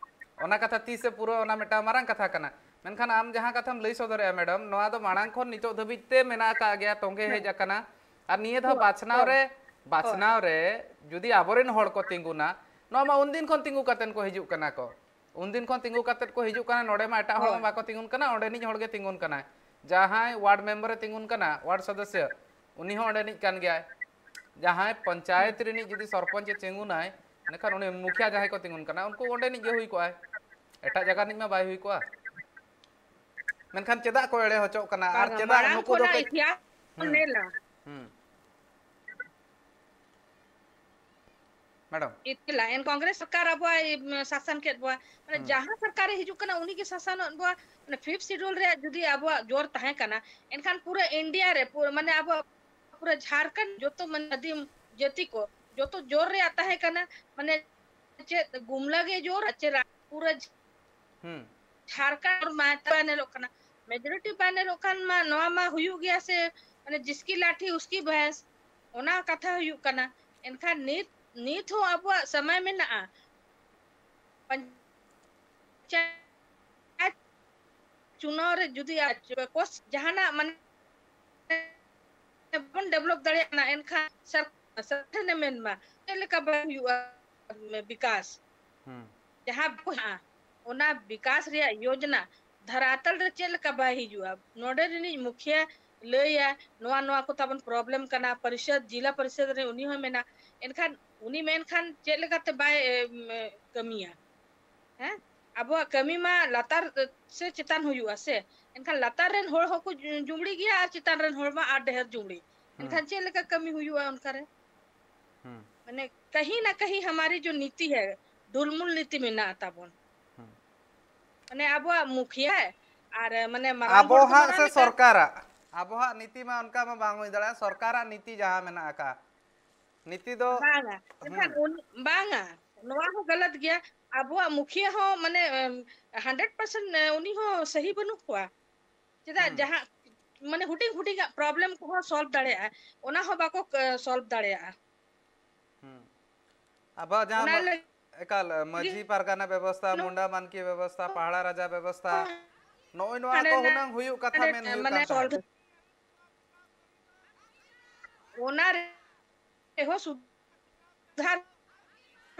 ᱚᱱᱟ ᱠᱟᱛᱷᱟ ᱛᱤᱥᱮ ᱯᱩᱨᱟᱹᱣᱟ, ᱚᱱᱟ ᱢᱤᱫᱴᱟᱝ ᱢᱟᱨᱟᱝ ᱠᱟᱛᱷᱟ ᱠᱟᱱᱟ᱾ ᱢᱮᱱᱠᱷᱟᱱ ᱟᱢ ᱡᱟᱦᱟᱸ ᱠᱟᱛᱷᱟᱢ ᱞᱟᱹᱭ ᱥᱚᱫᱚᱨᱮᱜᱼᱟ ᱢᱮᱰᱟᱢ, ᱱᱚᱣᱟ ᱫᱚ ᱢᱟᱲᱟᱝ ᱠᱷᱚᱱ ᱱᱤᱛᱚᱜ ᱫᱷᱟᱹᱵᱤᱡ ᱛᱮ ᱢᱮᱱᱟᱜ ᱟᱠᱟᱫ ᱜᱮᱭᱟ, ᱛᱚᱸᱜᱮ ᱦᱮᱡ ᱟᱠᱟᱱᱟ᱾ ᱟᱨ ᱱᱤᱭᱟᱹ ᱫᱷᱟᱣ ᱵᱟᱪᱷᱱᱟᱣ ᱨᱮ, ᱵᱟᱪᱷᱱᱟᱣ ᱨᱮ ᱡᱩᱫᱤ ᱟᱵᱚᱨᱮᱱ ᱦᱚᱲ ᱠᱚ ᱛᱤᱸᱜᱩᱱᱟ, ᱱᱚᱣᱟ ᱢᱟ ᱩᱱᱫᱤᱱ ᱠᱷᱚᱱ ᱛᱤᱸᱜᱩ ᱠᱟᱛᱮᱱ ᱠᱚ ᱦᱤᱡᱩᱜ ᱠᱟᱱᱟ ᱠᱚ, ᱩᱱᱫᱤᱱ ᱠᱷᱚᱱ ᱛᱤᱸᱜᱩ ᱠᱟᱛᱮᱫ ᱠᱚ ᱦᱤᱡᱩᱜ ᱠᱟᱱᱟ᱾ ᱱᱚᱰᱮ ᱢᱟ ᱮᱴᱟᱜ ᱦᱚᱲ ᱢᱟ ᱵᱟᱠᱚ ᱛᱤᱸᱜᱩᱱ ᱠᱟᱱᱟ, ᱚᱸᱰᱮᱱᱤᱡ ᱦᱚᱲ ᱜᱮ ᱛᱤᱸᱜᱩᱱ ᱠᱟᱱᱟᱭ᱾ ᱡᱟᱦᱟᱸᱭ ᱣᱟᱨᱰ ᱢᱮᱢᱵᱟᱨ ᱮ ᱛᱤᱸᱜᱩᱱ ᱠᱟᱱᱟ, ᱣᱟᱨᱰ ᱥᱚᱫᱚᱥᱥᱚ, ᱩᱱᱤ ᱦᱚᱸ ᱚᱸᱰᱮᱱᱤᱡ ᱠᱟᱱ ᱜᱮᱭᱟᱭ᱾ ᱡᱟᱦᱟᱸᱭ ᱯᱚᱧᱪᱟᱭᱮᱛ ᱨᱤᱱᱤᱡ ᱡᱩᱫᱤ ᱥᱚᱨᱯᱚᱧᱪ ᱮ ᱛᱤᱸᱜᱩᱱᱟᱭ, ᱤᱱᱟᱹᱠᱷᱟᱱ ᱩᱱᱤ ᱢᱩᱠᱷᱤᱭᱟ ᱡᱟᱦᱟᱸᱭ ᱠᱚ ᱛᱤᱸᱜᱩᱱ ᱠᱟᱱᱟ, ᱩᱱᱠᱩ ᱚᱸᱰᱮᱱᱤᱡ ᱜᱮ ᱦᱩᱭ ᱠᱚᱜᱼᱟᱭ, ᱮᱴᱟᱜ ᱡᱟᱭᱜᱟ ᱨᱤᱱᱤᱡ ᱢᱟ ᱵᱟᱭ ᱦᱩᱭ ᱠᱚᱜᱼᱟ᱾ ᱢᱮᱱᱠᱷᱟᱱ ᱪᱮᱫᱟᱜ ᱠᱚ ᱮᱲᱮ ᱦᱚᱪᱚᱜ ᱠᱟᱱᱟ? ᱟᱨ ᱵᱟᱝᱟ, ᱪᱮᱫᱟᱜ ᱢᱟᱲᱟᱝ ᱱᱩᱠᱩ ᱫᱚ ᱠᱷᱚᱱᱟᱜ ᱠᱟᱹᱡ, ᱤᱛᱤᱦᱟᱥ ᱵᱚᱱ ᱦᱩᱸ, ᱧᱮᱞᱟ᱾ ᱦᱩᱸ᱾ ᱢᱮᱰᱟᱢ᱾ ᱤᱛᱤᱞᱟ, ᱮᱱ ᱠᱚᱝᱜᱨᱮᱥ ᱥᱚᱨᱠᱟᱨ ᱟᱵᱚᱣᱟᱜ, ᱮ, ᱥᱟᱥᱚᱱ ᱠᱮᱫ ᱵᱚᱣᱟ᱾ ᱢᱟᱱᱮ, ᱦᱩᱸ᱾ ᱡᱟᱦᱟᱸ ᱥᱚᱨᱠᱟᱨᱮ ᱦᱤᱡᱩᱜ ᱠᱟᱱᱟ, ᱩᱱᱤ ᱜᱮ ᱥᱟᱥᱚᱱᱚᱜ ᱵᱚᱣᱟ᱾ ᱢᱟᱱᱮ, ᱯᱷᱤᱯᱛᱷ ᱥᱤᱰᱩᱞ ᱨᱮᱭᱟᱜ ᱡᱩᱫᱤ ᱟᱵᱚᱣᱟᱜ ᱡᱳᱨ ᱛᱟᱦᱮᱸ ᱠᱟᱱᱟ, ᱮᱱᱠᱷᱟᱱ ᱯᱩᱨᱟᱹ ᱤᱱᱰᱤᱭᱟ ᱨᱮ, ᱯᱩᱨᱟᱹ, ᱢᱟᱱᱮ, ᱟᱵᱚᱣᱟᱜ ᱯᱩᱨᱟᱹ ᱡᱷᱟᱲᱠᱷᱚᱸᱰ ᱡᱚᱛᱚ, ᱢᱟᱱᱮ, ᱟᱹᱫᱤᱢ ᱡᱟᱹᱛᱤ ᱠᱚ ᱡᱚᱛᱚ ᱡᱳᱨ ᱨᱮᱭᱟᱜ ᱛᱟᱦᱮᱸ ᱠᱟᱱᱟ᱾ ᱢᱟᱱᱮ, ᱪᱮᱫ ᱜᱩᱢᱞᱟ ᱜᱮ ᱡᱳᱨ, ᱪᱮ ᱨᱟ-, ᱯᱩᱨᱟᱹ ᱦᱩᱸ᱾ ᱡᱷᱟᱲᱠᱷᱚᱸᱰ ᱢᱟ ᱵᱟᱭ ᱧᱮᱞᱚᱜ ᱠᱟᱱᱟ, ᱢᱮᱡᱚᱨᱤᱴᱤ ᱵᱟᱭ ᱧᱮᱞᱚᱜ ᱠᱷᱟᱱ ᱢᱟ ᱱᱚᱣᱟ ᱢᱟ ᱦᱩᱭᱩᱜ ᱜᱮᱭᱟ ᱥᱮ, ᱢᱟᱱᱮ, ᱡᱤᱥᱠᱤ ᱞᱟᱴᱷᱤ ᱩᱥᱠᱤ ᱵᱷᱮᱸᱥ, ᱚᱱᱟ ᱠᱟᱛᱷᱟ ᱦᱩᱭᱩᱜ ᱠᱟᱱᱟ᱾ ᱮᱱᱠᱷᱟᱱ ᱱᱤᱛ, ᱱᱤᱛ ᱦᱚᱸ ᱟᱵᱚᱣᱟᱜ ᱥᱚᱢᱚᱭ ᱢᱮᱱᱟᱜᱼᱟ᱾ ᱯᱚᱧᱪᱟᱭᱮᱛ ᱪᱩᱱᱟᱣ ᱨᱮ ᱡᱩᱫᱤ ᱟᱡ ᱠᱚᱥ ᱡᱟᱦᱟᱱᱟᱜ, ᱢᱟᱱᱮ, ᱵᱚᱱ ᱰᱮᱵᱷᱞᱚᱯ ᱫᱟᱲᱮᱭᱟᱜ ᱠᱟᱱᱟ, ᱮᱱᱠᱷᱟᱱ ᱥᱟᱨ-, ᱥᱟᱨᱠᱟᱨ ᱴᱷᱮᱱᱮ ᱢᱮᱱ ᱢᱟ, ᱪᱮᱫ ᱞᱮᱠᱟ ᱵᱟᱭ ᱦᱩᱭᱩᱜᱼᱟ ᱵᱤᱠᱟᱥ? ᱦᱩᱸ᱾ ᱡᱟᱦᱟᱸ ᱵᱟᱠᱚ ᱦᱮᱱᱟᱜᱼᱟ, ᱚᱱᱟ ᱵᱤᱠᱟᱥ ᱨᱮᱭᱟᱜ ᱭᱳᱡᱽᱱᱟ ᱫᱷᱟᱨᱟᱛᱟᱞ ᱨᱮ ᱪᱮᱫ ᱞᱮᱠᱟ ᱵᱟᱭ ᱦᱤᱡᱩᱜᱼᱟ? ᱱᱚᱰᱮ ᱨᱤᱱᱤᱡ ᱢᱩᱠᱷᱤᱭᱟᱹ ᱞᱟᱹᱭᱟ, "ᱱᱚᱣᱟ, ᱱᱚᱣᱟ ᱠᱚ ᱛᱟᱵᱚᱱ problem ᱠᱟᱱᱟ", ᱯᱚᱨᱤᱥᱚᱫ, ᱡᱤᱞᱟ ᱯᱚᱨᱤᱥᱚᱫ ᱨᱮ ᱩᱱᱤ ᱦᱚᱸᱭ ᱢᱮᱱᱟ᱾ ᱮᱱᱠᱷᱟᱱ ᱩᱱᱤ ᱢᱮᱱᱠᱷᱟᱱ ᱪᱮᱫ ᱞᱮᱠᱟᱛᱮ ᱵᱟᱭ, ᱮ, ᱮᱢ, ᱠᱟᱹᱢᱤᱭᱟ? ᱦᱮᱸ? ᱟᱵᱚᱣᱟᱜ ᱠᱟᱹᱢᱤ ᱢᱟ ᱞᱟᱛᱟᱨ, ᱮ, ᱥᱮ ᱪᱮᱛᱟᱱ ᱦᱩᱭᱩᱜᱼᱟ ᱥᱮ? ᱮᱱᱠᱷᱟᱱ ᱞᱟᱛᱟᱨ ᱨᱮᱱ ᱦᱚᱲ ᱦᱚᱸᱠᱚ ᱡᱩ-, ᱡᱩᱢᱲᱤ ᱜᱮᱭᱟ ᱟᱨ ᱪᱮᱛᱟᱱ ᱨᱮᱱ ᱦᱚᱲ ᱢᱟ ᱟᱨ ᱰᱷᱮᱨ ᱡᱩᱢᱲᱤ᱾ ᱦᱩᱸ᱾ ᱮᱱᱠᱷᱟᱱ ᱪᱮᱫ ᱞᱮᱠᱟ ᱠᱟᱹᱢᱤ ᱦᱩᱭᱩᱜᱼᱟ ᱚᱱᱠᱟᱨᱮ? ᱦᱩᱸ᱾ ᱢᱟᱱᱮ ᱠᱟᱹᱦᱤ ᱱᱟ ᱠᱟᱹᱦᱤ ᱦᱟᱢᱟᱨᱤ ᱡᱚ ᱱᱤᱛᱤ ᱦᱮ, ᱰᱷᱩᱞᱢᱩᱞ ᱱᱤᱛᱤ ᱢᱮᱱᱟᱜᱼᱟ ᱛᱟᱵᱚᱱ᱾ ᱦᱩᱸ᱾ ᱢᱟᱱᱮ ᱟᱵᱚᱣᱟᱜ ᱢᱩᱠᱷᱤᱭᱟᱹ ᱟᱨ ᱢᱟᱱᱮ ᱢᱟᱨᱟᱝ ᱟᱵᱚ ᱦᱚᱲ ᱫᱚ ᱦᱟᱸᱜ ᱢᱟᱨᱟᱝ ᱥᱮ ᱞᱮᱠᱟ᱾ ᱥᱚᱨᱠᱟᱨᱟᱜ? ᱟᱵᱚ ᱦᱟᱸᱜ ᱱᱤᱛᱤ ᱢᱟ ᱚᱱᱠᱟ ᱢᱟ ᱵᱟᱝ ᱦᱩᱭ ᱫᱟᱲᱮᱭᱟᱜᱼᱟ, ᱥᱚᱨᱠᱟᱨᱟᱜ ᱱᱤᱛᱤ ᱡᱟᱦᱟᱸ ᱢᱮᱱᱟᱜ ᱟᱠᱟᱫ᱾ ᱱᱤᱛᱤ ᱫᱚ ᱵᱟᱝᱟ, ᱢᱮᱱᱠᱷᱟᱱ ᱦᱩᱸ᱾ ᱩᱱᱤ, ᱵᱟᱝᱟ, ᱱᱚᱣᱟ ᱦᱚᱸ ᱜᱟᱞᱟᱛ ᱜᱮᱭᱟ᱾ ᱟᱵᱚᱣᱟᱜ ᱢᱩᱠᱷᱤᱭᱟᱹ ᱦᱚᱸ ᱢᱟᱱᱮ, ᱮᱢ, hundred percent ᱩᱱᱤ ᱦᱚᱸ ᱥᱟᱹᱦᱤ ᱵᱟᱹᱱᱩᱜ ᱠᱚᱣᱟ᱾ ᱪᱮᱫᱟᱜ? ᱦᱩᱸ᱾ ᱡᱟᱦᱟᱸ ᱢᱟᱱᱮ ᱦᱩᱰᱤᱧ ᱦᱩᱰᱤᱧᱟᱜ problem ᱠᱚᱦᱚᱸ solve ᱫᱟᱲᱮᱭᱟᱜᱼᱟ, ᱚᱱᱟ ᱦᱚᱸ ᱵᱟᱠᱚ, ᱮ, solve ᱫᱟᱲᱮᱭᱟᱜᱼᱟ᱾ ᱦᱩᱸ᱾ ᱟᱵᱚᱣᱟᱜ ᱡᱟᱦᱟᱸ ᱚᱱᱟ ᱢᱟ-, ᱞᱟᱹᱜᱤᱫ ᱮᱠᱟᱞ, ᱢᱟᱹᱡᱷᱤ ᱯᱟᱨᱜᱟᱱᱟ ᱵᱮᱵᱚᱥᱛᱷᱟ, ᱱᱚ-, ᱢᱩᱱᱰᱟ ᱢᱟᱱᱠᱤ ᱵᱮᱵᱚᱥᱛᱷᱟ, ᱯᱟᱦᱲᱟ ᱨᱟᱡᱟ ᱵᱮᱵᱚᱥᱛᱷᱟ, ᱱᱚᱜᱼᱚᱭ ᱱᱚᱣᱟ ᱦᱟᱸᱰᱮ ᱠᱚ ᱦᱩᱱᱟᱹᱝ ᱦᱩᱭᱩᱜ ᱠᱟᱛᱷᱟ ᱱᱟᱰᱮ ᱢᱮᱱ ᱦᱩᱭᱩᱜ ᱢᱟᱱᱮ ᱠᱟᱱ ᱛᱟᱦᱮᱸᱫ᱾ Solve ᱚᱱᱟ ᱨᱮᱦᱚᱸ ᱥᱩᱫᱷᱟᱨ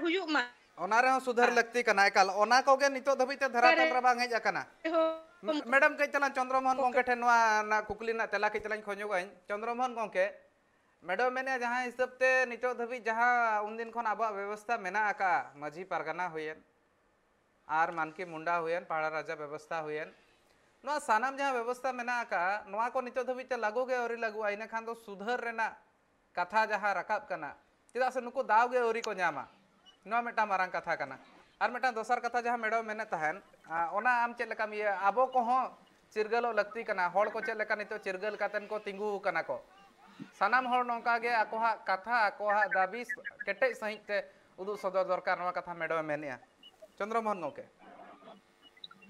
ᱦᱩᱭᱩᱜ ᱢᱟ᱾ ᱚᱱᱟ ᱨᱮᱦᱚᱸ ᱥᱩᱫᱷᱟᱹᱨ ᱞᱟᱹᱠᱛᱤ ᱠᱟᱱᱟ, ᱮᱠᱟᱞ᱾ ᱚᱱᱟ ᱠᱚᱜᱮ ᱱᱤᱛᱚᱜ ᱫᱷᱟᱹᱵᱤᱡ ᱛᱮ ᱫᱷᱟᱨᱟᱛᱟᱞ ᱨᱮ ᱵᱟᱝ ᱦᱮᱡ ᱟᱠᱟᱱᱟ᱾ ᱨᱮᱦᱚᱸ ᱢᱮ-, ᱢᱮᱰᱟᱢ, ᱠᱟᱹᱡ ᱛᱟᱞᱟᱝ ᱪᱚᱱᱫᱨᱚ ᱢᱳᱦᱚᱱ ᱜᱚᱢᱠᱮ ᱴᱷᱮᱱ ᱱᱚᱣᱟ ᱨᱮᱱᱟᱜ ᱠᱩᱠᱞᱤ ᱨᱮᱱᱟᱜ ᱛᱮᱞᱟ ᱠᱟᱹᱡ ᱛᱟᱞᱟᱝ ᱠᱷᱚᱡᱚᱜ ᱟᱹᱧ᱾ ᱪᱚᱱᱫᱨᱚ ᱢᱳᱦᱚᱱ ᱜᱚᱢᱠᱮ, ᱢᱮᱰᱟᱢ ᱢᱮᱱᱮᱫᱼᱟ, ᱡᱟᱦᱟᱸ ᱦᱤᱥᱟᱹᱵ ᱛᱮ ᱱᱤᱛᱚᱜ ᱫᱷᱟᱹᱵᱤᱡ ᱡᱟᱦᱟᱸ ᱩᱱᱫᱤᱱ ᱠᱷᱚᱱ ᱟᱵᱚᱣᱟᱜ ᱵᱮᱵᱚᱥᱛᱷᱟ ᱢᱮᱱᱟᱜ ᱟᱠᱟᱫᱼᱟ, ᱢᱟᱹᱡᱷᱤ ᱯᱟᱨᱜᱟᱱᱟ ᱦᱩᱭᱮᱱ, ᱟᱨ ᱢᱟᱱᱠᱤ ᱢᱩᱱᱰᱟ ᱦᱩᱭᱮᱱ, ᱯᱟᱦᱲᱟ ᱨᱟᱡᱟ ᱵᱮᱵᱚᱥᱛᱷᱟ ᱦᱩᱭᱮᱱ, ᱱᱚᱣᱟ ᱥᱟᱱᱟᱢ ᱡᱟᱦᱟᱸ ᱵᱮᱵᱚᱥᱛᱷᱟ ᱢᱮᱱᱟᱜ ᱟᱠᱟᱫᱼᱟ, ᱱᱚᱣᱟ ᱠᱚ ᱱᱤᱛᱚᱜ ᱫᱷᱟᱹᱵᱤᱡ ᱛᱮ ᱞᱟᱹᱜᱩ ᱜᱮ ᱟᱹᱣᱨᱤ ᱞᱟᱹᱜᱩᱜᱼᱟ᱾ ᱤᱱᱟᱹ ᱠᱷᱟᱱ ᱫᱚ ᱥᱩᱫᱷᱟᱹᱨ ᱨᱮᱱᱟᱜ ᱠᱟᱛᱷᱟ ᱡᱟᱦᱟᱸ ᱨᱟᱠᱟᱵ ᱠᱟᱱᱟ, ᱪᱮᱫᱟᱜ ᱥᱮ ᱱᱩᱠᱩ ᱫᱟᱣ ᱜᱮ ᱟᱹᱣᱨᱤ ᱠᱚ ᱧᱟᱢᱟ, ᱱᱚᱣᱟ ᱢᱤᱫᱴᱟᱝ ᱢᱟᱨᱟᱝ ᱠᱟᱛᱷᱟ ᱠᱟᱱᱟ᱾ ᱟᱨ ᱢᱤᱫᱴᱟᱝ ᱫᱚᱥᱟᱨ ᱠᱟᱛᱷᱟ ᱡᱟᱦᱟᱸ ᱢᱮᱰᱟᱢ ᱢᱮᱱᱮᱫ ᱛᱟᱦᱮᱱ, ᱟ, ᱚᱱᱟ ᱟᱢ ᱪᱮᱫ ᱞᱮᱠᱟᱢ ᱤᱭᱟᱹ, ᱟᱵᱚ ᱠᱚᱦᱚᱸ ᱪᱤᱨᱜᱟᱹᱞᱚᱜ ᱞᱟᱹᱠᱛᱤ ᱠᱟᱱᱟ᱾ ᱦᱚᱲ ᱠᱚ ᱪᱮᱫ ᱞᱮᱠᱟ ᱱᱤᱛᱚᱜ ᱪᱤᱨᱜᱟᱹᱞ ᱠᱟᱛᱮᱱ ᱠᱚ ᱛᱤᱸᱜᱩ ᱟᱠᱟᱱᱟ ᱠᱚ, ᱥᱟᱱᱟᱢ ᱦᱚᱲ ᱱᱚᱝᱠᱟ ᱜᱮ ᱟᱠᱚᱣᱟᱜ ᱠᱟᱛᱷᱟ, ᱟᱠᱚᱣᱟᱜ ᱫᱟᱹᱵᱤ ᱠᱮᱴᱮᱡ ᱥᱟᱺᱦᱤᱡ ᱛᱮ ᱩᱫᱩᱜ ᱥᱚᱫᱚᱨ ᱫᱚᱨᱠᱟᱨ, ᱱᱚᱣᱟ ᱠᱟᱛᱷᱟ ᱢᱮᱰᱟᱢ ᱮ ᱢᱮᱱᱮᱫᱼᱟ᱾ ᱪᱚᱱᱫᱨᱚ ᱢᱳᱦᱚᱱ ᱜᱚᱢᱠᱮ᱾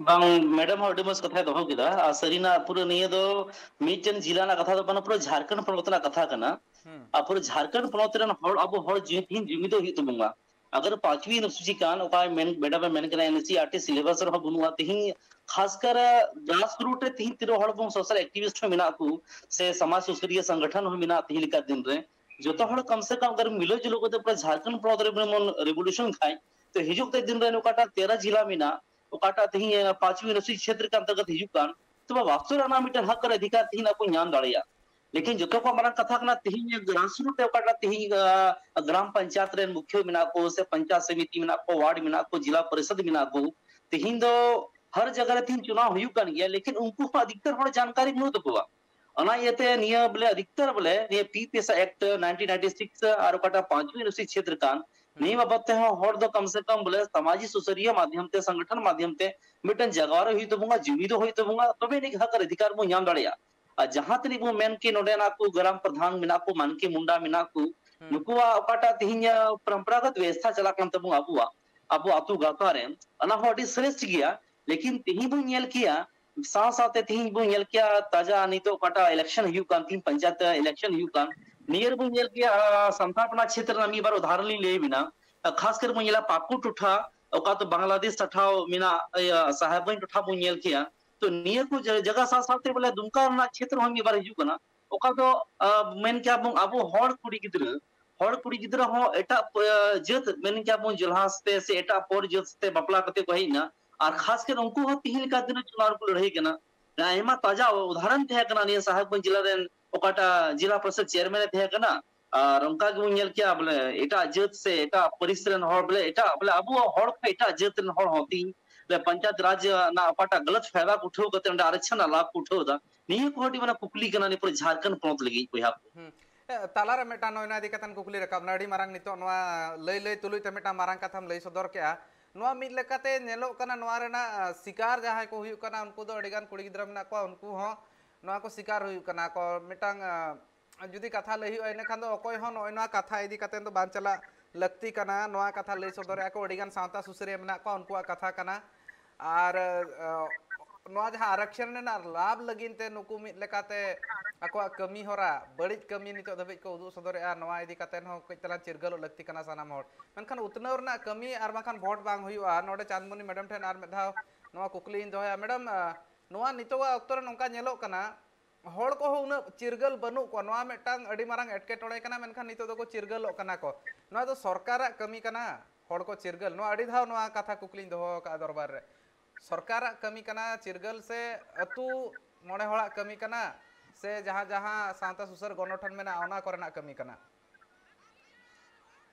ᱵᱟᱝ, ᱢᱮᱰᱟᱢ ᱦᱚᱸ ᱟᱹᱰᱤ ᱢᱚᱡᱽ ᱠᱟᱛᱷᱟᱭ ᱫᱚᱦᱚ ᱠᱮᱫᱟ᱾ ᱟᱨ ᱥᱟᱹᱨᱤᱱᱟᱜ ᱯᱩᱨᱟᱹ ᱱᱤᱭᱟᱹ ᱫᱚ ᱢᱤᱫᱴᱮᱱ ᱡᱮᱞᱟ ᱨᱮᱱᱟᱜ ᱠᱟᱛᱷᱟ ᱫᱚ ᱵᱟᱝ, ᱯᱩᱨᱟᱹ ᱡᱷᱟᱲᱠᱷᱚᱸᱰ ᱯᱚᱱᱚᱛ ᱨᱮᱱᱟᱜ ᱠᱟᱛᱷᱟ ᱠᱟᱱᱟ᱾ ᱦᱩᱸ᱾ ᱟᱨ ᱯᱩᱨᱟᱹ ᱡᱷᱟᱲᱠᱷᱚᱸᱰ ᱯᱚᱱᱚᱛ ᱨᱮᱱ ᱦᱚᱲ, ᱟᱵᱚ ᱦᱚᱲ ᱡᱩᱢᱤᱫ, ᱡᱩᱢᱤᱫᱚᱜ ᱦᱩᱭᱩᱜ ᱛᱟᱵᱚᱱᱟ᱾ ᱟᱜᱟᱨ ᱯᱟᱸᱪᱣᱤ ᱚᱱᱩᱥᱩᱪᱤ ᱠᱟᱱ, ᱚᱠᱟ ᱢᱮᱱ, ᱢᱮᱰᱟᱢ ᱮ ᱢᱮᱱ ᱠᱟᱱᱟ, NECERT syllabus ᱨᱮᱦᱚᱸ ᱵᱟᱹᱱᱩᱜᱼᱟ᱾ ᱛᱤᱦᱤᱧ ᱠᱷᱟᱥᱠᱟᱨ grassroot ᱨᱮ ᱛᱤᱦᱤᱧ ᱛᱤᱱᱟᱹᱜ ᱦᱚᱲ ᱵᱚᱱ social activist ᱦᱚᱸ ᱢᱮᱱᱟᱜ ᱠᱚ, ᱥᱮ ᱥᱚᱢᱟᱡᱽ ᱥᱩᱥᱟᱹᱨᱤᱭᱟᱹ ᱥᱚᱝᱜᱚᱴᱷᱚᱱ ᱦᱚᱸ ᱢᱮᱱᱟᱜ ᱛᱤᱦᱤᱧ ᱞᱮᱠᱟ ᱫᱤᱱ ᱨᱮ, ᱡᱚᱛᱚ ᱦᱩᱸ᱾ ᱦᱚᱲ ᱠᱚᱢ ᱥᱮ ᱠᱚᱢ ᱟᱜᱟᱨ ᱢᱤᱞᱟᱹᱣ ᱡᱩᱞᱟᱹᱣ ᱠᱟᱛᱮ ᱯᱩᱨᱟᱹ ᱡᱷᱟᱲᱠᱷᱚᱸᱰ ᱯᱚᱱᱚᱛ ᱨᱮ ᱵᱚᱱ revolution ᱠᱷᱟᱡ, ᱛᱚ ᱦᱤᱡᱩᱜ ᱛᱮ ᱫᱤᱱ ᱨᱮ ᱚᱠᱟᱴᱟᱜ ᱛᱮᱨᱟ ᱡᱮᱞᱟ ᱢᱮᱱᱟᱜ, ᱚᱠᱟᱴᱟᱜ ᱛᱮᱦᱮᱧ ᱯᱟᱸᱪᱣᱤ ᱚᱱᱩᱥᱩᱪᱤᱛ ᱪᱷᱮᱛᱨᱚ ᱠᱟᱱ ᱛᱟᱠᱚ ᱦᱤᱡᱩᱜ ᱠᱟᱱ, ᱛᱚᱵᱮ ᱵᱟᱥᱛᱚᱵ ᱨᱮ ᱚᱱᱟ ᱢᱤᱫᱴᱮᱱ ᱦᱚᱠ ᱟᱨ ᱚᱫᱷᱤᱠᱟᱨ ᱛᱮᱦᱮᱧ ᱟᱵᱚ ᱧᱟᱢ ᱫᱟᱲᱮᱭᱟᱜᱼᱟ᱾ ᱞᱮᱠᱤᱱ ᱡᱚᱛᱚ ᱠᱷᱚᱱ ᱢᱟᱨᱟᱝ ᱠᱟᱛᱷᱟ ᱠᱟᱱᱟ, ᱛᱮᱦᱮᱧ grassroot ᱨᱮ ᱚᱠᱟᱴᱟᱜ ᱛᱮᱦᱮᱧ, ᱟᱸ, ᱜᱨᱟᱢ ᱯᱚᱧᱪᱟᱭᱮᱛ ᱨᱮᱱ ᱢᱩᱠᱷᱤᱭᱟᱹ ᱢᱮᱱᱟᱜ ᱠᱚ, ᱥᱮ ᱯᱚᱧᱪᱟᱭᱮᱛ ᱥᱚᱢᱤᱛᱤ ᱢᱮᱱᱟᱜ ᱠᱚ, ᱣᱟᱨᱰ ᱢᱮᱱᱟᱜ ᱠᱚ, ᱡᱤᱞᱟ ᱯᱚᱨᱤᱥᱚᱫ ᱢᱮᱱᱟᱜ ᱠᱚ, ᱛᱮᱦᱮᱧ ᱫᱚ ᱦᱟᱨ ᱡᱟᱭᱜᱟ ᱨᱮ ᱛᱮᱦᱮᱧ ᱪᱩᱱᱟᱣ ᱦᱩᱭᱩᱜ ᱠᱟᱱ ᱜᱮᱭᱟ, ᱞᱮᱠᱤᱱ ᱩᱱᱠᱩ ᱦᱚᱸ ᱟᱫᱷᱤᱠᱛᱟᱨ ᱦᱚᱲ ᱡᱟᱱᱠᱟᱨᱤ ᱵᱟᱹᱱᱩᱜ ᱛᱟᱠᱚᱣᱟ᱾ ᱚᱱᱟ ᱤᱭᱟᱹᱛᱮ ᱱᱤᱭᱟᱹ ᱵᱚᱞᱮ ᱟᱫᱷᱤᱠᱛᱟᱨ ᱵᱚᱞᱮ ᱱᱤᱭᱟᱹ P P S act nineteen ninety six ᱟᱨ ᱚᱠᱟᱴᱟᱜ ᱯᱟᱸᱪᱣᱤ ᱚᱱᱩᱥᱩᱪᱤᱛ ᱪᱷᱮᱛᱨᱚ ᱠᱟᱱ, ᱱᱤᱭᱟᱹ ᱵᱟᱵᱚᱫ ᱛᱮᱦᱚᱸ ᱦᱚᱲ ᱫᱚ ᱠᱚᱢ ᱥᱮ ᱠᱚᱢ ᱵᱚᱞᱮ ᱥᱟᱢᱟᱡᱤᱠ ᱥᱩᱥᱟᱹᱨᱤᱭᱟᱹ ᱢᱟᱫᱷᱭᱚᱢ ᱛᱮ, ᱥᱚᱝᱜᱚᱴᱷᱚᱱ ᱢᱟᱫᱷᱭᱚᱢ ᱛᱮ ᱢᱤᱫᱴᱮᱱ ᱡᱟᱜᱟᱣ ᱨᱮ ᱦᱩᱭᱩᱜ ᱛᱟᱵᱚᱱᱟ, ᱡᱩᱢᱤᱫ ᱦᱩᱭᱩᱜ ᱛᱟᱵᱚᱱᱟ, ᱛᱚᱵᱮ ᱟᱹᱱᱤᱡ ᱦᱚᱠ ᱟᱨ ᱚᱫᱷᱤᱠᱟᱨ ᱵᱚᱱ ᱧᱟᱢ ᱫᱟᱲᱮᱭᱟᱜᱼᱟ᱾ ᱟᱨ ᱡᱟᱦᱟᱸ ᱛᱤᱱᱟᱹᱜ ᱵᱚᱱ ᱢᱮᱱ ᱠᱤ ᱱᱚᱰᱮᱱᱟᱜ ᱠᱚ ᱜᱨᱟᱢ ᱯᱨᱚᱫᱷᱟᱱ ᱢᱮᱱᱟᱜ ᱠᱚ, ᱢᱟᱱᱠᱤ ᱢᱩᱱᱰᱟ ᱢᱮᱱᱟᱜ ᱠᱚ, ᱱᱩᱠᱩᱣᱟᱜ ᱚᱠᱟᱴᱟᱜ ᱛᱮᱦᱮᱧ, ᱟᱸ, ᱯᱚᱨᱚᱢᱯᱚᱨᱟᱜᱚᱛ ᱵᱮᱵᱚᱥᱛᱷᱟ ᱪᱟᱞᱟᱜ ᱠᱟᱱ ᱛᱟᱵᱚᱱᱟ ᱟᱵᱚᱣᱟᱜ, ᱟᱵᱚ ᱟᱹᱛᱩ ᱜᱟᱶᱛᱟ ᱨᱮ, ᱚᱱᱟ ᱦᱚᱸ ᱟᱹᱰᱤ ᱥᱨᱮᱥᱴ ᱜᱮᱭᱟ᱾ ᱞᱮᱠᱤᱱ ᱛᱮᱦᱮᱧ ᱵᱚᱱ ᱧᱮᱞ ᱠᱮᱭᱟ, ᱥᱟᱶ ᱥᱟᱶᱛᱮ ᱛᱮᱦᱮᱧ ᱵᱚᱱ ᱧᱮᱞ ᱠᱮᱭᱟ ᱛᱟᱡᱟ ᱱᱤᱛᱚᱜ ᱚᱠᱟᱴᱟᱜ election ᱦᱩᱭᱩᱜ ᱠᱟᱱ, ᱛᱮᱦᱮᱧ ᱯᱚᱧᱪᱟᱭᱮᱛ election ᱦᱩᱭᱩᱜ ᱠᱟᱱ, ᱱᱤᱭᱟᱹ ᱨᱮᱵᱚᱱ ᱧᱮᱞ ᱠᱮᱭᱟ, ᱟᱸ, ᱥᱟᱱᱛᱟᱲ ᱯᱟᱨᱜᱟᱱᱟ ᱪᱷᱮᱛᱨᱚ ᱨᱮᱱᱟᱜ ᱢᱤᱫ ᱵᱟᱨ ᱩᱫᱟᱦᱚᱨᱚᱱ ᱞᱤᱧ ᱞᱟᱹᱭ ᱟᱵᱤᱱᱟ᱾ ᱟᱸ, ᱠᱷᱟᱥ ᱠᱟᱨ ᱵᱚᱱ ᱧᱮᱞᱟ ᱯᱟᱹᱠᱩᱲ ᱴᱚᱴᱷᱟ, ᱚᱠᱟ ᱫᱚ ᱵᱟᱝᱞᱟᱫᱮᱥ ᱴᱚᱴᱷᱟ ᱢᱮᱱᱟᱜ, ᱤᱭᱟᱹ, ᱥᱟᱦᱮᱵᱽᱜᱚᱸᱡᱽ ᱴᱚᱴᱷᱟ ᱵᱚᱱ ᱧᱮᱞ ᱠᱮᱭᱟ᱾ ᱛᱚ ᱱᱤᱭᱟᱹ ᱠᱚ ᱡᱟ-, ᱡᱟᱭᱜᱟ ᱥᱟᱶ ᱥᱟᱶᱛᱮ ᱵᱚᱞᱮ ᱫᱩᱢᱠᱟ ᱨᱮᱱᱟᱜ ᱪᱷᱮᱛᱨᱚ ᱦᱚᱸ ᱢᱤᱫ ᱵᱟᱨ ᱦᱤᱡᱩᱜ ᱠᱟᱱᱟ᱾ ᱚᱠᱟ ᱫᱚ, ᱟᱸ, ᱢᱮᱱ ᱠᱮᱭᱟ ᱵᱚᱱ ᱟᱵᱚ ᱦᱚᱲ ᱠᱩᱲᱤ ᱜᱤᱫᱽᱨᱟᱹ, ᱦᱚᱲ ᱠᱩᱲᱤ ᱜᱤᱫᱽᱨᱟᱹ ᱦᱚᱸ ᱮᱴᱟᱜ, ᱟᱸ, ᱡᱟᱹᱛ ᱢᱮᱱ ᱠᱮᱭᱟ ᱵᱚᱱ ᱡᱚᱞᱦᱟ ᱛᱮ ᱥᱮ ᱮᱴᱟᱜ ᱯᱚᱨ ᱡᱟᱹᱛ ᱛᱮ ᱵᱟᱯᱞᱟ ᱠᱟᱛᱮ ᱠᱚ ᱦᱮᱡ ᱮᱱᱟ᱾ ᱟᱨ ᱠᱷᱟᱥ ᱠᱟᱨ ᱩᱱᱠᱩ ᱦᱚᱸ ᱛᱤᱦᱤᱧ ᱞᱮᱠᱟ ᱫᱤᱱ ᱪᱩᱱᱟᱣ ᱨᱮᱠᱚ ᱞᱟᱹᱲᱦᱟᱹᱭ ᱠᱟᱱᱟ᱾ ᱟᱭᱢᱟ ᱛᱟᱡᱟ ᱩᱫᱟᱦᱚᱨᱚᱱ ᱛᱟᱦᱮᱸ ᱠᱟᱱᱟ ᱱᱤᱭᱟᱹ ᱥᱟᱦᱮᱵᱽᱜᱚᱸᱡᱽ ᱡᱮᱞᱟ ᱨᱮᱱ ᱚᱠᱟᱴᱟᱜ ᱡᱮᱞᱟ ᱯᱚᱨᱤᱥᱚᱫ ᱪᱮᱭᱟᱨᱢᱮᱱ ᱮ ᱛᱟᱦᱮᱸ ᱠᱟᱱᱟ᱾ ᱟᱨ ᱚᱱᱠᱟ ᱜᱮᱵᱚᱱ ᱧᱮᱞ ᱠᱮᱭᱟ ᱵᱚᱞᱮ ᱮᱴᱟᱜ ᱡᱟᱹᱛ ᱥᱮ ᱮᱴᱟᱜ ᱯᱟᱹᱨᱤᱥ ᱨᱮᱱ ᱦᱚᱲ ᱵᱚᱞᱮ ᱮᱴᱟᱜ, ᱵᱚᱞᱮ ᱟᱵᱚ ᱦᱚᱲ ᱠᱷᱚᱱ ᱮᱴᱟᱜ ᱡᱟᱹᱛ ᱨᱮᱱ ᱦᱚᱲ ᱦᱚᱸ ᱛᱤᱦᱤᱧ ᱵᱚᱞᱮ ᱯᱚᱧᱪᱟᱭᱮᱛ ᱨᱟᱡᱽ ᱨᱮᱱᱟᱜ ᱚᱠᱟᱴᱟᱜ ᱜᱟᱞᱟᱛ ᱯᱷᱟᱭᱫᱟ ᱠᱚ ᱩᱴᱷᱟᱹᱣ ᱠᱟᱛᱮ ᱚᱸᱰᱮ ᱟᱨᱮᱠᱥᱚᱱ ᱨᱮᱱᱟᱜ ᱞᱟᱵᱷ ᱠᱚ ᱩᱴᱷᱟᱹᱣ ᱮᱫᱟ᱾ ᱱᱤᱭᱟᱹ ᱠᱚ ᱟᱹᱰᱤ ᱢᱟᱨᱟᱝ ᱠᱩᱠᱞᱤ ᱠᱟᱱᱟ ᱱᱤᱭᱟᱹ ᱯᱩᱨᱟᱹ ᱡᱷᱟᱲᱠᱷᱚᱸᱰ ᱯᱚᱱᱚᱛ ᱞᱟᱹᱜᱤᱫ ᱵᱚᱭᱦᱟ ᱠᱚ᱾ ᱦᱩᱸ᱾ ᱮ, ᱛᱟᱞᱟᱨᱮ ᱢᱤᱫᱴᱟᱝ ᱱᱚᱜᱼᱚᱭ ᱱᱚᱣᱟ ᱤᱫᱤ ᱠᱟᱛᱮ ᱠᱩᱠᱞᱤ ᱨᱟᱠᱟᱵ ᱮᱱᱟ, ᱟᱹᱰᱤ ᱢᱟᱨᱟᱝ ᱱᱤᱛᱚᱜ ᱱᱚᱣᱟ ᱞᱟᱹᱭ ᱞᱟᱹᱭ ᱛᱩᱞᱩᱡ ᱛᱮ ᱢᱤᱫᱴᱟᱝ ᱢᱟᱨᱟᱝ ᱠᱟᱛᱷᱟᱢ ᱞᱟᱹᱭ ᱥᱚᱫᱚᱨ ᱠᱮᱜᱼᱟ᱾ ᱱᱚᱣᱟ ᱢᱤᱫ ᱞᱮᱠᱟᱛᱮ ᱧᱮᱞᱚᱜ ᱠᱟᱱᱟ, ᱱᱚᱣᱟ ᱨᱮᱱᱟᱜ, ᱟ, ᱥᱤᱠᱟᱨ ᱡᱟᱦᱟᱸᱭ ᱠᱚ ᱦᱩᱭᱩᱜ ᱠᱟᱱᱟ, ᱩᱱᱠᱩ ᱫᱚ ᱟᱹᱰᱤᱜᱟᱱ ᱠᱩᱲᱤ ᱜᱤᱫᱽᱨᱟᱹ ᱢᱮᱱᱟᱜ ᱠᱚᱣᱟ, ᱩᱱᱠᱩ ᱦᱚᱸ ᱱᱚᱣᱟ ᱠᱚ ᱥᱤᱠᱟᱨ ᱦᱩᱭᱩᱜ ᱠᱟᱱᱟ ᱠᱚ᱾ ᱢᱤᱫᱴᱟᱝ, ᱟ, ᱡᱩᱫᱤ ᱠᱟᱛᱷᱟ ᱞᱟᱹᱭ ᱦᱩᱭᱩᱜᱼᱟ, ᱤᱱᱟᱹᱠᱷᱟᱱ ᱫᱚ ᱚᱠᱚᱭ ᱦᱚᱸ ᱱᱚᱜᱼᱚᱭ ᱱᱚᱣᱟ ᱠᱟᱛᱷᱟ ᱤᱫᱤ ᱠᱟᱛᱮ ᱫᱚ ᱵᱟᱝ ᱪᱟᱞᱟᱜ ᱞᱟᱹᱠᱛᱤ ᱠᱟᱱᱟ᱾ ᱱᱚᱣᱟ ᱠᱟᱛᱷᱟ ᱞᱟᱹᱭ ᱥᱚᱫᱚᱨᱮᱜᱼᱟ ᱠᱚ, ᱟᱹᱰᱤᱜᱟᱱ ᱥᱟᱶᱛᱟ ᱥᱩᱥᱟᱹᱨᱤᱭᱟᱹ ᱢᱮᱱᱟᱜ ᱠᱚᱣᱟ, ᱩᱱᱠᱩᱣᱟᱜ ᱠᱟᱛᱷᱟ ᱠᱟᱱᱟ᱾ ᱟᱨ, ᱟ, ᱱᱚᱣᱟ ᱡᱟᱦᱟᱸ ᱟᱨᱟᱠᱥᱚᱱ ᱨᱮᱱᱟᱜ ᱞᱟᱵᱷ ᱞᱟᱹᱜᱤᱫ ᱛᱮ ᱱᱩᱠᱩ ᱢᱤᱫ ᱞᱮᱠᱟᱛᱮ ᱟᱠᱚᱣᱟᱜ ᱠᱟᱹᱢᱤ ᱦᱚᱨᱟ, ᱵᱟᱹᱲᱤᱡ ᱠᱟᱹᱢᱤ ᱱᱤᱛᱚᱜ ᱫᱷᱟᱹᱵᱤᱡ ᱠᱚ ᱩᱫᱩᱜ ᱥᱚᱫᱚᱨᱮᱜᱼᱟ, ᱱᱚᱣᱟ ᱤᱫᱤ ᱠᱟᱛᱮ ᱦᱚᱸ ᱠᱟᱹᱡ ᱛᱟᱞᱟᱝ ᱪᱤᱨᱜᱟᱹᱞᱚᱜ ᱞᱟᱹᱠᱛᱤ ᱠᱟᱱᱟ ᱥᱟᱱᱟᱢ ᱦᱚᱲ᱾ ᱢᱮᱱᱠᱷᱟᱱ ᱩᱛᱱᱟᱹᱣ ᱨᱮᱱᱟᱜ ᱠᱟᱹᱢᱤ ᱟᱨ ᱵᱟᱝᱠᱷᱟᱱ ᱵᱷᱳᱴ ᱵᱟᱝ ᱦᱩᱭᱩᱜᱼᱟ᱾ ᱱᱚᱰᱮ ᱪᱟᱸᱫᱽᱢᱚᱱᱤ ᱢᱮᱰᱟᱢ ᱴᱷᱮᱱ ᱟᱨ ᱢᱤᱫ ᱫᱷᱟᱣ ᱱᱚᱣᱟ ᱠᱩᱠᱞᱤᱧ ᱫᱚᱦᱚᱭᱟ᱾ ᱢᱮᱰᱟᱢ, ᱟ, ᱱᱚᱣᱟ ᱱᱤᱛᱚᱜᱟᱜ ᱚᱠᱛᱚ ᱨᱮ ᱱᱚᱝᱠᱟ ᱧᱮᱞᱚᱜ ᱠᱟᱱᱟ, ᱦᱚᱲ ᱠᱚᱦᱚᱸ ᱩᱱᱟᱹᱜ ᱪᱤᱨᱜᱟᱹᱞ ᱵᱟᱹᱱᱩᱜ ᱠᱚᱣᱟ, ᱱᱚᱣᱟ ᱢᱤᱫᱴᱟᱝ ᱟᱹᱰᱤ ᱢᱟᱨᱟᱝ ᱮᱴᱠᱮᱴᱚᱬᱮ ᱠᱟᱱᱟ, ᱢᱮᱱᱠᱷᱟᱱ ᱱᱤᱛᱚᱜ ᱫᱚᱠᱚ ᱪᱤᱨᱜᱟᱹᱞᱚᱜ ᱠᱟᱱᱟ ᱠᱚ᱾ ᱱᱚᱣᱟ ᱫᱚ ᱥᱚᱨᱠᱟᱨᱟᱜ ᱠᱟᱹᱢᱤ ᱠᱟᱱᱟ, ᱦᱚᱲ ᱠᱚ ᱪᱤᱨᱜᱟᱹᱞ? ᱱᱚᱣᱟ ᱟᱹᱰᱤ ᱫᱷᱟᱣ ᱱᱚᱣᱟ ᱠᱟᱛᱷᱟ ᱠᱩᱠᱞᱤᱧ ᱫᱚᱦᱚ ᱟᱠᱟᱫᱼᱟ ᱫᱚᱨᱵᱟᱨ ᱨᱮ᱾ ᱥᱚᱨᱠᱟᱨᱟᱜ ᱠᱟᱹᱢᱤ ᱠᱟᱱᱟ ᱪᱤᱨᱜᱟᱹᱞ, ᱥᱮ ᱟᱹᱛᱩ ᱢᱚᱬᱮ ᱦᱚᱲᱟᱜ ᱠᱟᱹᱢᱤ ᱠᱟᱱᱟ, ᱥᱮ ᱡᱟᱦᱟᱸ ᱡᱟᱦᱟᱸ ᱥᱟᱶᱛᱟ ᱥᱩᱥᱟᱹᱨ ᱜᱚᱱᱚᱴᱷᱚᱱ ᱢᱮᱱᱟᱜᱼᱟ, ᱚᱱᱟ ᱠᱚᱨᱮᱱᱟᱜ ᱠᱟᱹᱢᱤ ᱠᱟᱱᱟ?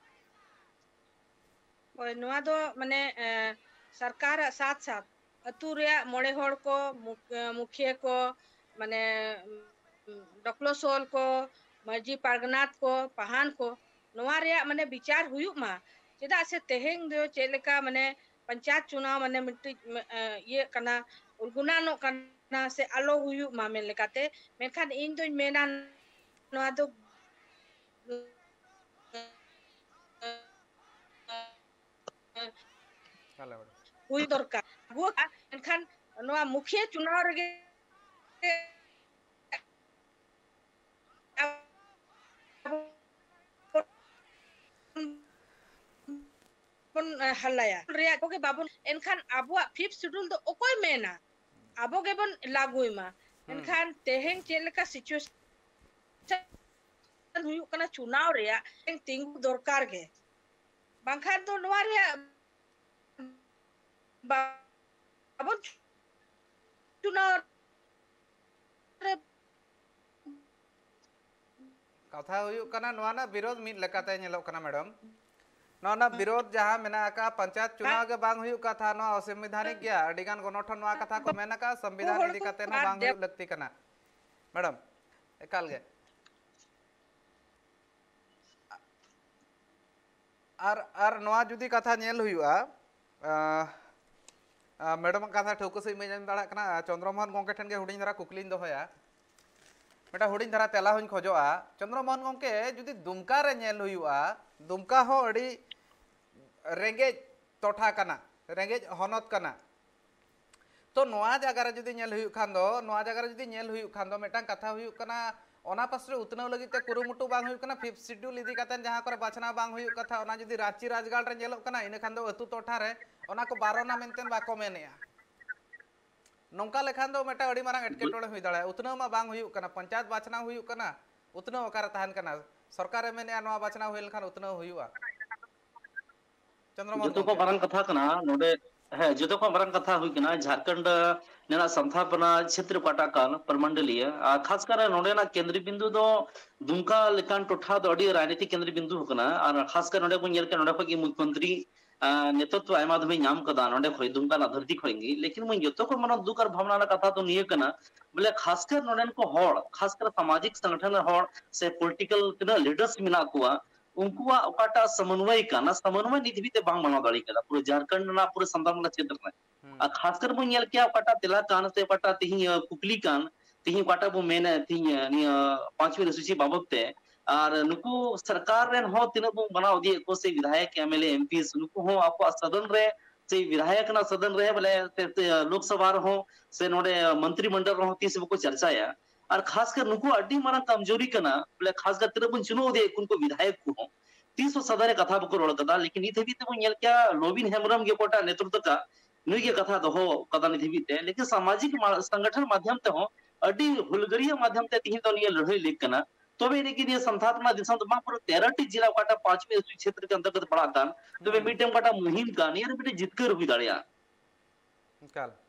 ᱦᱳᱭ, ᱱᱚᱣᱟ ᱫᱚ ᱢᱟᱱᱮ, ᱮ, ᱥᱚᱨᱠᱟᱨᱟᱜ ᱥᱟᱛ ᱥᱟᱛ ᱟᱹᱛᱩ ᱨᱮᱭᱟᱜ ᱢᱚᱬᱮ ᱦᱚᱲ ᱠᱚ, ᱢᱩᱠ-, ᱮ, ᱢᱩᱠᱷᱤᱭᱟᱹ ᱠᱚ, ᱢᱟᱱᱮ, ᱰᱚᱠᱞᱚ ᱥᱚᱞ ᱠᱚ, ᱢᱟᱹᱡᱷᱤ ᱯᱟᱨᱜᱟᱱᱟᱛ ᱠᱚ, ᱯᱟᱦᱟᱱ ᱠᱚ, ᱱᱚᱣᱟ ᱨᱮᱭᱟᱜ ᱢᱟᱱᱮ ᱵᱤᱪᱟᱨ ᱦᱩᱭᱩᱜ ᱢᱟ᱾ ᱪᱮᱫᱟᱜ ᱥᱮ ᱛᱮᱦᱮᱧ ᱫᱚ ᱪᱮᱫ ᱞᱮᱠᱟ ᱢᱟᱱᱮ ᱯᱚᱧᱪᱟᱭᱮᱛ ᱪᱩᱱᱟᱣ ᱢᱟᱱᱮ ᱢᱤᱫᱴᱤᱡ, ᱮ, ᱤᱭᱟᱹᱜ ᱠᱟᱱᱟ, ᱜᱩᱱᱟᱱᱚᱜ ᱠᱟᱱᱟ ᱥᱮ ᱟᱞᱚ ᱦᱩᱭᱩᱜ ᱢᱟ ᱢᱮᱱ ᱞᱮᱠᱟᱛᱮ, ᱢᱮᱱᱠᱷᱟᱱ ᱤᱧ ᱫᱚᱧ ᱢᱮᱱᱟ ᱱᱚᱣᱟ ᱫᱚ ᱦᱩᱭ ᱫᱚᱨᱠᱟᱨ᱾ ᱟᱵᱚ, ᱮᱱᱠᱷᱟᱱ ᱱᱚᱣᱟ ᱢᱩᱠᱷᱤᱭᱟᱹ ᱪᱩᱱᱟᱣ ᱨᱮᱜᱮ ᱵᱚᱱ ᱦᱟᱞᱟᱭᱟ ᱨᱮᱭᱟᱜ ᱠᱚᱜᱮ ᱵᱟᱵᱚᱱ, ᱮᱱᱠᱷᱟᱱ ᱟᱵᱚᱣᱟᱜ ᱯᱷᱤᱯᱛᱷ ᱥᱤᱰᱩᱞ ᱫᱚ ᱚᱠᱚᱭ ᱢᱮᱱᱟ? ᱟᱵᱚ ᱜᱮᱵᱚᱱ ᱞᱟᱹᱜᱩᱭ ᱢᱟ᱾ ᱦᱩᱸ᱾ ᱮᱱᱠᱷᱟᱱ ᱛᱮᱦᱮᱧ ᱪᱮᱫ ᱞᱮᱠᱟ ᱥᱤᱪᱩᱭᱮᱥᱚᱱ ᱦᱩᱭᱩᱜ ᱠᱟᱱᱟ ᱪᱩᱱᱟᱣ ᱨᱮᱭᱟᱜ, ᱛᱤᱸᱜᱩ ᱫᱚᱨᱠᱟᱨ ᱜᱮ, ᱵᱟᱝᱠᱷᱟᱱ ᱫᱚ ᱱᱚᱣᱟ ᱨᱮᱭᱟᱜ ᱵᱟᱵᱚᱱ ᱪᱩᱱᱟᱣ ᱨᱮ ᱠᱟᱛᱷᱟ ᱦᱩᱭᱩᱜ ᱠᱟᱱᱟ, ᱱᱚᱣᱟ ᱨᱮᱱᱟᱜ ᱵᱤᱨᱳᱫᱷ ᱢᱤᱫ ᱞᱮᱠᱟᱛᱮ ᱧᱮᱞᱚᱜ ᱠᱟᱱᱟ, ᱢᱮᱰᱟᱢ᱾ ᱱᱚᱣᱟ ᱨᱮᱱᱟᱜ ᱵᱤᱨᱳᱫᱷ ᱡᱟᱦᱟᱸ ᱢᱮᱱᱟᱜ ᱟᱠᱟᱫ, ᱯᱚᱧᱪᱟᱭᱮᱛ ᱪᱩᱱᱟᱣ ᱜᱮ ᱵᱟᱝ ᱦᱩᱭᱩᱜ ᱠᱟᱛᱷᱟ, ᱱᱚᱣᱟ ᱚᱥᱚᱝᱵᱤᱫᱷᱟᱱᱤᱠ ᱜᱮᱭᱟ᱾ ᱟᱹᱰᱤ ᱜᱟᱱ ᱜᱚᱱᱚᱴᱷᱚᱱ ᱱᱚᱣᱟ ᱠᱟᱛᱷᱟ ᱠᱚ ᱢᱮᱱ ᱟᱠᱟᱫ, ᱥᱚᱝᱵᱤᱫᱷᱟᱱ ᱤᱫᱤ ᱠᱟᱛᱮ ᱦᱚᱸ ᱵᱟᱝ ᱦᱩᱭᱩᱜ ᱞᱟᱹᱠᱛᱤ ᱠᱟᱱᱟ, ᱢᱮᱰᱟᱢ, ᱮᱠᱟᱞ ᱜᱮ᱾ ᱟᱨ, ᱟᱨ ᱱᱚᱣᱟ ᱡᱩᱫᱤ ᱠᱟᱛᱷᱟ ᱧᱮᱞ ᱦᱩᱭᱩᱜᱼᱟ, ᱟᱸ, ᱟᱸ, ᱢᱮᱰᱟᱢᱟᱜ ᱠᱟᱛᱷᱟ ᱴᱷᱟᱹᱣᱠᱟᱹ ᱥᱟᱺᱦᱤᱡ ᱵᱟᱹᱧ ᱟᱸᱡᱚᱢ ᱫᱟᱲᱮᱭᱟᱜ ᱠᱟᱱᱟ᱾ ᱟᱸ, ᱪᱚᱱᱫᱨᱚ ᱢᱳᱦᱚᱱ ᱜᱚᱢᱠᱮ ᱴᱷᱮᱱ ᱜᱮ ᱦᱩᱰᱤᱧ ᱫᱷᱟᱨᱟ ᱠᱩᱠᱞᱤᱧ ᱫᱚᱦᱚᱭᱟ᱾ ᱢᱤᱫᱴᱟᱝ ᱦᱩᱰᱤᱧ ᱫᱷᱟᱨᱟ ᱛᱮᱞᱟ ᱦᱚᱸᱧ ᱠᱷᱚᱡᱚᱜᱼᱟ᱾ ᱪᱚᱱᱫᱨᱚ ᱢᱳᱦᱚᱱ ᱜᱚᱢᱠᱮ, ᱡᱩᱫᱤ ᱫᱩᱢᱠᱟ ᱨᱮ ᱧᱮᱞ ᱦᱩᱭᱩᱜᱼᱟ, ᱫᱩᱢᱠᱟ ᱦᱚᱸ ᱟᱹᱰᱤ ᱨᱮᱸᱜᱮᱡ ᱴᱚᱴᱷᱟ ᱠᱟᱱᱟ, ᱨᱮᱸᱜᱮᱡ ᱦᱚᱱᱚᱛ ᱠᱟᱱᱟ᱾ ᱛᱚ ᱱᱚᱣᱟ ᱡᱟᱭᱜᱟ ᱨᱮ ᱡᱩᱫᱤ ᱧᱮᱞ ᱦᱩᱭᱩᱜ ᱠᱷᱟᱱ ᱫᱚ, ᱱᱚᱣᱟ ᱡᱟᱭᱜᱟ ᱨᱮ ᱡᱩᱫᱤ ᱧᱮᱞ ᱦᱩᱭᱩᱜ ᱠᱷᱟᱱ ᱫᱚ, ᱢᱤᱫᱴᱟᱝ ᱠᱟᱛᱷᱟ ᱦᱩᱭᱩᱜ ᱠᱟᱱᱟ, ᱚᱱᱟ ᱯᱟᱥᱮ ᱩᱛᱱᱟᱹᱣ ᱞᱟᱹᱜᱤᱫ ᱛᱮ ᱠᱩᱨᱩᱢᱩᱴᱩ ᱵᱟᱝ ᱦᱩᱭᱩᱜ ᱠᱟᱱᱟ᱾ ᱯᱷᱤᱯᱛᱷ ᱥᱤᱰᱩᱞ ᱤᱫᱤ ᱠᱟᱛᱮ ᱡᱟᱦᱟᱸ ᱠᱚᱨᱮ ᱵᱟᱪᱷᱱᱟᱣ ᱵᱟᱝ ᱦᱩᱭᱩᱜ ᱠᱟᱛᱷᱟ, ᱚᱱᱟ ᱡᱩᱫᱤ ᱨᱟᱸᱪᱤ ᱨᱟᱡᱽᱜᱟᱲ ᱨᱮ ᱧᱮᱞᱚᱜ ᱠᱟᱱᱟ, ᱤᱱᱟᱹ ᱠᱷᱟᱱ ᱫᱚ ᱟᱹᱛᱩ ᱴᱚᱴᱷᱟ ᱨᱮ ᱚᱱᱟ ᱠᱚ ᱵᱟᱨᱚᱱᱟ ᱢᱮᱱᱛᱮ ᱵᱟᱠᱚ ᱢᱮᱱᱮᱜᱼᱟ᱾ ᱱᱚᱝᱠᱟ ᱞᱮᱠᱷᱟᱱ ᱫᱚ ᱢᱤᱫᱴᱟᱝ ᱟᱹᱰᱤ ᱢᱟᱨᱟᱝ ᱮᱴᱠᱮᱴᱚᱬᱮ ᱦᱩᱭ ᱫᱟᱲᱮᱭᱟᱜᱼᱟ᱾ ᱩᱛᱱᱟᱹᱣ ᱢᱟ ᱵᱟᱝ ᱦᱩᱭᱩᱜ ᱠᱟᱱᱟ, ᱯᱚᱧᱪᱟᱭᱮᱛ ᱵᱟᱪᱷᱱᱟᱣ ᱦᱩᱭᱩᱜ ᱠᱟᱱᱟ, ᱩᱛᱱᱟᱹᱣ ᱚᱠᱟᱨᱮ ᱛᱟᱦᱮᱱ ᱠᱟᱱᱟ? ᱥᱚᱨᱠᱟᱨᱮ ᱢᱮᱱᱮᱜᱼᱟ ᱱᱚᱣᱟ ᱵᱟᱪᱷᱱᱟᱣ ᱦᱩᱭ ᱞᱮᱱᱠᱷᱟᱱ ᱩᱛᱱᱟᱹᱣ ᱦᱩᱭᱩᱜᱼᱟ᱾ ᱪᱚᱱᱫᱨᱚ ᱢᱳᱦᱚᱱ ᱡᱚᱛᱚ ᱠᱷᱚᱱ ᱜᱚᱢᱠᱮ᱾ ᱢᱟᱨᱟᱝ ᱠᱟᱛᱷᱟ ᱠᱟᱱᱟ ᱱᱚᱰᱮ, ᱦᱮᱸ, ᱡᱚᱛᱚ ᱠᱷᱚᱱ ᱢᱟᱨᱟᱝ ᱠᱟᱛᱷᱟ ᱦᱩᱭ ᱠᱟᱱᱟ, ᱡᱷᱟᱨᱠᱷᱚᱸᱰ ᱨᱮᱱᱟᱜ ᱥᱟᱱᱛᱷᱟᱯᱟᱱᱟ ᱪᱷᱮᱛᱨᱚ ᱚᱠᱟᱴᱟᱜ ᱠᱟᱱ ᱯᱨᱚᱢᱚᱱᱰᱚᱞᱤᱭᱟᱹ, ᱟᱨ ᱠᱷᱟᱥ ᱠᱟᱨ ᱱᱚᱰᱮᱱᱟᱜ ᱠᱮᱱᱫᱨᱤ ᱵᱤᱱᱫᱩ ᱫᱚ ᱫᱩᱢᱠᱟ ᱞᱮᱠᱟᱱ ᱴᱚᱴᱷᱟ ᱫᱚ ᱟᱹᱰᱤ ᱨᱟᱡᱽᱱᱤᱛᱤ ᱠᱮᱱᱫᱨᱤ ᱵᱤᱱᱫᱩ ᱠᱟᱱᱟ᱾ ᱟᱨ ᱠᱷᱟᱥ ᱠᱟᱨ ᱱᱚᱰᱮ ᱵᱚᱱ ᱧᱮᱞ ᱠᱮᱫ, ᱱᱚᱰᱮ ᱠᱷᱚᱱ ᱜᱮ ᱢᱩᱠᱷᱭᱚᱢᱚᱱᱛᱨᱤ, ᱟᱸ, ᱱᱮᱛᱨᱚᱛᱵ ᱟᱭᱢᱟ ᱫᱷᱟᱣ ᱧᱟᱢ ᱠᱟᱫᱟ ᱱᱚᱰᱮ ᱠᱷᱚᱱ, ᱫᱩᱢᱠᱟ ᱨᱮᱱᱟᱜ ᱫᱷᱟᱹᱨᱛᱤ ᱠᱷᱚᱱ ᱜᱮ᱾ ᱞᱮᱠᱤᱱ ᱢᱩᱧ ᱡᱚᱛᱚ ᱠᱷᱚᱱ ᱢᱟᱨᱟᱝ ᱫᱩᱠ ᱟᱨ ᱵᱷᱟᱵᱽᱱᱟ ᱨᱮᱱᱟᱜ ᱠᱟᱛᱷᱟ ᱫᱚ ᱱᱤᱭᱟᱹ ᱠᱟᱱᱟ, ᱵᱚᱞᱮ ᱠᱷᱟᱥ ᱠᱟᱨ ᱱᱚᱰᱮᱱ ᱠᱚ ᱦᱚᱲ, ᱠᱷᱟᱥ ᱠᱟᱨ ᱥᱟᱢᱟᱡᱤᱠ ᱥᱚᱝᱜᱚᱴᱷᱚᱱ ᱨᱮᱱ ᱦᱚᱲ ᱥᱮ ᱯᱚᱞᱤᱴᱤᱠᱟᱞ ᱛᱤᱱᱟᱹᱜ ᱞᱤᱰᱟᱨᱥ ᱢᱮᱱᱟᱜ ᱠᱚᱣᱟ, ᱩᱱᱠᱩᱣᱟᱜ ᱚᱠᱟᱴᱟᱜ ᱥᱚᱢᱚᱱᱣᱚᱭ ᱠᱟᱱᱟ, ᱥᱚᱢᱚᱱᱣᱚᱭ ᱱᱤᱛ ᱫᱷᱟᱹᱵᱤᱡ ᱛᱮ ᱵᱟᱝ ᱢᱟᱱᱟᱣ ᱫᱟᱲᱮ ᱠᱟᱫᱟ᱾ ᱯᱩᱨᱟᱹ ᱡᱷᱟᱨᱠᱷᱚᱸᱰ ᱨᱮᱱᱟᱜ ᱯᱩᱨᱟᱹ ᱥᱟᱱᱛᱟᱲ ᱢᱚᱦᱞᱟ ᱪᱮᱛᱟᱱ ᱨᱮ᱾ ᱦᱩᱸ᱾ ᱟᱨ ᱠᱷᱟᱥ ᱠᱟᱨ ᱵᱚᱱ ᱧᱮᱞ ᱠᱮᱭᱟ ᱚᱠᱟᱴᱟᱜ ᱛᱮᱞᱟ ᱠᱟᱱ ᱥᱮ ᱚᱠᱟᱴᱟᱜ ᱛᱤᱦᱤᱧ, ᱟᱸ, ᱠᱩᱠᱞᱤ ᱠᱟᱱ, ᱛᱤᱦᱤᱧ ᱚᱠᱟᱴᱟᱜ ᱵᱚᱱ ᱢᱮᱱᱟ ᱛᱤᱦᱤᱧ, ᱟᱸ, ᱱᱤᱭᱟᱹ ᱯᱟᱸᱪ ᱠᱚᱨᱢᱚᱥᱩᱪᱤ ᱵᱟᱵᱚᱛ ᱛᱮ, ᱟᱨ ᱱᱩᱠᱩ ᱥᱚᱨᱠᱟᱨ ᱨᱮᱱ ᱦᱚᱸ ᱛᱤᱱᱟᱹᱜ ᱵᱚᱱ ᱢᱟᱱᱟᱣ ᱤᱫᱤᱭᱮᱫ ᱠᱚ ᱥᱮ ᱵᱤᱫᱷᱟᱭᱚᱠ, M L A, M P ᱱᱩᱠᱩ ᱦᱚᱸ ᱟᱠᱚᱣᱟᱜ ᱥᱚᱫᱚᱱ ᱨᱮ ᱥᱮ ᱵᱤᱫᱷᱟᱭᱚᱠ ᱨᱮᱱᱟᱜ ᱥᱚᱫᱚᱱ ᱨᱮ ᱵᱚᱞᱮ ᱥᱮ, ᱥᱮ ᱞᱳᱠᱥᱚᱵᱷᱟ ᱨᱮᱦᱚᱸ ᱥᱮ ᱱᱚᱰᱮ ᱢᱚᱱᱛᱨᱤ ᱢᱚᱱᱰᱚᱞ ᱨᱮᱦᱚᱸ ᱛᱤᱥ ᱵᱟᱠᱚ ᱪᱟᱨᱪᱟᱭᱟ᱾ ᱟᱨ ᱠᱷᱟᱥ ᱠᱟᱨ ᱱᱩᱠᱩ ᱟᱹᱰᱤ ᱢᱟᱨᱟᱝ ᱠᱟᱢᱡᱳᱨᱤ ᱠᱟᱱᱟ, ᱵᱚᱞᱮ ᱠᱷᱟᱥ ᱠᱟᱨ ᱛᱤᱱᱟᱹᱜ ᱵᱚᱱ ᱪᱩᱱᱟᱹᱣ ᱤᱫᱤᱭᱮᱫ ᱠᱚ ᱩᱱᱠᱩ ᱵᱤᱫᱷᱟᱭᱚᱠ ᱠᱚᱦᱚᱸ ᱛᱤᱥ ᱦᱚᱸ ᱥᱟᱫᱟ ᱨᱮ ᱠᱟᱛᱷᱟ ᱵᱟᱠᱚ ᱨᱚᱲ ᱠᱟᱫᱟ᱾ ᱞᱮᱠᱤᱱ ᱱᱤᱛ ᱦᱟᱹᱵᱤᱡ ᱛᱮᱵᱚᱱ ᱧᱮᱞ ᱠᱮᱭᱟ ᱞᱚᱵᱤᱱ ᱦᱮᱢᱵᱨᱚᱢ ᱜᱮ ᱚᱠᱚᱭᱴᱟᱜ ᱱᱮᱛᱨᱚᱛᱵ ᱠᱟᱜ, ᱱᱩᱭ ᱜᱮ ᱠᱟᱛᱷᱟ ᱫᱚᱦᱚ ᱠᱟᱫᱟ ᱱᱤᱛ ᱦᱟᱹᱵᱤᱡ ᱛᱮ᱾ ᱞᱮᱠᱤᱱ ᱥᱟᱢᱟᱡᱤᱠ ᱢᱟ-, ᱥᱚᱝᱜᱚᱴᱷᱚᱱ ᱢᱟᱫᱷᱭᱚᱢ ᱛᱮᱦᱚᱸ, ᱟᱹᱰᱤ ᱦᱩᱞᱜᱟᱹᱨᱤᱭᱟᱹ ᱢᱟᱫᱷᱭᱚᱢ ᱛᱮ ᱛᱤᱦᱤᱧ ᱫᱚ ᱱᱤᱭᱟᱹ ᱞᱟᱹᱲᱦᱟᱹᱭ ᱞᱮᱠ ᱠᱟᱱᱟ᱾ ᱛᱚᱵᱮ ᱮᱱᱮ ᱜᱮ ᱱᱤᱭᱟᱹ ᱥᱟᱱᱛᱟᱲ ᱨᱮᱱᱟᱜ ᱫᱤᱥᱚᱢ ᱫᱚ ᱵᱟᱝ, ᱯᱩᱨᱟᱹ ᱛᱮᱨᱚ ᱴᱤ ᱡᱮᱞᱟ ᱚᱠᱟᱴᱟᱜ ᱯᱟᱸᱪ ᱢᱤ ᱮᱥ ᱴᱤ ᱪᱷᱮᱛᱨᱚ ᱠᱮ ᱚᱱᱛᱚᱨᱜᱚᱛ ᱯᱟᱲᱟᱜ ᱠᱟᱱ, ᱛᱚᱵᱮ ᱦᱩᱸ᱾ ᱢᱤᱫᱴᱮᱱ ᱚᱠᱟᱴᱟᱜ ᱢᱩᱦᱤᱢ ᱠᱟᱱ, ᱱᱤᱭᱟᱹ ᱨᱮ ᱢᱤᱫᱴᱮᱱ ᱡᱤᱛᱠᱟᱹᱨ ᱦᱩᱭ ᱫᱟᱲᱮᱭᱟᱜᱼᱟ᱾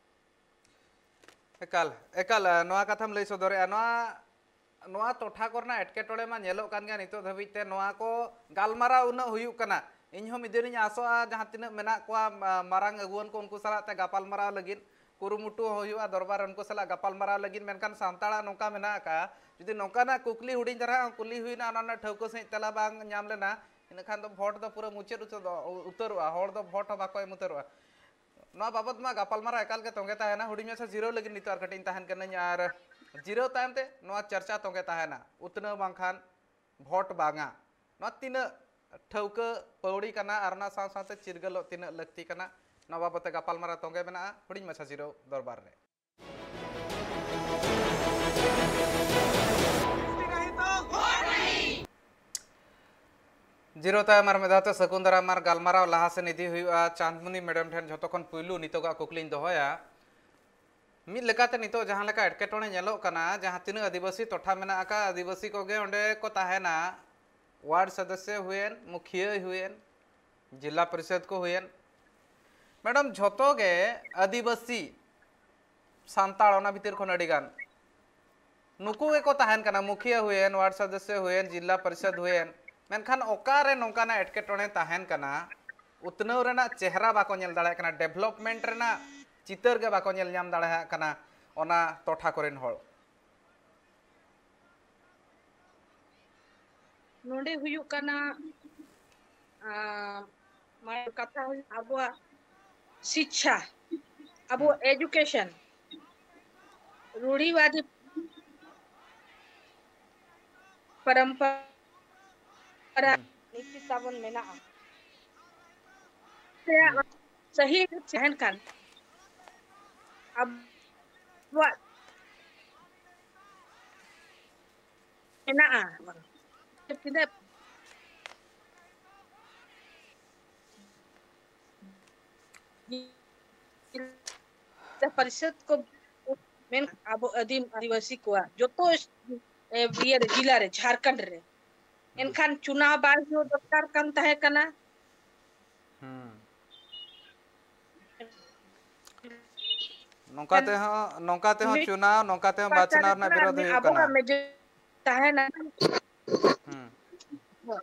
ᱮᱠᱟᱞ, ᱮᱠᱟᱞ, ᱮ, ᱱᱚᱣᱟ ᱠᱟᱛᱷᱟᱢ ᱞᱟᱹᱭ ᱥᱚᱫᱚᱨᱮᱜᱼᱟ᱾ ᱱᱚᱣᱟ, ᱱᱚᱣᱟ ᱴᱚᱴᱷᱟ ᱠᱚᱨᱮᱱᱟᱜ ᱮᱴᱠᱮᱴᱚᱬᱮ ᱢᱟ ᱧᱮᱞᱚᱜ ᱠᱟᱱ ᱜᱮᱭᱟ ᱱᱤᱛᱚᱜ ᱫᱷᱟᱹᱵᱤᱡ ᱛᱮ᱾ ᱱᱚᱣᱟ ᱠᱚ ᱜᱟᱞᱢᱟᱨᱟᱣ ᱩᱱᱟᱹᱜ ᱦᱩᱭᱩᱜ ᱠᱟᱱᱟ᱾ ᱤᱧ ᱦᱚᱸ ᱢᱤᱫ ᱫᱤᱱᱤᱧ ᱟᱥᱚᱜᱼᱟ, ᱡᱟᱦᱟᱸ ᱛᱤᱱᱟᱹᱜ ᱢᱮᱱᱟᱜ ᱠᱚᱣᱟ, ᱢᱟ-, ᱢᱟᱨᱟᱝ ᱟᱹᱜᱩᱣᱟᱹᱱ ᱠᱚ, ᱩᱱᱠᱩ ᱥᱟᱞᱟᱜ ᱛᱮ ᱜᱟᱯᱟᱞᱢᱟᱨᱟᱣ ᱞᱟᱹᱜᱤᱫ ᱠᱩᱨᱩᱢᱩᱴᱩ ᱦᱚᱸ ᱦᱩᱭᱩᱜᱼᱟ, ᱫᱚᱨᱵᱟᱨ ᱨᱮ ᱩᱱᱠᱩ ᱥᱟᱞᱟᱜ ᱜᱟᱯᱟᱞᱢᱟᱨᱟᱣ ᱞᱟᱹᱜᱤᱫ᱾ ᱢᱮᱱᱠᱷᱟᱱ ᱥᱟᱱᱛᱟᱲᱟᱜ ᱱᱚᱝᱠᱟ ᱢᱮᱱᱟᱜ ᱟᱠᱟᱫᱼᱟ, ᱡᱩᱫᱤ ᱱᱚᱝᱠᱟᱱᱟᱜ ᱠᱩᱠᱞᱤ ᱦᱩᱰᱤᱧ ᱫᱷᱟᱨᱟ ᱦᱚᱸ ᱠᱩᱞᱤ ᱦᱩᱭᱱᱟ, ᱚᱱᱟ ᱨᱮᱱᱟᱜ ᱴᱷᱟᱹᱣᱠᱟᱹ ᱥᱟᱺᱦᱤᱡ ᱛᱮᱞᱟ ᱵᱟᱝ ᱧᱟᱢ ᱞᱮᱱᱟ, ᱤᱱᱟᱹᱠᱷᱟᱱ ᱫᱚ ᱵᱷᱳᱴ ᱫᱚ ᱯᱩᱨᱟᱹ ᱢᱩᱪᱟᱹᱫ ᱩᱛᱟᱹᱨᱚᱜᱼᱟ, ᱩᱛᱟᱹᱨᱚᱜᱼᱟ, ᱦᱚᱲ ᱫᱚ ᱵᱷᱳᱴ ᱦᱚᱸ ᱵᱟᱠᱚ ᱮᱢ ᱩᱛᱟᱹᱨᱚᱜᱼᱟ᱾ ᱱᱚᱣᱟ ᱵᱟᱵᱚᱛ ᱢᱟ ᱜᱟᱯᱟᱞᱢᱟᱨᱟᱣ ᱮᱠᱟᱞ ᱜᱮ ᱛᱚᱸᱜᱮ ᱛᱟᱦᱮᱱᱟ᱾ ᱦᱩᱰᱤᱧ ᱢᱟᱪᱷᱟ ᱡᱤᱨᱟᱹᱣ ᱞᱟᱹᱜᱤᱫ ᱱᱤᱛᱚᱜ ᱟᱨ ᱠᱟᱹᱴᱤᱡ ᱤᱧ ᱛᱟᱦᱮᱱ ᱠᱟᱹᱱᱟᱹᱧ, ᱟᱨ ᱡᱤᱨᱟᱹᱣ ᱛᱟᱭᱚᱢ ᱛᱮ ᱱᱚᱣᱟ ᱪᱟᱨᱪᱟ ᱛᱚᱸᱜᱮ ᱛᱟᱦᱮᱱᱟ, ᱩᱛᱱᱟᱹᱣ ᱵᱟᱝᱠᱷᱟᱱ ᱵᱷᱳᱴ ᱵᱟᱝᱟ᱾ ᱱᱚᱣᱟ ᱛᱤᱱᱟᱹᱜ ᱴᱷᱟᱹᱣᱠᱟᱹ ᱯᱟᱹᱣᱲᱤ ᱠᱟᱱᱟ ᱟᱨ ᱚᱱᱟ ᱥᱟᱶ ᱥᱟᱶᱛᱮ ᱪᱤᱨᱜᱟᱹᱞᱚᱜ ᱛᱤᱱᱟᱹᱜ ᱞᱟᱹᱠᱛᱤ ᱠᱟᱱᱟ, ᱱᱚᱣᱟ ᱵᱟᱵᱚᱛ ᱛᱮ ᱜᱟᱯᱟᱞᱢᱟᱨᱟᱣ ᱛᱚᱸᱜᱮ ᱢᱮᱱᱟᱜᱼᱟ ᱦᱩᱰᱤᱧ ᱢᱟᱪᱷᱟ ᱡᱤᱨᱟᱹᱣ ᱫᱚᱨᱵᱟᱨ ᱨᱮ᱾ ᱡᱤᱨᱟᱹᱣ ᱛᱟᱭᱚᱢ ᱟᱨ ᱢᱤᱫ ᱫᱷᱟᱣ ᱛᱮ ᱥᱟᱹᱜᱩᱱ ᱫᱟᱨᱟᱢ ᱟᱨ ᱜᱟᱞᱢᱟᱨᱟᱣ ᱞᱟᱦᱟ ᱥᱮᱱ ᱤᱫᱤ ᱦᱩᱭᱩᱜᱼᱟ᱾ ᱪᱟᱸᱫᱽᱢᱩᱱᱤ ᱢᱮᱰᱟᱢ ᱴᱷᱮᱱ ᱡᱷᱚᱛᱚ ᱠᱷᱚᱱ ᱯᱩᱭᱞᱩ ᱱᱤᱛᱚᱜᱟᱜ ᱠᱩᱠᱞᱤᱧ ᱫᱚᱦᱚᱭᱟ᱾ ᱢᱤᱫ ᱞᱮᱠᱟᱛᱮ ᱱᱤᱛᱚᱜ ᱡᱟᱦᱟᱸ ᱞᱮᱠᱟ ᱮᱴᱠᱮᱴᱚᱬᱮ ᱧᱮᱞᱚᱜ ᱠᱟᱱᱟ, ᱡᱟᱦᱟᱸ ᱛᱤᱱᱟᱹᱜ ᱟᱹᱫᱤᱵᱟᱹᱥᱤ ᱴᱚᱴᱷᱟ ᱢᱮᱱᱟᱜ ᱟᱠᱟᱫ, ᱟᱹᱫᱤᱵᱟᱹᱥᱤ ᱠᱚᱜᱮ ᱚᱸᱰᱮ ᱠᱚ ᱛᱟᱦᱮᱱᱟ, ᱣᱟᱨᱰ ᱥᱚᱫᱚᱥᱥᱚ ᱦᱩᱭᱮᱱ, ᱢᱩᱠᱷᱤᱭᱟᱹ ᱦᱩᱭᱮᱱ, ᱡᱤᱞᱟ ᱯᱚᱨᱤᱥᱚᱫᱽ ᱠᱚ ᱦᱩᱭᱮᱱ, ᱢᱮᱰᱟᱢ, ᱡᱷᱚᱛᱚ ᱜᱮ ᱟᱹᱫᱤᱵᱟᱹᱥᱤ ᱥᱟᱱᱛᱟᱲ ᱚᱱᱟ ᱵᱷᱤᱛᱤᱨ ᱠᱷᱚᱱ ᱟᱹᱰᱤ ᱜᱟᱱ ᱱᱩᱠᱩ ᱜᱮᱠᱚ ᱛᱟᱦᱮᱱ ᱠᱟᱱᱟ, ᱢᱩᱠᱷᱤᱭᱟᱹ ᱦᱩᱭᱮᱱ, ᱣᱟᱨᱰ ᱥᱚᱫᱚᱥᱥᱚ ᱦᱩᱭᱮᱱ, ᱡᱤᱞᱟ ᱯᱚᱨᱤᱥᱚᱫ ᱦᱩᱭᱮᱱ, ᱢᱮᱱᱠᱷᱟᱱ ᱚᱠᱟᱨᱮ ᱱᱚᱝᱠᱟᱱᱟᱜ ᱮᱴᱠᱮᱴᱚᱬᱮ ᱛᱟᱦᱮᱱ ᱠᱟᱱᱟ, ᱩᱛᱱᱟᱹᱣ ᱨᱮᱱᱟᱜ ᱪᱮᱦᱨᱟ ᱵᱟᱠᱚ ᱧᱮᱞ ᱫᱟᱲᱮᱭᱟᱜ ᱠᱟᱱᱟ, ᱰᱮᱵᱷᱞᱚᱯᱢᱮᱱᱴ ᱨᱮᱱᱟᱜ ᱪᱤᱛᱟᱹᱨ ᱜᱮ ᱵᱟᱠᱚ ᱧᱮᱞ ᱧᱟᱢ ᱫᱟᱲᱮᱭᱟᱜ ᱠᱟᱱᱟ ᱚᱱᱟ ᱴᱚᱴᱷᱟ ᱠᱚᱨᱮᱱ ᱦᱚᱲ᱾ ᱱᱚᱰᱮ ᱦᱩᱭᱩᱜ ᱠᱟᱱᱟ, ᱟᱸ, ᱢᱟᱲᱟᱝ ᱠᱟᱛᱷᱟ ᱦᱩᱭᱩᱜ ᱟᱵᱚᱣᱟᱜ ᱥᱤᱪᱪᱷᱟ, ᱟᱵᱚᱣᱟᱜ ᱦᱩᱸ᱾ ᱮᱡᱩᱠᱮᱥᱚᱱ, ᱨᱩᱲᱤᱣᱟᱫᱤ ᱯᱚᱨᱚᱢᱯᱚᱨᱟ ᱦᱩᱸ᱾ ᱱᱤᱛᱤ ᱛᱟᱵᱚᱱ ᱢᱮᱱᱟᱜᱼᱟ᱾ ᱦᱩᱸ᱾ ᱥᱟᱹᱦᱤ ᱛᱟᱦᱮᱱ ᱠᱷᱟᱱ ᱟᱵᱚᱣᱟᱜ ᱢᱮᱱᱟᱜᱼᱟ᱾ ᱛᱤᱱᱟᱹᱜ ᱯᱚᱨᱤᱥᱚᱫ ᱠᱚ ᱢᱮᱱ ᱟᱵᱚ ᱟᱹᱫᱤᱢ ᱟᱹᱫᱤᱵᱟᱹᱥᱤ ᱠᱚᱣᱟᱜ ᱡᱚᱛᱚ, ᱮ, ᱤᱭᱟᱹ ᱨᱮ, ᱡᱤᱞᱟ ᱨᱮ, ᱡᱷᱟᱲᱠᱷᱚᱸᱰ ᱨᱮ᱾ ᱦᱩᱸ᱾ ᱮᱱᱠᱷᱟᱱ ᱪᱩᱱᱟᱣ ᱵᱟᱭ ᱦᱩᱭᱩᱜ ᱫᱚᱨᱠᱟᱨ ᱠᱟᱱ ᱛᱟᱦᱮᱸ ᱠᱟᱱᱟ᱾ ᱦᱩᱸ᱾ ᱱᱚᱝᱠᱟ ᱛᱮᱦᱚᱸ, ᱱᱚᱝᱠᱟ ᱛᱮᱦᱚᱸ ᱢᱤᱫ ᱪᱩᱱᱟᱣ, ᱱᱚᱝᱠᱟ ᱛᱮᱦᱚᱸ ᱯᱟᱦᱴᱟ ᱨᱮ ᱵᱟᱪᱷᱱᱟᱣ ᱨᱮᱱᱟᱜ ᱵᱤᱨᱳᱫᱷ ᱦᱩᱭᱩᱜ ᱠᱟᱱᱟ᱾ ᱟᱵᱚᱣᱟᱜ ᱢᱮᱡᱚᱨ ᱛᱟᱦᱮᱱᱟ᱾ ᱦᱩᱸ᱾ ᱦᱳᱭ,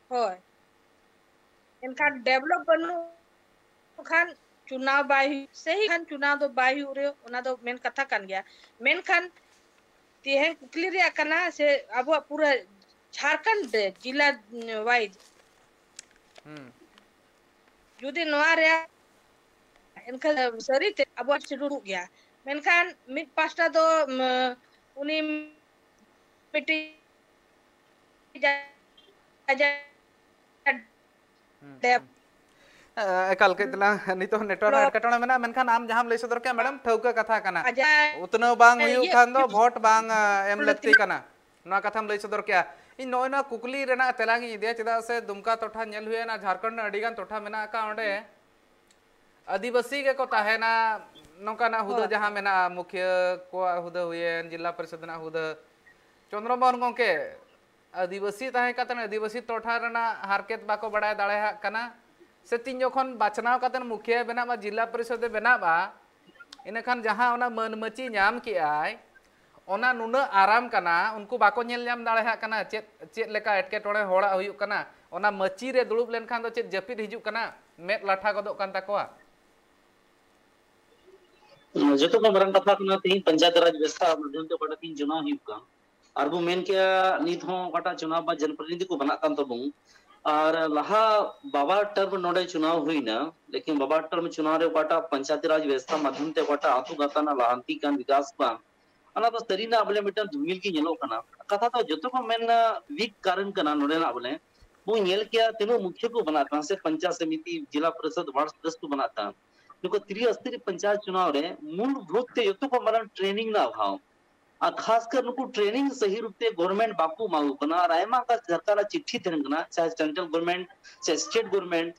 ᱦᱳᱭ᱾ ᱮᱱᱠᱷᱟᱱ ᱰᱮᱵᱷᱞᱚᱯ ᱵᱟᱹᱱᱩᱜ ᱠᱷᱟᱱ ᱪᱩᱱᱟᱣ ᱵᱟᱭ ᱦᱩᱭᱩᱜ, ᱥᱮᱭ ᱠᱷᱟᱱ ᱪᱩᱱᱟᱣ ᱫᱚ ᱵᱟᱭ ᱦᱩᱭᱩᱜ ᱨᱮ, ᱚᱱᱟ ᱫᱚ ᱢᱮᱱ ᱠᱟᱛᱷᱟ ᱠᱟᱱ ᱜᱮᱭᱟ᱾ ᱢᱮᱱᱠᱷᱟᱱ ᱛᱮᱦᱮᱧ ᱠᱩᱠᱞᱤ ᱨᱮᱭᱟᱜ ᱠᱟᱱᱟ ᱥᱮ ᱟᱵᱚᱣᱟᱜ ᱯᱩᱨᱟᱹ ᱡᱷᱟᱲᱠᱷᱚᱸᱰ ᱨᱮ ᱡᱤᱞᱟ ᱣᱟᱭᱤᱡ ᱦᱩᱸ᱾ ᱡᱩᱫᱤ ᱱᱚᱣᱟ ᱨᱮᱭᱟᱜ ᱮᱱᱠᱷᱟᱱ ᱥᱟᱹᱨᱤᱛᱮ ᱟᱵᱚᱣᱟᱜ ᱥᱤᱰᱩᱞᱩᱜ ᱜᱮᱭᱟ, ᱢᱮᱱᱠᱷᱟᱱ ᱢᱤᱫ ᱯᱟᱥᱴᱟ ᱫᱚ, ᱩᱢ, ᱩᱱᱤ ᱢᱤᱫᱴᱤᱡ ᱡᱟ-, ᱡᱟ-, ᱦᱩᱸ, ᱦᱩᱸ᱾ ᱮ, ᱮᱠᱟᱞ ᱠᱟᱹᱡ ᱛᱟᱞᱟᱝ ᱱᱤᱛᱚᱜ ᱦᱚᱸ ᱱᱮᱴᱣᱟᱨᱠ ᱨᱮᱱᱟᱜ ᱮᱴᱠᱮᱴᱚᱬᱮ ᱢᱮᱱᱟᱜᱼᱟ, ᱢᱮᱱᱠᱷᱟᱱ ᱟᱢ ᱡᱟᱦᱟᱸᱢ ᱞᱟᱹᱭ ᱥᱚᱫᱚᱨ ᱠᱮᱜᱼᱟ ᱢᱮᱰᱟᱢ, ᱴᱷᱟᱹᱣᱠᱟᱹ ᱠᱟᱛᱷᱟ ᱠᱟᱱᱟ᱾ ᱟᱡᱟᱜ ᱩᱛᱱᱟᱹᱣ ᱵᱟᱝ ᱦᱩᱭᱩᱜ ᱤᱭᱟᱹ ᱠᱷᱟᱱ ᱫᱚ ᱵᱷᱳᱴ ᱵᱟᱝ, ᱮ, ᱮᱢ ᱯᱚᱞᱤᱴᱤᱠ ᱞᱟᱹᱠᱛᱤ ᱠᱟᱱᱟ, ᱱᱚᱣᱟ ᱠᱟᱛᱷᱟᱢ ᱞᱟᱹᱭ ᱥᱚᱫᱚᱨ ᱠᱮᱜᱼᱟ᱾ ᱤᱧ ᱱᱚᱜᱼᱚᱭ ᱱᱚᱣᱟ ᱠᱩᱠᱞᱤ ᱨᱮᱱᱟᱜ ᱛᱮᱞᱟᱧ ᱤᱫᱤᱭᱟ, ᱪᱮᱫᱟᱜ ᱥᱮ ᱫᱩᱢᱠᱟ ᱴᱚᱴᱷᱟ ᱧᱮᱞ ᱦᱩᱭᱮᱱᱟ, ᱡᱷᱟᱲᱠᱷᱚᱸᱰ ᱨᱮᱱᱟᱜ ᱟᱹᱰᱤ ᱜᱟᱱ ᱴᱚᱴᱷᱟ ᱢᱮᱱᱟᱜ ᱟᱠᱟᱫ, ᱚᱸᱰᱮ ᱟᱹᱫᱤᱵᱟᱹᱥᱤ ᱜᱮᱠᱚ ᱛᱟᱦᱮᱱᱟ, ᱱᱚᱝᱠᱟᱱᱟᱜ ᱦᱩᱫᱟᱹ ᱦᱳᱭ᱾ ᱡᱟᱦᱟᱸ ᱢᱮᱱᱟᱜᱼᱟ, ᱢᱩᱠᱷᱤᱭᱟᱹ ᱠᱚᱣᱟᱜ ᱦᱩᱫᱟᱹ ᱦᱩᱭᱮᱱ, ᱡᱤᱞᱟ ᱯᱚᱨᱤᱥᱚᱫᱽ ᱨᱮᱱᱟᱜ ᱦᱩᱫᱟᱹ᱾ ᱪᱚᱱᱫᱨᱚ ᱢᱳᱦᱚᱱ ᱜᱚᱢᱠᱮ, ᱟᱹᱫᱤᱵᱟᱹᱥᱤ ᱛᱟᱦᱮᱸ ᱠᱟᱛᱮ ᱟᱹᱫᱤᱵᱟᱹᱥᱤ ᱴᱚᱴᱷᱟ ᱨᱮᱱᱟᱜ ᱦᱟᱨᱠᱮᱛ ᱵᱟᱠᱚ ᱵᱟᱲᱟᱭ ᱫᱟᱲᱮᱭᱟᱜ ᱠᱟᱱᱟ, ᱥᱮ ᱛᱤᱧ ᱡᱚᱠᱷᱚᱱ ᱵᱟᱪᱷᱱᱟᱣ ᱠᱟᱛᱮ ᱢᱩᱠᱷᱤᱭᱟᱹ ᱵᱮᱱᱟᱜᱼᱟ, ᱡᱤᱞᱟ ᱯᱚᱨᱤᱥᱚᱫᱮ ᱵᱮᱱᱟᱜᱼᱟ, ᱤᱱᱟᱹᱠᱷᱟᱱ ᱡᱟᱦᱟᱸ ᱚᱱᱟ ᱢᱟᱹᱱ ᱢᱟᱹᱪᱤ ᱧᱟᱢ ᱠᱮᱜᱼᱟᱭ, ᱚᱱᱟ ᱱᱩᱱᱟᱹᱜ ᱟᱨᱟᱢ ᱠᱟᱱᱟ, ᱩᱱᱠᱩ ᱵᱟᱠᱚ ᱧᱮᱞ ᱧᱟᱢ ᱫᱟᱲᱮᱭᱟᱜ ᱠᱟᱱᱟ ᱪᱮᱫ, ᱪᱮᱫ ᱞᱮᱠᱟ ᱮᱴᱠᱮᱴᱚᱬᱮ ᱦᱚᱲᱟᱜ ᱦᱩᱭᱩᱜ ᱠᱟᱱᱟ᱾ ᱚᱱᱟ ᱢᱟᱹᱪᱤ ᱨᱮ ᱫᱩᱲᱩᱵ ᱞᱮᱱᱠᱷᱟᱱ ᱫᱚ ᱪᱮᱫ ᱡᱟᱹᱯᱤᱫ ᱦᱤᱡᱩᱜ ᱠᱟᱱᱟ, ᱢᱮᱫ ᱞᱟᱴᱷᱟ ᱜᱚᱫᱚᱜ ᱠᱟᱱ ᱛᱟᱠᱚᱣᱟ᱾ ᱡᱚᱛᱚ ᱠᱷᱚᱱ ᱢᱟᱨᱟᱝ ᱠᱟᱛᱷᱟ ᱠᱟᱱᱟ, ᱛᱮᱦᱮᱧ ᱯᱚᱧᱪᱟᱭᱮᱛ ᱨᱟᱡᱽ ᱵᱮᱵᱚᱥᱛᱷᱟ ᱢᱟᱫᱽᱫᱷᱚᱢ ᱛᱮ ᱚᱠᱟᱴᱟᱜ ᱛᱮᱦᱮᱧ ᱪᱩᱱᱟᱣ ᱦᱩᱭᱩᱜ ᱠᱟᱱ, ᱟᱨ ᱵᱚ ᱢᱮᱱ ᱠᱮᱭᱟ ᱱᱤᱛ ᱦᱚᱸ ᱚᱠᱟᱴᱟᱜ ᱪᱩᱱᱟᱣ ᱵᱟ ᱡᱚᱱᱯᱨᱚᱛᱤᱱᱤᱫᱷᱤ ᱠᱚ ᱵᱮᱱᱟᱜ ᱠᱟᱱ ᱛᱟᱵᱚᱱ, ᱟᱨ ᱞᱟᱦᱟ ᱵᱟᱵᱟ ᱴᱟᱨᱢ ᱱᱚᱰᱮ ᱪᱩᱱᱟᱣ ᱦᱩᱭᱱᱟ, ᱞᱮᱠᱤᱱ ᱵᱟᱵᱟ ᱴᱟᱨᱢ ᱪᱩᱱᱟᱣ ᱨᱮ ᱚᱠᱟᱴᱟᱜ ᱯᱚᱧᱪᱟᱭᱮᱛ ᱨᱟᱡᱽ ᱵᱮᱵᱚᱥᱛᱷᱟ ᱢᱟᱫᱽᱫᱷᱚᱢ ᱛᱮ ᱚᱠᱟᱴᱟᱜ ᱟᱹᱛᱩ ᱜᱟᱶᱛᱟ ᱨᱮᱱᱟᱜ ᱞᱟᱦᱟᱱᱛᱤ ᱠᱟᱱ, ᱵᱤᱠᱟᱥ ᱠᱟᱱ, ᱚᱱᱟ ᱫᱚ ᱥᱟᱹᱨᱤᱱᱟᱜ ᱵᱚᱞᱮ ᱢᱤᱫᱴᱟᱝ ᱫᱷᱩᱢᱤᱞ ᱜᱮ ᱧᱮᱞᱚᱜ ᱠᱟᱱᱟ᱾ ᱠᱟᱛᱷᱟ ᱫᱚ ᱡᱚᱛᱚ ᱠᱷᱚᱱ ᱢᱮᱱ ᱣᱤᱠ ᱠᱟᱨᱚᱱ ᱠᱟᱱᱟ ᱱᱚᱰᱮᱱᱟᱜ, ᱵᱚᱞᱮ ᱵᱚᱱ ᱧᱮᱞ ᱠᱮᱭᱟ ᱛᱤᱱᱟᱹᱜ ᱢᱩᱠᱷᱤᱭᱟᱹ ᱠᱚ ᱵᱮᱱᱟᱜ ᱠᱟᱱ ᱥᱮ ᱯᱚᱧᱪᱟᱭᱮᱛ ᱥᱚᱢᱤᱛᱤ, ᱡᱮᱞᱟ ᱯᱚᱨᱤᱥᱚᱫ, ᱣᱟᱨᱰ ᱥᱚᱫᱚᱥᱥᱚ ᱠᱚ ᱵᱮᱱᱟᱜ ᱠᱟᱱ, ᱱᱩᱠᱩ ᱛᱨᱤ ᱥᱛᱚᱨᱤᱭ ᱯᱚᱧᱪᱟᱭᱮᱛ ᱪᱩᱱᱟᱣ ᱨᱮ ᱢᱩᱞ ᱵᱷᱩᱛ ᱛᱮ ᱡᱚᱛᱚ ᱠᱷᱚᱱ ᱢᱟᱨᱟᱝ ᱴᱨᱮᱱᱤᱝ ᱨᱮᱱᱟᱜ ᱚᱵᱷᱟᱵᱽ, ᱟᱨ ᱠᱷᱟᱥ ᱠᱟᱨ ᱱᱩᱠᱩ ᱴᱨᱮᱱᱤᱝ ᱥᱟᱹᱦᱤ ᱨᱩᱯ ᱛᱮ ᱜᱚᱵᱷᱚᱨᱱᱢᱮᱱᱴ ᱵᱟᱠᱚ ᱮᱢᱟ ᱠᱚ ᱠᱟᱱᱟ᱾ ᱟᱨ ᱟᱭᱢᱟ ᱚᱱᱠᱟ ᱥᱚᱨᱠᱟᱨᱟᱜ ᱪᱤᱴᱷᱤ ᱛᱟᱦᱮᱱ ᱠᱟᱱᱟ, ᱪᱟᱦᱮ ᱥᱮᱱᱴᱨᱟᱞ ᱜᱚᱵᱷᱚᱨᱱᱢᱮᱱᱴ ᱥᱮ ᱥᱴᱮᱴ ᱜᱚᱵᱷᱚᱨᱱᱢᱮᱱᱴ,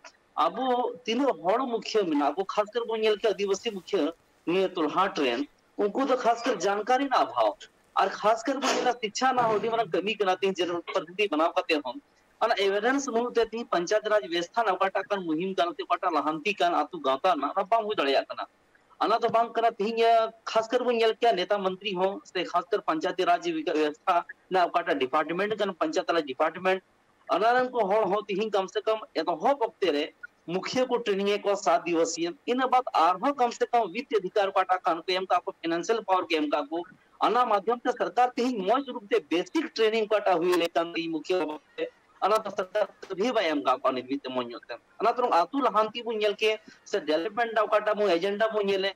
ᱟᱵᱚ ᱛᱤᱱᱟᱹᱜ ᱦᱚᱲ ᱢᱩᱠᱷᱤᱭᱟᱹ ᱢᱮᱱᱟᱜ ᱠᱚ, ᱠᱷᱟᱥ ᱠᱟᱨ ᱵᱚᱱ ᱧᱮᱞ ᱠᱮᱫ ᱟᱹᱫᱤᱵᱟᱹᱥᱤ ᱢᱩᱠᱷᱤᱭᱟᱹ ᱱᱤᱭᱟᱹ ᱛᱚᱞᱦᱟᱴ ᱨᱮᱱ, ᱩᱱᱠᱩ ᱫᱚ ᱠᱷᱟᱥ ᱠᱟᱨ ᱡᱟᱱᱠᱟᱨᱤ ᱨᱮᱱᱟᱜ ᱚᱵᱷᱟᱵᱽ, ᱟᱨ ᱠᱷᱟᱥ ᱠᱟᱨ ᱵᱚᱱ ᱧᱮᱞᱟ ᱥᱤᱪᱪᱷᱟ ᱨᱮᱱᱟᱜ ᱟᱹᱰᱤ ᱢᱟᱨᱟᱝ ᱠᱟᱹᱢᱤ ᱠᱟᱱᱟ᱾ ᱛᱮᱦᱮᱧ ᱡᱮᱱᱟᱨᱮᱞ ᱯᱨᱚᱛᱤᱱᱤᱫᱷᱤ ᱵᱮᱱᱟᱣ ᱠᱟᱛᱮ ᱦᱚᱸ ᱚᱱᱟ ᱮᱣᱮᱨᱱᱮᱥ ᱵᱟᱹᱱᱩᱜ ᱛᱮ ᱛᱮᱦᱮᱧ ᱯᱚᱧᱪᱟᱭᱮᱛ ᱨᱟᱡᱽ ᱵᱮᱵᱚᱥᱛᱷᱟ ᱨᱮᱱᱟᱜ ᱚᱠᱟᱴᱟᱜ ᱠᱟᱱ ᱢᱩᱦᱤᱢ ᱠᱟᱱ ᱥᱮ ᱚᱠᱟᱴᱟᱜ ᱞᱟᱦᱟᱱᱛᱤ ᱠᱟᱱ ᱟᱹᱛᱩ ᱜᱟᱶᱛᱟ ᱨᱮᱱᱟᱜ, ᱚᱱᱟ ᱵᱟᱝ ᱦᱩᱭ ᱫᱟᱲᱮᱭᱟᱜ ᱠᱟᱱᱟ᱾ ᱚᱱᱟ ᱫᱚ ᱵᱟᱝ ᱠᱟᱱᱟ᱾ ᱛᱮᱦᱮᱧ ᱠᱷᱟᱥ ᱠᱟᱨ ᱵᱚᱱ ᱧᱮᱞ ᱠᱮᱭᱟ ᱱᱮᱛᱟ ᱢᱚᱱᱛᱨᱤ ᱦᱚᱸ ᱥᱮ ᱠᱷᱟᱥ ᱠᱟᱨ ᱯᱚᱧᱪᱟᱭᱮᱛ ᱨᱟᱡᱽ ᱵᱮᱵᱚᱥᱛᱷᱟ ᱨᱮᱱᱟᱜ ᱚᱠᱟᱴᱟᱜ ᱰᱤᱯᱟᱨᱴᱢᱮᱱᱴ ᱠᱟᱱ ᱯᱚᱧᱪᱟᱭᱮᱛ ᱨᱟᱡᱽ ᱰᱤᱯᱟᱨᱴᱢᱮᱱᱴ, ᱚᱱᱟ ᱨᱮᱱ ᱠᱚ ᱦᱚᱲ ᱦᱚᱸ ᱛᱮᱦᱮᱧ ᱠᱚᱢ ᱥᱮ ᱠᱚᱢ ᱮᱛᱚᱦᱚᱵ ᱚᱠᱛᱮ ᱨᱮ ᱢᱩᱠᱷᱤᱭᱟᱹ ᱠᱚ ᱴᱨᱮᱱᱤᱝ ᱮᱫ ᱠᱚᱣᱟ ᱥᱟᱛ ᱫᱤᱵᱚᱥᱤᱭᱟᱹ, ᱤᱱᱟᱹ ᱵᱟᱫ ᱟᱨᱦᱚᱸ ᱠᱚᱢ ᱥᱮ ᱠᱚᱢ ᱵᱤᱛᱛᱤᱭᱚ ᱚᱫᱷᱤᱠᱟᱨ ᱚᱠᱟᱴᱟᱜ ᱠᱟᱱ ᱠᱚ ᱮᱢ ᱠᱟᱜ ᱠᱚ, ᱯᱷᱤᱱᱟᱱᱥᱤᱭᱟᱞ ᱯᱟᱣᱟᱨ ᱠᱚ ᱮᱢ ᱠᱟᱜ ᱠᱚ, ᱚᱱᱟ ᱢᱟᱫᱽᱫᱷᱚᱢ ᱛᱮ ᱥᱚᱨᱠᱟᱨ ᱛᱮᱦᱮᱧ ᱢᱚᱸᱡᱽ ᱨᱩᱯ ᱛᱮ ᱵᱮᱥᱤᱠ ᱴᱨᱮᱱᱤᱝ ᱚᱠᱟᱴᱟᱜ ᱦᱩᱭ ᱞᱮᱠᱟᱱ ᱛᱮᱦᱮᱧ ᱢᱩᱠᱷᱤᱭᱟᱹ ᱵᱟᱵᱚᱫ ᱛᱮ, ᱚᱱᱟ ᱫᱚ ᱥᱚᱨᱠᱟᱨ ᱠᱟᱹᱵᱷᱤ ᱵᱟᱭ ᱮᱢ ᱠᱟᱜ ᱠᱚᱣᱟ ᱱᱤᱛ ᱦᱟᱹᱵᱤᱡ ᱛᱮ ᱢᱚᱸᱡᱽ ᱧᱚᱜ ᱛᱮ᱾ ᱚᱱᱟ ᱛᱮ ᱟᱹᱛᱩ ᱞᱟᱦᱟᱱᱛᱤ ᱵᱚᱱ ᱧᱮᱞ ᱠᱮ ᱥᱮ ᱰᱮᱵᱷᱞᱚᱯᱢᱮᱱᱴ ᱨᱮᱱᱟᱜ ᱚᱠᱟᱴᱟᱜ ᱵᱚᱱ ᱮᱡᱮᱱᱰᱟ ᱵᱚᱱ ᱧᱮᱞᱮ,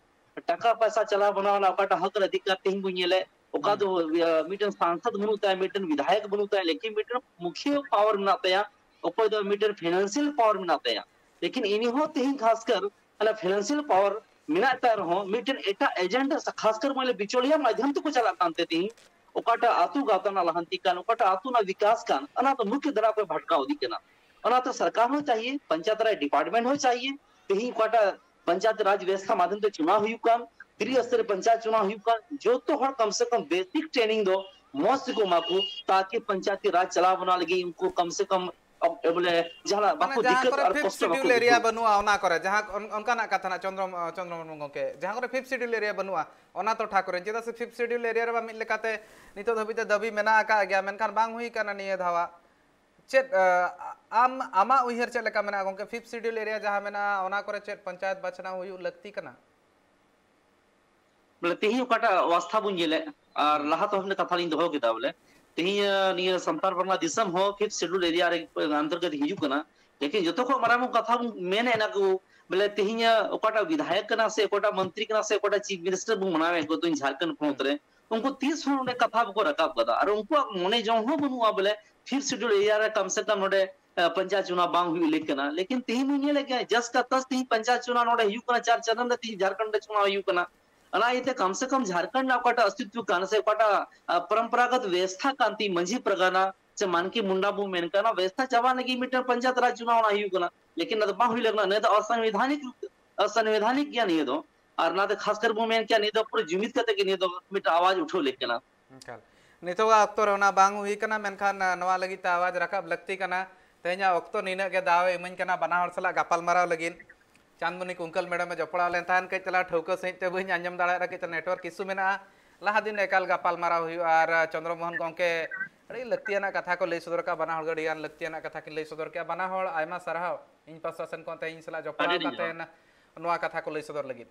ᱴᱟᱠᱟ ᱯᱚᱭᱥᱟ ᱪᱟᱞᱟᱣ ᱵᱟᱱᱟᱣ ᱨᱮᱱᱟᱜ ᱚᱠᱟᱴᱟᱜ ᱦᱚᱠ ᱚᱫᱷᱤᱠᱟᱨ ᱛᱮᱦᱮᱧ ᱵᱚᱱ ᱧᱮᱞᱮ, ᱚᱠᱟ ᱫᱚ, ᱤᱭᱟᱹ, ᱢᱤᱫᱴᱮᱱ ᱥᱟᱝᱥᱚᱫ ᱵᱟᱹᱱᱩᱜ ᱛᱟᱭᱟ, ᱢᱤᱫᱴᱮᱱ ᱵᱤᱫᱷᱟᱭᱚᱠ ᱵᱟᱹᱱᱩᱜ ᱛᱟᱭᱟ, ᱞᱮᱠᱤᱱ ᱢᱤᱫᱴᱮᱱ ᱢᱩᱠᱷᱤᱭᱟᱹ ᱯᱟᱣᱟᱨ ᱢᱮᱱᱟᱜ ᱛᱟᱭᱟ, ᱚᱠᱚᱭ ᱫᱚ ᱢᱤᱫᱴᱮᱱ ᱯᱷᱤᱱᱟᱱᱥᱤᱭᱟᱞ ᱯᱟᱣᱟᱨ ᱢᱮᱱᱟᱜ ᱛᱟᱭᱟ᱾ ᱞᱮᱠᱤᱱ ᱤᱱᱤ ᱦᱚᱸ ᱛᱮᱦᱮᱧ ᱠᱷᱟᱥ ᱠᱟᱨ ᱚᱱᱟ ᱯᱷᱤᱱᱟᱱᱥᱤᱭᱟᱞ ᱯᱟᱣᱟᱨ ᱢᱮᱱᱟᱜ ᱛᱟᱭ ᱨᱮᱦᱚᱸ ᱢᱤᱫᱴᱮᱱ ᱮᱴᱟᱜ ᱮᱡᱮᱱᱰᱟ ᱥᱮ ᱠᱷᱟᱥ ᱠᱟᱨ ᱢᱟᱱᱮ ᱵᱤᱪᱚᱞᱤᱭᱟ ᱢᱟᱫᱽᱫᱷᱚᱢ ᱛᱮᱠᱚ ᱪᱟᱞᱟᱜ ᱠᱟᱱ ᱛᱮ ᱛᱮᱦᱮᱧ ᱚᱠᱟᱴᱟᱜ ᱟᱹᱛᱩ ᱜᱟᱶᱛᱟ ᱨᱮᱱᱟᱜ ᱞᱟᱦᱟᱱᱛᱤ ᱠᱟᱱ, ᱚᱠᱟᱴᱟᱜ ᱟᱹᱛᱩ ᱨᱮᱱᱟᱜ ᱵᱤᱠᱟᱥ ᱠᱟᱱ, ᱚᱱᱟ ᱫᱚ ᱢᱩᱠᱷ ᱫᱷᱟᱨᱟ ᱠᱷᱚᱱ ᱵᱷᱟᱴᱠᱟᱣ ᱤᱫᱤᱜ ᱠᱟᱱᱟ᱾ ᱚᱱᱟᱛᱮ ᱥᱚᱨᱠᱟᱨ ᱦᱚᱸ ᱪᱟᱦᱤᱭᱮ, ᱯᱚᱧᱪᱟᱭᱮᱛ ᱨᱟᱡᱽ ᱰᱤᱯᱟᱨᱴᱢᱮᱱᱴ ᱦᱚᱸ ᱪᱟᱦᱤᱭᱮ, ᱛᱮᱦᱮᱧ ᱚᱠᱟᱴᱟᱜ ᱯᱚᱧᱪᱟᱭᱮᱛ ᱨᱟᱡᱽ ᱵᱮᱵᱚᱥᱛᱷᱟ ᱢᱟᱫᱽᱫᱷᱚᱢ ᱛᱮ ᱪᱩᱱᱟᱣ ᱦᱩᱭᱩᱜ ᱠᱟᱱ, ᱛᱨᱤ ᱥᱛᱚᱨᱤᱭ ᱯᱚᱧᱪᱟᱭᱮᱛ ᱪᱩᱱᱟᱣ ᱦᱩᱭᱩᱜ ᱠᱟᱱ, ᱡᱚᱛᱚ ᱦᱚᱲ ᱠᱚᱢ ᱥᱮ ᱠᱚᱢ ᱵᱮᱥᱤᱠ ᱴᱨᱮᱱᱤᱝ ᱫᱚ ᱢᱚᱸᱡᱽ ᱛᱮᱠᱚ ᱮᱢᱟ ᱠᱚ, ᱛᱟᱠᱤ ᱯᱚᱧᱪᱟᱭᱮᱛ ᱨᱟᱡᱽ ᱪᱟᱞᱟᱣ ᱵᱟᱱᱟᱣ ᱞᱟᱹᱜᱤᱫ ᱩᱱᱠᱩ ᱠᱚᱢ ᱥᱮ ᱠᱚᱢ ᱚᱠ-, ᱵᱚᱞᱮ ᱡᱟᱦᱟᱱᱟᱜ ᱢᱟᱱᱮ ᱵᱟᱠᱚ ᱡᱟᱦᱟᱸ ᱫᱤᱠᱠᱟᱛ ᱠᱚᱨᱮ ᱟᱨ ᱯᱷᱤᱯᱛᱷ ᱠᱚᱥᱴᱚ ᱵᱟᱠᱚ ᱥᱤᱰᱤᱭᱩᱞ ᱮᱨᱤᱭᱟ ᱟᱹᱭᱠᱟᱹᱣ᱾ ᱵᱟᱹᱱᱩᱜᱼᱟ, ᱚᱱᱟ ᱠᱚᱨᱮ ᱡᱟᱦᱟᱸ ᱚᱱ-, ᱚᱱᱠᱟᱱᱟᱜ ᱠᱟᱛᱷᱟ ᱱᱟᱜ ᱪᱚᱱᱫᱨᱚ, ᱪᱚᱱᱫᱨᱚ ᱢᱳᱦᱚᱱ ᱜᱚᱢᱠᱮ, ᱡᱟᱦᱟᱸ ᱠᱚᱨᱮ ᱯᱷᱤᱯᱛᱷ ᱥᱤᱰᱤᱭᱩᱞ ᱮᱨᱤᱭᱟ ᱵᱟᱹᱱᱩᱜᱼᱟ, ᱚᱱᱟ ᱴᱚᱴᱷᱟ ᱠᱚᱨᱮ, ᱪᱮᱫᱟᱜ ᱥᱮ ᱯᱷᱤᱯᱛᱷ ᱥᱤᱰᱤᱭᱩᱞ ᱮᱨᱤᱭᱟ ᱨᱮᱢᱟ ᱢᱤᱫ ᱞᱮᱠᱟᱛᱮ ᱱᱤᱛᱚᱜ ᱫᱷᱟᱹᱵᱤᱡ ᱛᱮ ᱫᱟᱹᱵᱤ ᱢᱮᱱᱟᱜ ᱟᱠᱟᱫ ᱜᱮᱭᱟ, ᱢᱮᱱᱠᱷᱟᱱ ᱵᱟᱝ ᱦᱩᱭ ᱠᱟᱱᱟ ᱱᱤᱭᱟᱹ ᱫᱷᱟᱣᱟᱜ᱾ ᱪᱮᱫ, ᱟ, ᱟᱢ, ᱟᱢᱟᱜ ᱩᱭᱦᱟᱹᱨ ᱪᱮᱫ ᱞᱮᱠᱟ ᱢᱮᱱᱟᱜᱼᱟ ᱜᱚᱢᱠᱮ? ᱯᱷᱤᱯᱛᱷ ᱥᱤᱰᱤᱭᱩᱞ ᱮᱨᱤᱭᱟ ᱡᱟᱦᱟᱸ ᱢᱮᱱᱟᱜᱼᱟ, ᱚᱱᱟ ᱠᱚᱨᱮ ᱪᱮᱫ ᱯᱚᱧᱪᱟᱭᱮᱛ ᱵᱟᱪᱷᱱᱟᱣ ᱦᱩᱭᱩᱜ ᱞᱟᱹᱠᱛᱤ ᱠᱟᱱᱟ? ᱵᱚᱞᱮ ᱛᱮᱦᱮᱧ ᱚᱠᱟᱴᱟᱜ ᱚᱵᱚᱥᱛᱷᱟ ᱵᱚᱱ ᱧᱮᱞᱮᱫ, ᱟᱨ ᱦᱩᱸ᱾ ᱞᱟᱦᱟ ᱛᱮᱦᱚᱸ ᱢᱤᱫᱴᱮᱱ ᱠᱟᱛᱷᱟ ᱞᱤᱧ ᱫᱚᱦᱚ ᱠᱮᱫᱟ, ᱵᱚᱞᱮ ᱛᱮᱦᱮᱧ, ᱟ, ᱱᱤᱭᱟᱹ ᱥᱟᱱᱛᱟᱲ ᱯᱟᱨᱜᱟᱱᱟ ᱫᱤᱥᱚᱢ ᱦᱚᱸ ᱯᱷᱤᱯᱛᱷ ᱥᱤᱰᱩᱞ ᱮᱨᱤᱭᱟ ᱨᱮ ᱚᱱᱛᱚᱨᱜᱚᱛ ᱦᱤᱡᱩᱜ ᱠᱟᱱᱟ᱾ ᱞᱮᱠᱤᱱ ᱡᱚᱛᱚ ᱠᱷᱚᱱ ᱢᱟᱨᱟᱝ ᱠᱟᱛᱷᱟ ᱵᱚᱱ ᱢᱮᱱᱮᱫ ᱚᱱᱟ ᱠᱚ, ᱵᱚᱞᱮ ᱛᱮᱦᱮᱧ ᱚᱠᱟᱴᱟᱜ ᱵᱤᱫᱷᱟᱭᱚᱠ ᱠᱟᱱᱟ ᱥᱮ ᱚᱠᱟᱴᱟᱜ ᱢᱚᱱᱛᱨᱤ ᱠᱟᱱᱟ ᱥᱮ ᱚᱠᱟᱴᱟᱜ ᱪᱤᱯ ᱢᱤᱱᱤᱥᱴᱟᱨ ᱵᱚᱱ ᱢᱟᱱᱟᱣᱮᱫ ᱠᱚ ᱛᱮᱦᱮᱧ ᱡᱷᱟᱲᱠᱷᱚᱸᱰ ᱯᱚᱱᱚᱛ ᱦᱩᱸ᱾ ᱨᱮ, ᱩᱱᱠᱩ ᱛᱤᱥ ᱦᱚᱸ ᱚᱸᱰᱮ ᱠᱟᱛᱷᱟ ᱵᱟᱠᱚ ᱨᱟᱠᱟᱵ ᱠᱟᱫᱟ᱾ ᱟᱨ ᱩᱱᱠᱩᱣᱟᱜ ᱢᱚᱱᱮ ᱡᱚᱝ ᱦᱚᱸ ᱵᱟᱹᱱᱩᱜᱼᱟ, ᱵᱚᱞᱮ ᱯᱷᱤᱯᱛᱷ ᱥᱤᱰᱩᱞ ᱮᱨᱤᱭᱟ ᱨᱮ ᱠᱟᱢ ᱥᱮ ᱠᱟᱢ ᱱᱚᱰᱮ, ᱟ, ᱯᱚᱧᱪᱟᱭᱮᱛ ᱪᱩᱱᱟᱣ ᱵᱟᱝ ᱦᱩᱭᱩᱜ ᱞᱟᱹᱠ ᱠᱟᱱᱟ᱾ ᱞᱮᱠᱤᱱ ᱛᱮᱦᱮᱧ ᱵᱚᱱ ᱧᱮᱞᱮᱫ ᱜᱮᱭᱟ, ᱡᱟᱥᱴ ᱠᱟ ᱛᱟᱥ ᱛᱮᱦᱮᱧ ᱯᱚᱧᱪᱟᱭᱮᱛ ᱪᱩᱱᱟᱣ ᱱᱚᱰᱮ ᱦᱩᱭᱩᱜ ᱠᱟᱱᱟ, ᱪᱟᱨ ᱪᱟᱸᱫᱚ ᱨᱮ ᱛᱮᱦᱮᱧ ᱡᱷᱟᱲᱠᱷᱚᱸᱰ ᱨᱮ ᱪᱩᱱᱟᱣ ᱦᱩᱭᱩᱜ ᱠᱟᱱᱟ᱾ ᱚᱱᱟ ᱤᱭᱟᱹᱛᱮ ᱠᱟᱢ ᱥᱮ ᱠᱟᱢ ᱡᱷᱟᱲᱠᱷᱚᱸᱰ ᱨᱮᱱᱟᱜ ᱚᱠᱟᱴᱟᱜ ᱚᱥᱛᱤᱛᱣᱚ ᱠᱟᱱ ᱥᱮ ᱚᱠᱟᱴᱟᱜ, ᱟ, ᱯᱚᱨᱚᱢᱯᱚᱨᱟᱜᱚᱛ ᱵᱮᱵᱚᱥᱛᱷᱟ ᱠᱟᱱ ᱛᱤᱧ ᱢᱟᱹᱡᱷᱤ ᱯᱟᱨᱜᱟᱱᱟ ᱥᱮ ᱢᱟᱱᱠᱤ ᱢᱩᱱᱰᱟ ᱵᱚᱱ ᱢᱮᱱ ᱠᱟᱱᱟ, ᱚᱱᱟ ᱵᱮᱵᱚᱥᱛᱷᱟ ᱪᱟᱵᱟ ᱞᱟᱹᱜᱤᱫ ᱢᱤᱫᱴᱟᱝ ᱯᱚᱧᱪᱟᱭᱮᱛ ᱨᱟᱡᱽ ᱪᱩᱱᱟᱣ ᱚᱱᱟ ᱦᱩᱭᱩᱜ ᱠᱟᱱᱟ᱾ ᱞᱮᱠᱤᱱ ᱚᱱᱟ ᱫᱚ ᱵᱟᱝ ᱦᱩᱭ ᱞᱮᱱᱟ, ᱱᱤᱭᱟᱹ ᱫᱚ ᱚᱥᱟᱝᱵᱤᱫᱷᱟᱱᱤᱠ ᱨᱩᱯ ᱛᱮ, ᱚᱥᱟᱝᱵᱤᱫᱷᱟᱱᱤᱠ ᱜᱮᱭᱟ ᱱᱤᱭᱟᱹ ᱫᱚ᱾ ᱟᱨ ᱚᱱᱟᱛᱮ ᱠᱷᱟᱥ ᱠᱟᱨ ᱵᱚᱱ ᱢᱮᱱ ᱠᱮᱭᱟ, ᱱᱤᱭᱟᱹ ᱫᱚ ᱯᱩᱨᱟᱹ ᱡᱩᱢᱤᱫ ᱠᱟᱛᱮ ᱜᱮ ᱱᱤᱭᱟᱹ ᱫᱚ ᱢᱤᱫᱴᱟᱝ ᱟᱣᱟᱡᱽ ᱩᱴᱷᱟᱹᱣ ᱞᱟᱹᱠ ᱠᱟᱱᱟ᱾ ᱮᱠᱟᱞ᱾ ᱱᱤᱛᱚᱜᱟᱜ ᱚᱠᱛᱚ ᱨᱮ ᱚᱱᱟ ᱵᱟᱝ ᱦᱩᱭ ᱠᱟᱱᱟ, ᱢᱮᱱᱠᱷᱟᱱ, ᱟ, ᱱᱚᱣᱟ ᱞᱟᱹᱜᱤᱫ ᱛᱮ ᱟᱣᱟᱡᱽ ᱨᱟᱠᱟᱵ ᱞᱟᱹᱠᱛᱤ ᱠᱟᱱᱟ᱾ ᱛᱮᱦᱮᱧᱟᱜ ᱚᱠᱛᱚ ᱱᱤᱱᱟᱹᱜ ᱜᱮ ᱫᱟᱣ ᱮ ᱤᱢᱟᱹᱧ ᱠᱟᱱᱟ ᱵᱟᱱᱟ ᱦᱚᱲ ᱥᱟᱞᱟᱜ ᱜᱟᱯᱟᱞᱢᱟᱨᱟᱣ ᱞᱟᱹᱜᱤᱫ᱾ ᱪᱟᱸᱫᱽᱢᱩᱱᱤ ᱠᱩᱝᱠᱟᱹᱞ ᱢᱮᱰᱟᱢ ᱮ ᱡᱚᱯᱲᱟᱣ ᱞᱮᱱ ᱛᱟᱦᱮᱱ, ᱠᱟᱹᱡ ᱪᱟᱞᱟᱣ ᱴᱷᱟᱹᱣᱠᱟᱹ ᱥᱟᱺᱦᱤᱡ ᱛᱮ ᱵᱟᱹᱧ ᱟᱸᱡᱚᱢ ᱫᱟᱲᱮᱭᱟᱜ ᱨᱮ ᱠᱟᱹᱡ ᱪᱟᱞᱟᱣ ᱱᱮᱴᱣᱟᱨᱠ ᱤᱥᱩ ᱢᱮᱱᱟᱜᱼᱟ᱾ ᱞᱟᱦᱟ ᱫᱤᱱ ᱮᱠᱟᱞ ᱜᱟᱯᱟᱞᱢᱟᱨᱟᱣ ᱦᱩᱭᱩᱜᱼᱟ᱾ ᱟᱨ, ᱟ, ᱪᱚᱸᱫᱽᱨᱚ ᱢᱳᱦᱚᱱ ᱜᱚᱢᱠᱮ ᱟᱹᱰᱤ ᱞᱟᱹᱠᱛᱤᱭᱟᱱᱟᱜ ᱠᱟᱛᱷᱟ ᱠᱚ ᱞᱟᱹᱭ ᱥᱚᱫᱚᱨ ᱠᱟᱜᱼᱟ, ᱵᱟᱱᱟ ᱦᱚᱲ ᱜᱮ ᱟᱹᱰᱤ ᱜᱟᱱ ᱞᱟᱹᱠᱛᱤᱭᱟᱱᱟᱜ ᱠᱟᱛᱷᱟ ᱠᱤᱱ ᱞᱟᱹᱭ ᱥᱚᱫᱚᱨ ᱠᱮᱜᱼᱟ᱾ ᱵᱟᱱᱟ ᱦᱚᱲ ᱟᱭᱢᱟ ᱥᱟᱨᱦᱟᱣ ᱤᱧ ᱯᱟᱥᱴᱟ ᱥᱮᱱ ᱠᱷᱚᱱ ᱛᱮᱦᱮᱧ ᱤᱧ ᱥᱟᱞᱟᱜ ᱡᱚᱯᱲᱟᱣ ᱟᱹᱰᱤ ᱟᱹᱰᱤ ᱠᱟᱛᱮ ᱡᱚᱦᱟᱨ᱾ ᱱᱚᱣᱟ ᱠᱟᱛᱷᱟ ᱠᱚ ᱞᱟᱹᱭ ᱥᱚᱫᱚᱨ ᱞᱟᱹᱜᱤᱫ᱾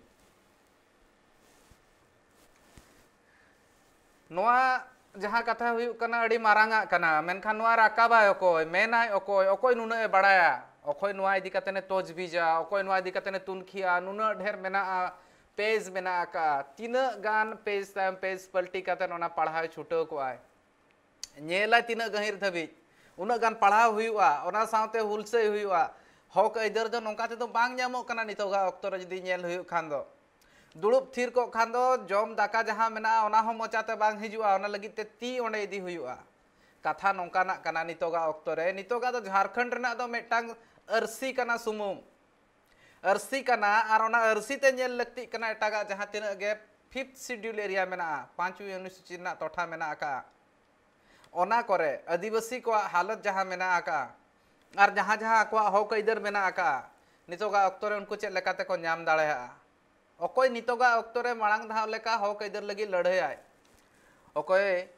ᱱᱚᱣᱟ ᱡᱟᱦᱟᱸ ᱠᱟᱛᱷᱟ ᱦᱩᱭᱩᱜ ᱠᱟᱱᱟ, ᱟᱹᱰᱤ ᱢᱟᱨᱟᱝᱟᱜ ᱠᱟᱱᱟ, ᱢᱮᱱᱠᱷᱟᱱ ᱱᱚᱣᱟ ᱨᱟᱠᱟᱵᱟᱭ ᱚᱠᱚᱭ, ᱢᱮᱱᱟᱭ ᱚᱠᱚᱭ, ᱚᱠᱚᱭ ᱱᱩᱱᱟᱹᱜ ᱮ ᱵᱟᱲᱟᱭᱟ, ᱚᱠᱚᱭ ᱱᱚᱣᱟ ᱤᱫᱤ ᱠᱟᱛᱮ ᱮ ᱛᱚᱡᱽᱵᱤᱡᱟ, ᱚᱠᱚᱭ ᱱᱚᱣᱟ ᱤᱫᱤ ᱠᱟᱛᱮ ᱮ ᱛᱩᱱᱠᱷᱤᱭᱟ, ᱱᱩᱱᱟᱹᱜ ᱰᱷᱮᱨ ᱢᱮᱱᱟᱜᱼᱟ, ᱯᱮᱡᱽ ᱢᱮᱱᱟᱜ ᱟᱠᱟᱫᱼᱟ, ᱛᱤᱱᱟᱹᱜ ᱜᱟᱱ ᱯᱮᱡᱽ ᱛᱟᱭᱚᱢ ᱯᱮᱡᱽ ᱯᱟᱞᱴᱤ ᱠᱟᱛᱮ ᱚᱱᱟ ᱯᱟᱲᱦᱟᱣ ᱮ ᱪᱷᱩᱴᱟᱹᱣ ᱠᱚᱜᱼᱟᱭ, ᱧᱮᱞᱟᱭ ᱛᱤᱱᱟᱹᱜ ᱜᱟᱹᱦᱤᱨ ᱫᱷᱟᱹᱵᱤᱡ, ᱩᱱᱟᱹᱜ ᱜᱟᱱ ᱯᱟᱲᱦᱟᱣ ᱦᱩᱭᱩᱜᱼᱟ, ᱚᱱᱟ ᱥᱟᱶᱛᱮ ᱦᱩᱞᱥᱟᱹᱭ ᱦᱩᱭᱩᱜᱼᱟ᱾ ᱦᱚᱠ ᱟᱹᱭᱫᱟᱹᱨ ᱫᱚ ᱱᱚᱝᱠᱟ ᱛᱮᱫᱚ ᱵᱟᱝ ᱧᱟᱢᱚᱜ ᱠᱟᱱᱟ ᱱᱤᱛᱚᱜᱟᱜ ᱚᱠᱛᱚ ᱨᱮ ᱡᱩᱫᱤ ᱧᱮᱞ ᱦᱩᱭᱩᱜ ᱠᱷᱟᱱ ᱫᱚ᱾ ᱫᱩᱲᱩᱵ ᱛᱷᱤᱨ ᱠᱚᱜ ᱠᱷᱟᱱ ᱫᱚ ᱡᱚᱢ ᱫᱟᱠᱟ ᱡᱟᱦᱟᱸ ᱢᱮᱱᱟᱜᱼᱟ, ᱚᱱᱟ ᱦᱚᱸ ᱢᱚᱪᱟᱛᱮ ᱵᱟᱝ ᱦᱤᱡᱩᱜᱼᱟ, ᱚᱱᱟ ᱞᱟᱹᱜᱤᱫ ᱛᱮ ᱛᱤ ᱚᱸᱰᱮ ᱤᱫᱤ ᱦᱩᱭᱩᱜᱼᱟ᱾ ᱠᱟᱛᱷᱟ ᱱᱚᱝᱠᱟᱱᱟᱜ ᱠᱟᱱᱟ ᱱᱤᱛᱚᱜᱟᱜ ᱚᱠᱛᱚ ᱨᱮ, ᱱᱤᱛᱚᱜᱟᱜ ᱫᱚ ᱡᱷᱟᱲᱠᱷᱚᱸᱰ ᱨᱮᱱᱟᱜ ᱫᱚ ᱢᱤᱫᱴᱟᱝ ᱟᱹᱨᱥᱤ ᱠᱟᱱᱟ ᱥᱩᱢᱩᱝ, ᱟᱹᱨᱥᱤ ᱠᱟᱱᱟ, ᱟᱨ ᱚᱱᱟ ᱟᱹᱨᱥᱤ ᱛᱮ ᱧᱮᱞ ᱞᱟᱹᱠᱛᱤᱜ ᱠᱟᱱᱟ ᱮᱴᱟᱜᱟᱜ ᱡᱟᱦᱟᱸ ᱛᱤᱱᱟᱹᱜ ᱜᱮ ᱯᱷᱤᱯᱛᱷ ᱥᱤᱰᱤᱭᱩᱞ ᱮᱨᱤᱭᱟ ᱢᱮᱱᱟᱜᱼᱟ, ᱯᱟᱸᱪᱣᱤ ᱚᱱᱩᱥᱩᱪᱤ ᱨᱮᱱᱟᱜ ᱴᱚᱴᱷᱟ ᱢᱮᱱᱟᱜ ᱟᱠᱟᱫᱼᱟ, ᱚᱱᱟ ᱠᱚᱨᱮ ᱟᱹᱫᱤᱵᱟᱹᱥᱤ ᱠᱚᱣᱟᱜ ᱦᱟᱞᱚᱛ ᱡᱟᱦᱟᱸ ᱢᱮᱱᱟᱜ ᱟᱠᱟᱫᱼᱟ, ᱟᱨ ᱡᱟᱦᱟᱸ ᱡᱟᱦᱟᱸ ᱟᱠᱚᱣᱟᱜ ᱦᱚᱠ ᱟᱹᱭᱫᱟᱹᱨ ᱢᱮᱱᱟᱜ ᱟᱠᱟᱫᱼᱟ, ᱱᱤᱛᱚᱜᱟᱜ ᱚᱠᱛᱚ ᱨᱮ ᱩᱱᱠᱩ ᱪᱮᱫ ᱞᱮᱠᱟ ᱛᱮᱠᱚ ᱧᱟᱢ ᱫᱟᱲᱮᱭᱟᱜᱼᱟ? ᱚᱠᱚᱭ ᱱᱤᱛᱚᱜᱟᱜ ᱚᱠᱛᱚ ᱨᱮ ᱢᱟᱲᱟᱝ ᱫᱷᱟᱣ ᱞᱮᱠᱟ ᱦᱚᱠ ᱟᱹᱭᱫᱟᱹᱨ ᱞᱟᱹᱜᱤᱫ ᱞᱟᱹᱲᱦᱟᱹᱭᱟᱭ? ᱚᱠᱚᱭ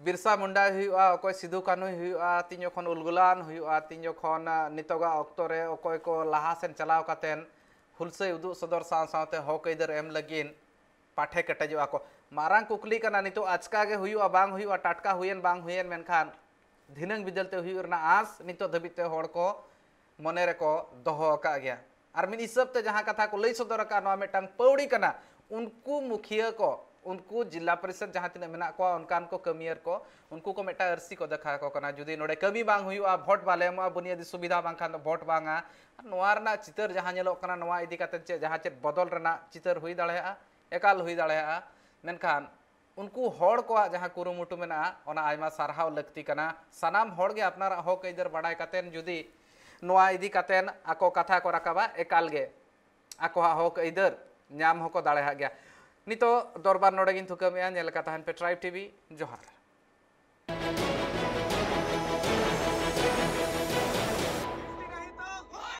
ᱵᱤᱨᱥᱟ ᱢᱩᱱᱰᱟᱭ ᱦᱩᱭᱩᱜᱼᱟ, ᱚᱠᱚᱭ ᱥᱤᱫᱩ ᱠᱟᱹᱱᱦᱩᱭ ᱦᱩᱭᱩᱜᱼᱟ, ᱛᱤᱧ ᱡᱚᱠᱷᱚᱱ ᱩᱞᱜᱩᱞᱟᱱ ᱦᱩᱭᱩᱜᱼᱟ, ᱛᱤᱧ ᱡᱚᱠᱷᱚᱱ, ᱟ, ᱱᱤᱛᱚᱜᱟᱜ ᱚᱠᱛᱚ ᱨᱮ ᱚᱠᱚᱭ ᱠᱚ ᱞᱟᱦᱟ ᱥᱮᱱ ᱪᱟᱞᱟᱣ ᱠᱟᱛᱮᱱ ᱦᱩᱞᱥᱟᱹᱭ ᱩᱫᱩᱜ ᱥᱚᱫᱚᱨ ᱥᱟᱶ ᱥᱟᱶᱛᱮ ᱦᱚᱠ ᱟᱹᱭᱫᱟᱹᱨ ᱮᱢ ᱞᱟᱹᱜᱤᱫ ᱯᱟᱴᱷᱮ ᱠᱮᱴᱮᱡᱚᱜᱼᱟ ᱠᱚ᱾ ᱢᱟᱨᱟᱝ ᱠᱩᱠᱞᱤ ᱠᱟᱱᱟ, ᱱᱤᱛᱚᱜ ᱟᱪᱠᱟ ᱜᱮ ᱦᱩᱭᱩᱜᱼᱟ, ᱵᱟᱝ ᱦᱩᱭᱩᱜᱼᱟ, ᱴᱟᱴᱠᱟ ᱦᱩᱭᱮᱱ ᱵᱟᱝ ᱦᱩᱭᱮᱱ, ᱢᱮᱱᱠᱷᱟᱱ ᱫᱷᱤᱱᱟᱹᱝ ᱵᱤᱫᱟᱹᱞ ᱛᱮ ᱦᱩᱭᱩᱜ ᱨᱮᱱᱟᱜ ᱟᱸᱥ ᱱᱤᱛᱚᱜ ᱫᱷᱟᱹᱵᱤᱡ ᱛᱮ ᱦᱚᱲ ᱠᱚ ᱢᱚᱱᱮ ᱨᱮᱠᱚ ᱫᱚᱦᱚ ᱟᱠᱟᱫ ᱜᱮᱭᱟ᱾ ᱟᱨ ᱢᱤᱫ ᱦᱤᱥᱟᱹᱵ ᱛᱮ ᱡᱟᱦᱟᱸ ᱠᱟᱛᱷᱟ ᱠᱚ ᱞᱟᱹᱭ ᱥᱚᱫᱚᱨ ᱟᱠᱟᱫ, ᱱᱚᱣᱟ ᱢᱤᱫᱴᱟᱝ ᱯᱟᱹᱣᱲᱤ ᱠᱟᱱᱟ᱾ ᱩᱱᱠᱩ ᱢᱩᱠᱷᱤᱭᱟᱹ ᱠᱚ, ᱩᱱᱠᱩ ᱡᱤᱞᱟ ᱯᱚᱨᱤᱥᱚᱫ ᱡᱟᱦᱟᱸ ᱛᱤᱱᱟᱹᱜ ᱢᱮᱱᱟᱜ ᱠᱚᱣᱟ, ᱚᱱᱠᱟᱱ ᱠᱚ ᱠᱟᱹᱢᱤᱭᱟᱹᱨ ᱠᱚ, ᱩᱱᱠᱩ ᱠᱚ ᱢᱤᱫᱴᱟᱝ ᱟᱹᱨᱥᱤ ᱠᱚ ᱫᱮᱠᱷᱟᱣ ᱟᱠᱚ ᱠᱟᱱᱟ, ᱡᱩᱫᱤ ᱱᱚᱰᱮ ᱠᱟᱹᱢᱤ ᱵᱟᱝ ᱦᱩᱭᱩᱜᱼᱟ, ᱵᱷᱳᱴ ᱵᱟᱞᱮ ᱮᱢᱚᱜᱼᱟ, ᱵᱩᱱᱤᱭᱟᱹᱫᱤ ᱥᱩᱵᱤᱫᱷᱟ ᱵᱟᱝᱠᱷᱟᱱ ᱫᱚ ᱵᱷᱳᱴ ᱵᱟᱝᱟ᱾ ᱟᱨ ᱱᱚᱣᱟ ᱨᱮᱱᱟᱜ ᱪᱤᱛᱟᱹᱨ ᱡᱟᱦᱟᱸ ᱧᱮᱞᱚᱜ ᱠᱟᱱᱟ, ᱱᱚᱣᱟ ᱤᱫᱤ ᱠᱟᱛᱮ ᱪᱮᱫ, ᱡᱟᱦᱟᱸ ᱪᱮᱫ ᱵᱚᱫᱚᱞ ᱨᱮᱱᱟᱜ ᱪᱤᱛᱟᱹᱨ ᱦᱩᱭ ᱫᱟᱲᱮᱭᱟᱜᱼᱟ? ᱮᱠᱟᱞ ᱦᱩᱭ ᱫᱟᱲᱮᱭᱟᱜᱼᱟ᱾ ᱢᱮᱱᱠᱷᱟᱱ ᱩᱱᱠᱩ ᱦᱚᱲ ᱠᱚᱣᱟᱜ ᱡᱟᱦᱟᱸ ᱠᱩᱨᱩᱢᱩᱴᱩ ᱢᱮᱱᱟᱜᱼᱟ, ᱚᱱᱟ ᱟᱭᱢᱟ ᱥᱟᱨᱦᱟᱣ ᱞᱟᱹᱠᱛᱤ ᱠᱟᱱᱟ᱾ ᱥᱟᱱᱟᱢ ᱦᱚᱲ ᱜᱮ ᱟᱯᱱᱟᱨᱟᱜ ᱦᱚᱠ ᱟᱹᱭᱫᱟᱹᱨ ᱵᱟᱰᱟᱭ ᱠᱟᱛᱮᱱ ᱡᱩᱫᱤ ᱱᱚᱣᱟ ᱤᱫᱤ ᱠᱟᱛᱮᱱ ᱟᱠᱚ ᱠᱟᱛᱷᱟ ᱠᱚ ᱨᱟᱠᱟᱵᱟ, ᱮᱠᱟᱞ ᱜᱮ ᱟᱠᱚᱣᱟᱜ ᱦᱚᱠ ᱟᱹᱭᱫᱟᱹᱨ ᱧᱟᱢ ᱦᱚᱸᱠᱚ ᱫᱟᱲᱮᱭᱟᱜ ᱜᱮᱭᱟ᱾ ᱱᱤᱛᱚᱜ ᱫᱚᱨᱵᱟᱨ ᱱᱚᱰᱮ ᱜᱤᱧ ᱛᱷᱩᱠᱟᱹᱢᱮᱜᱼᱟ᱾ ᱧᱮᱞ ᱟᱠᱟᱫ ᱛᱟᱦᱮᱱ ᱯᱮ ᱴᱨᱟᱭᱤᱵᱽ ᱴᱤᱵᱷᱤ᱾ ᱡᱚᱦᱟᱨ᱾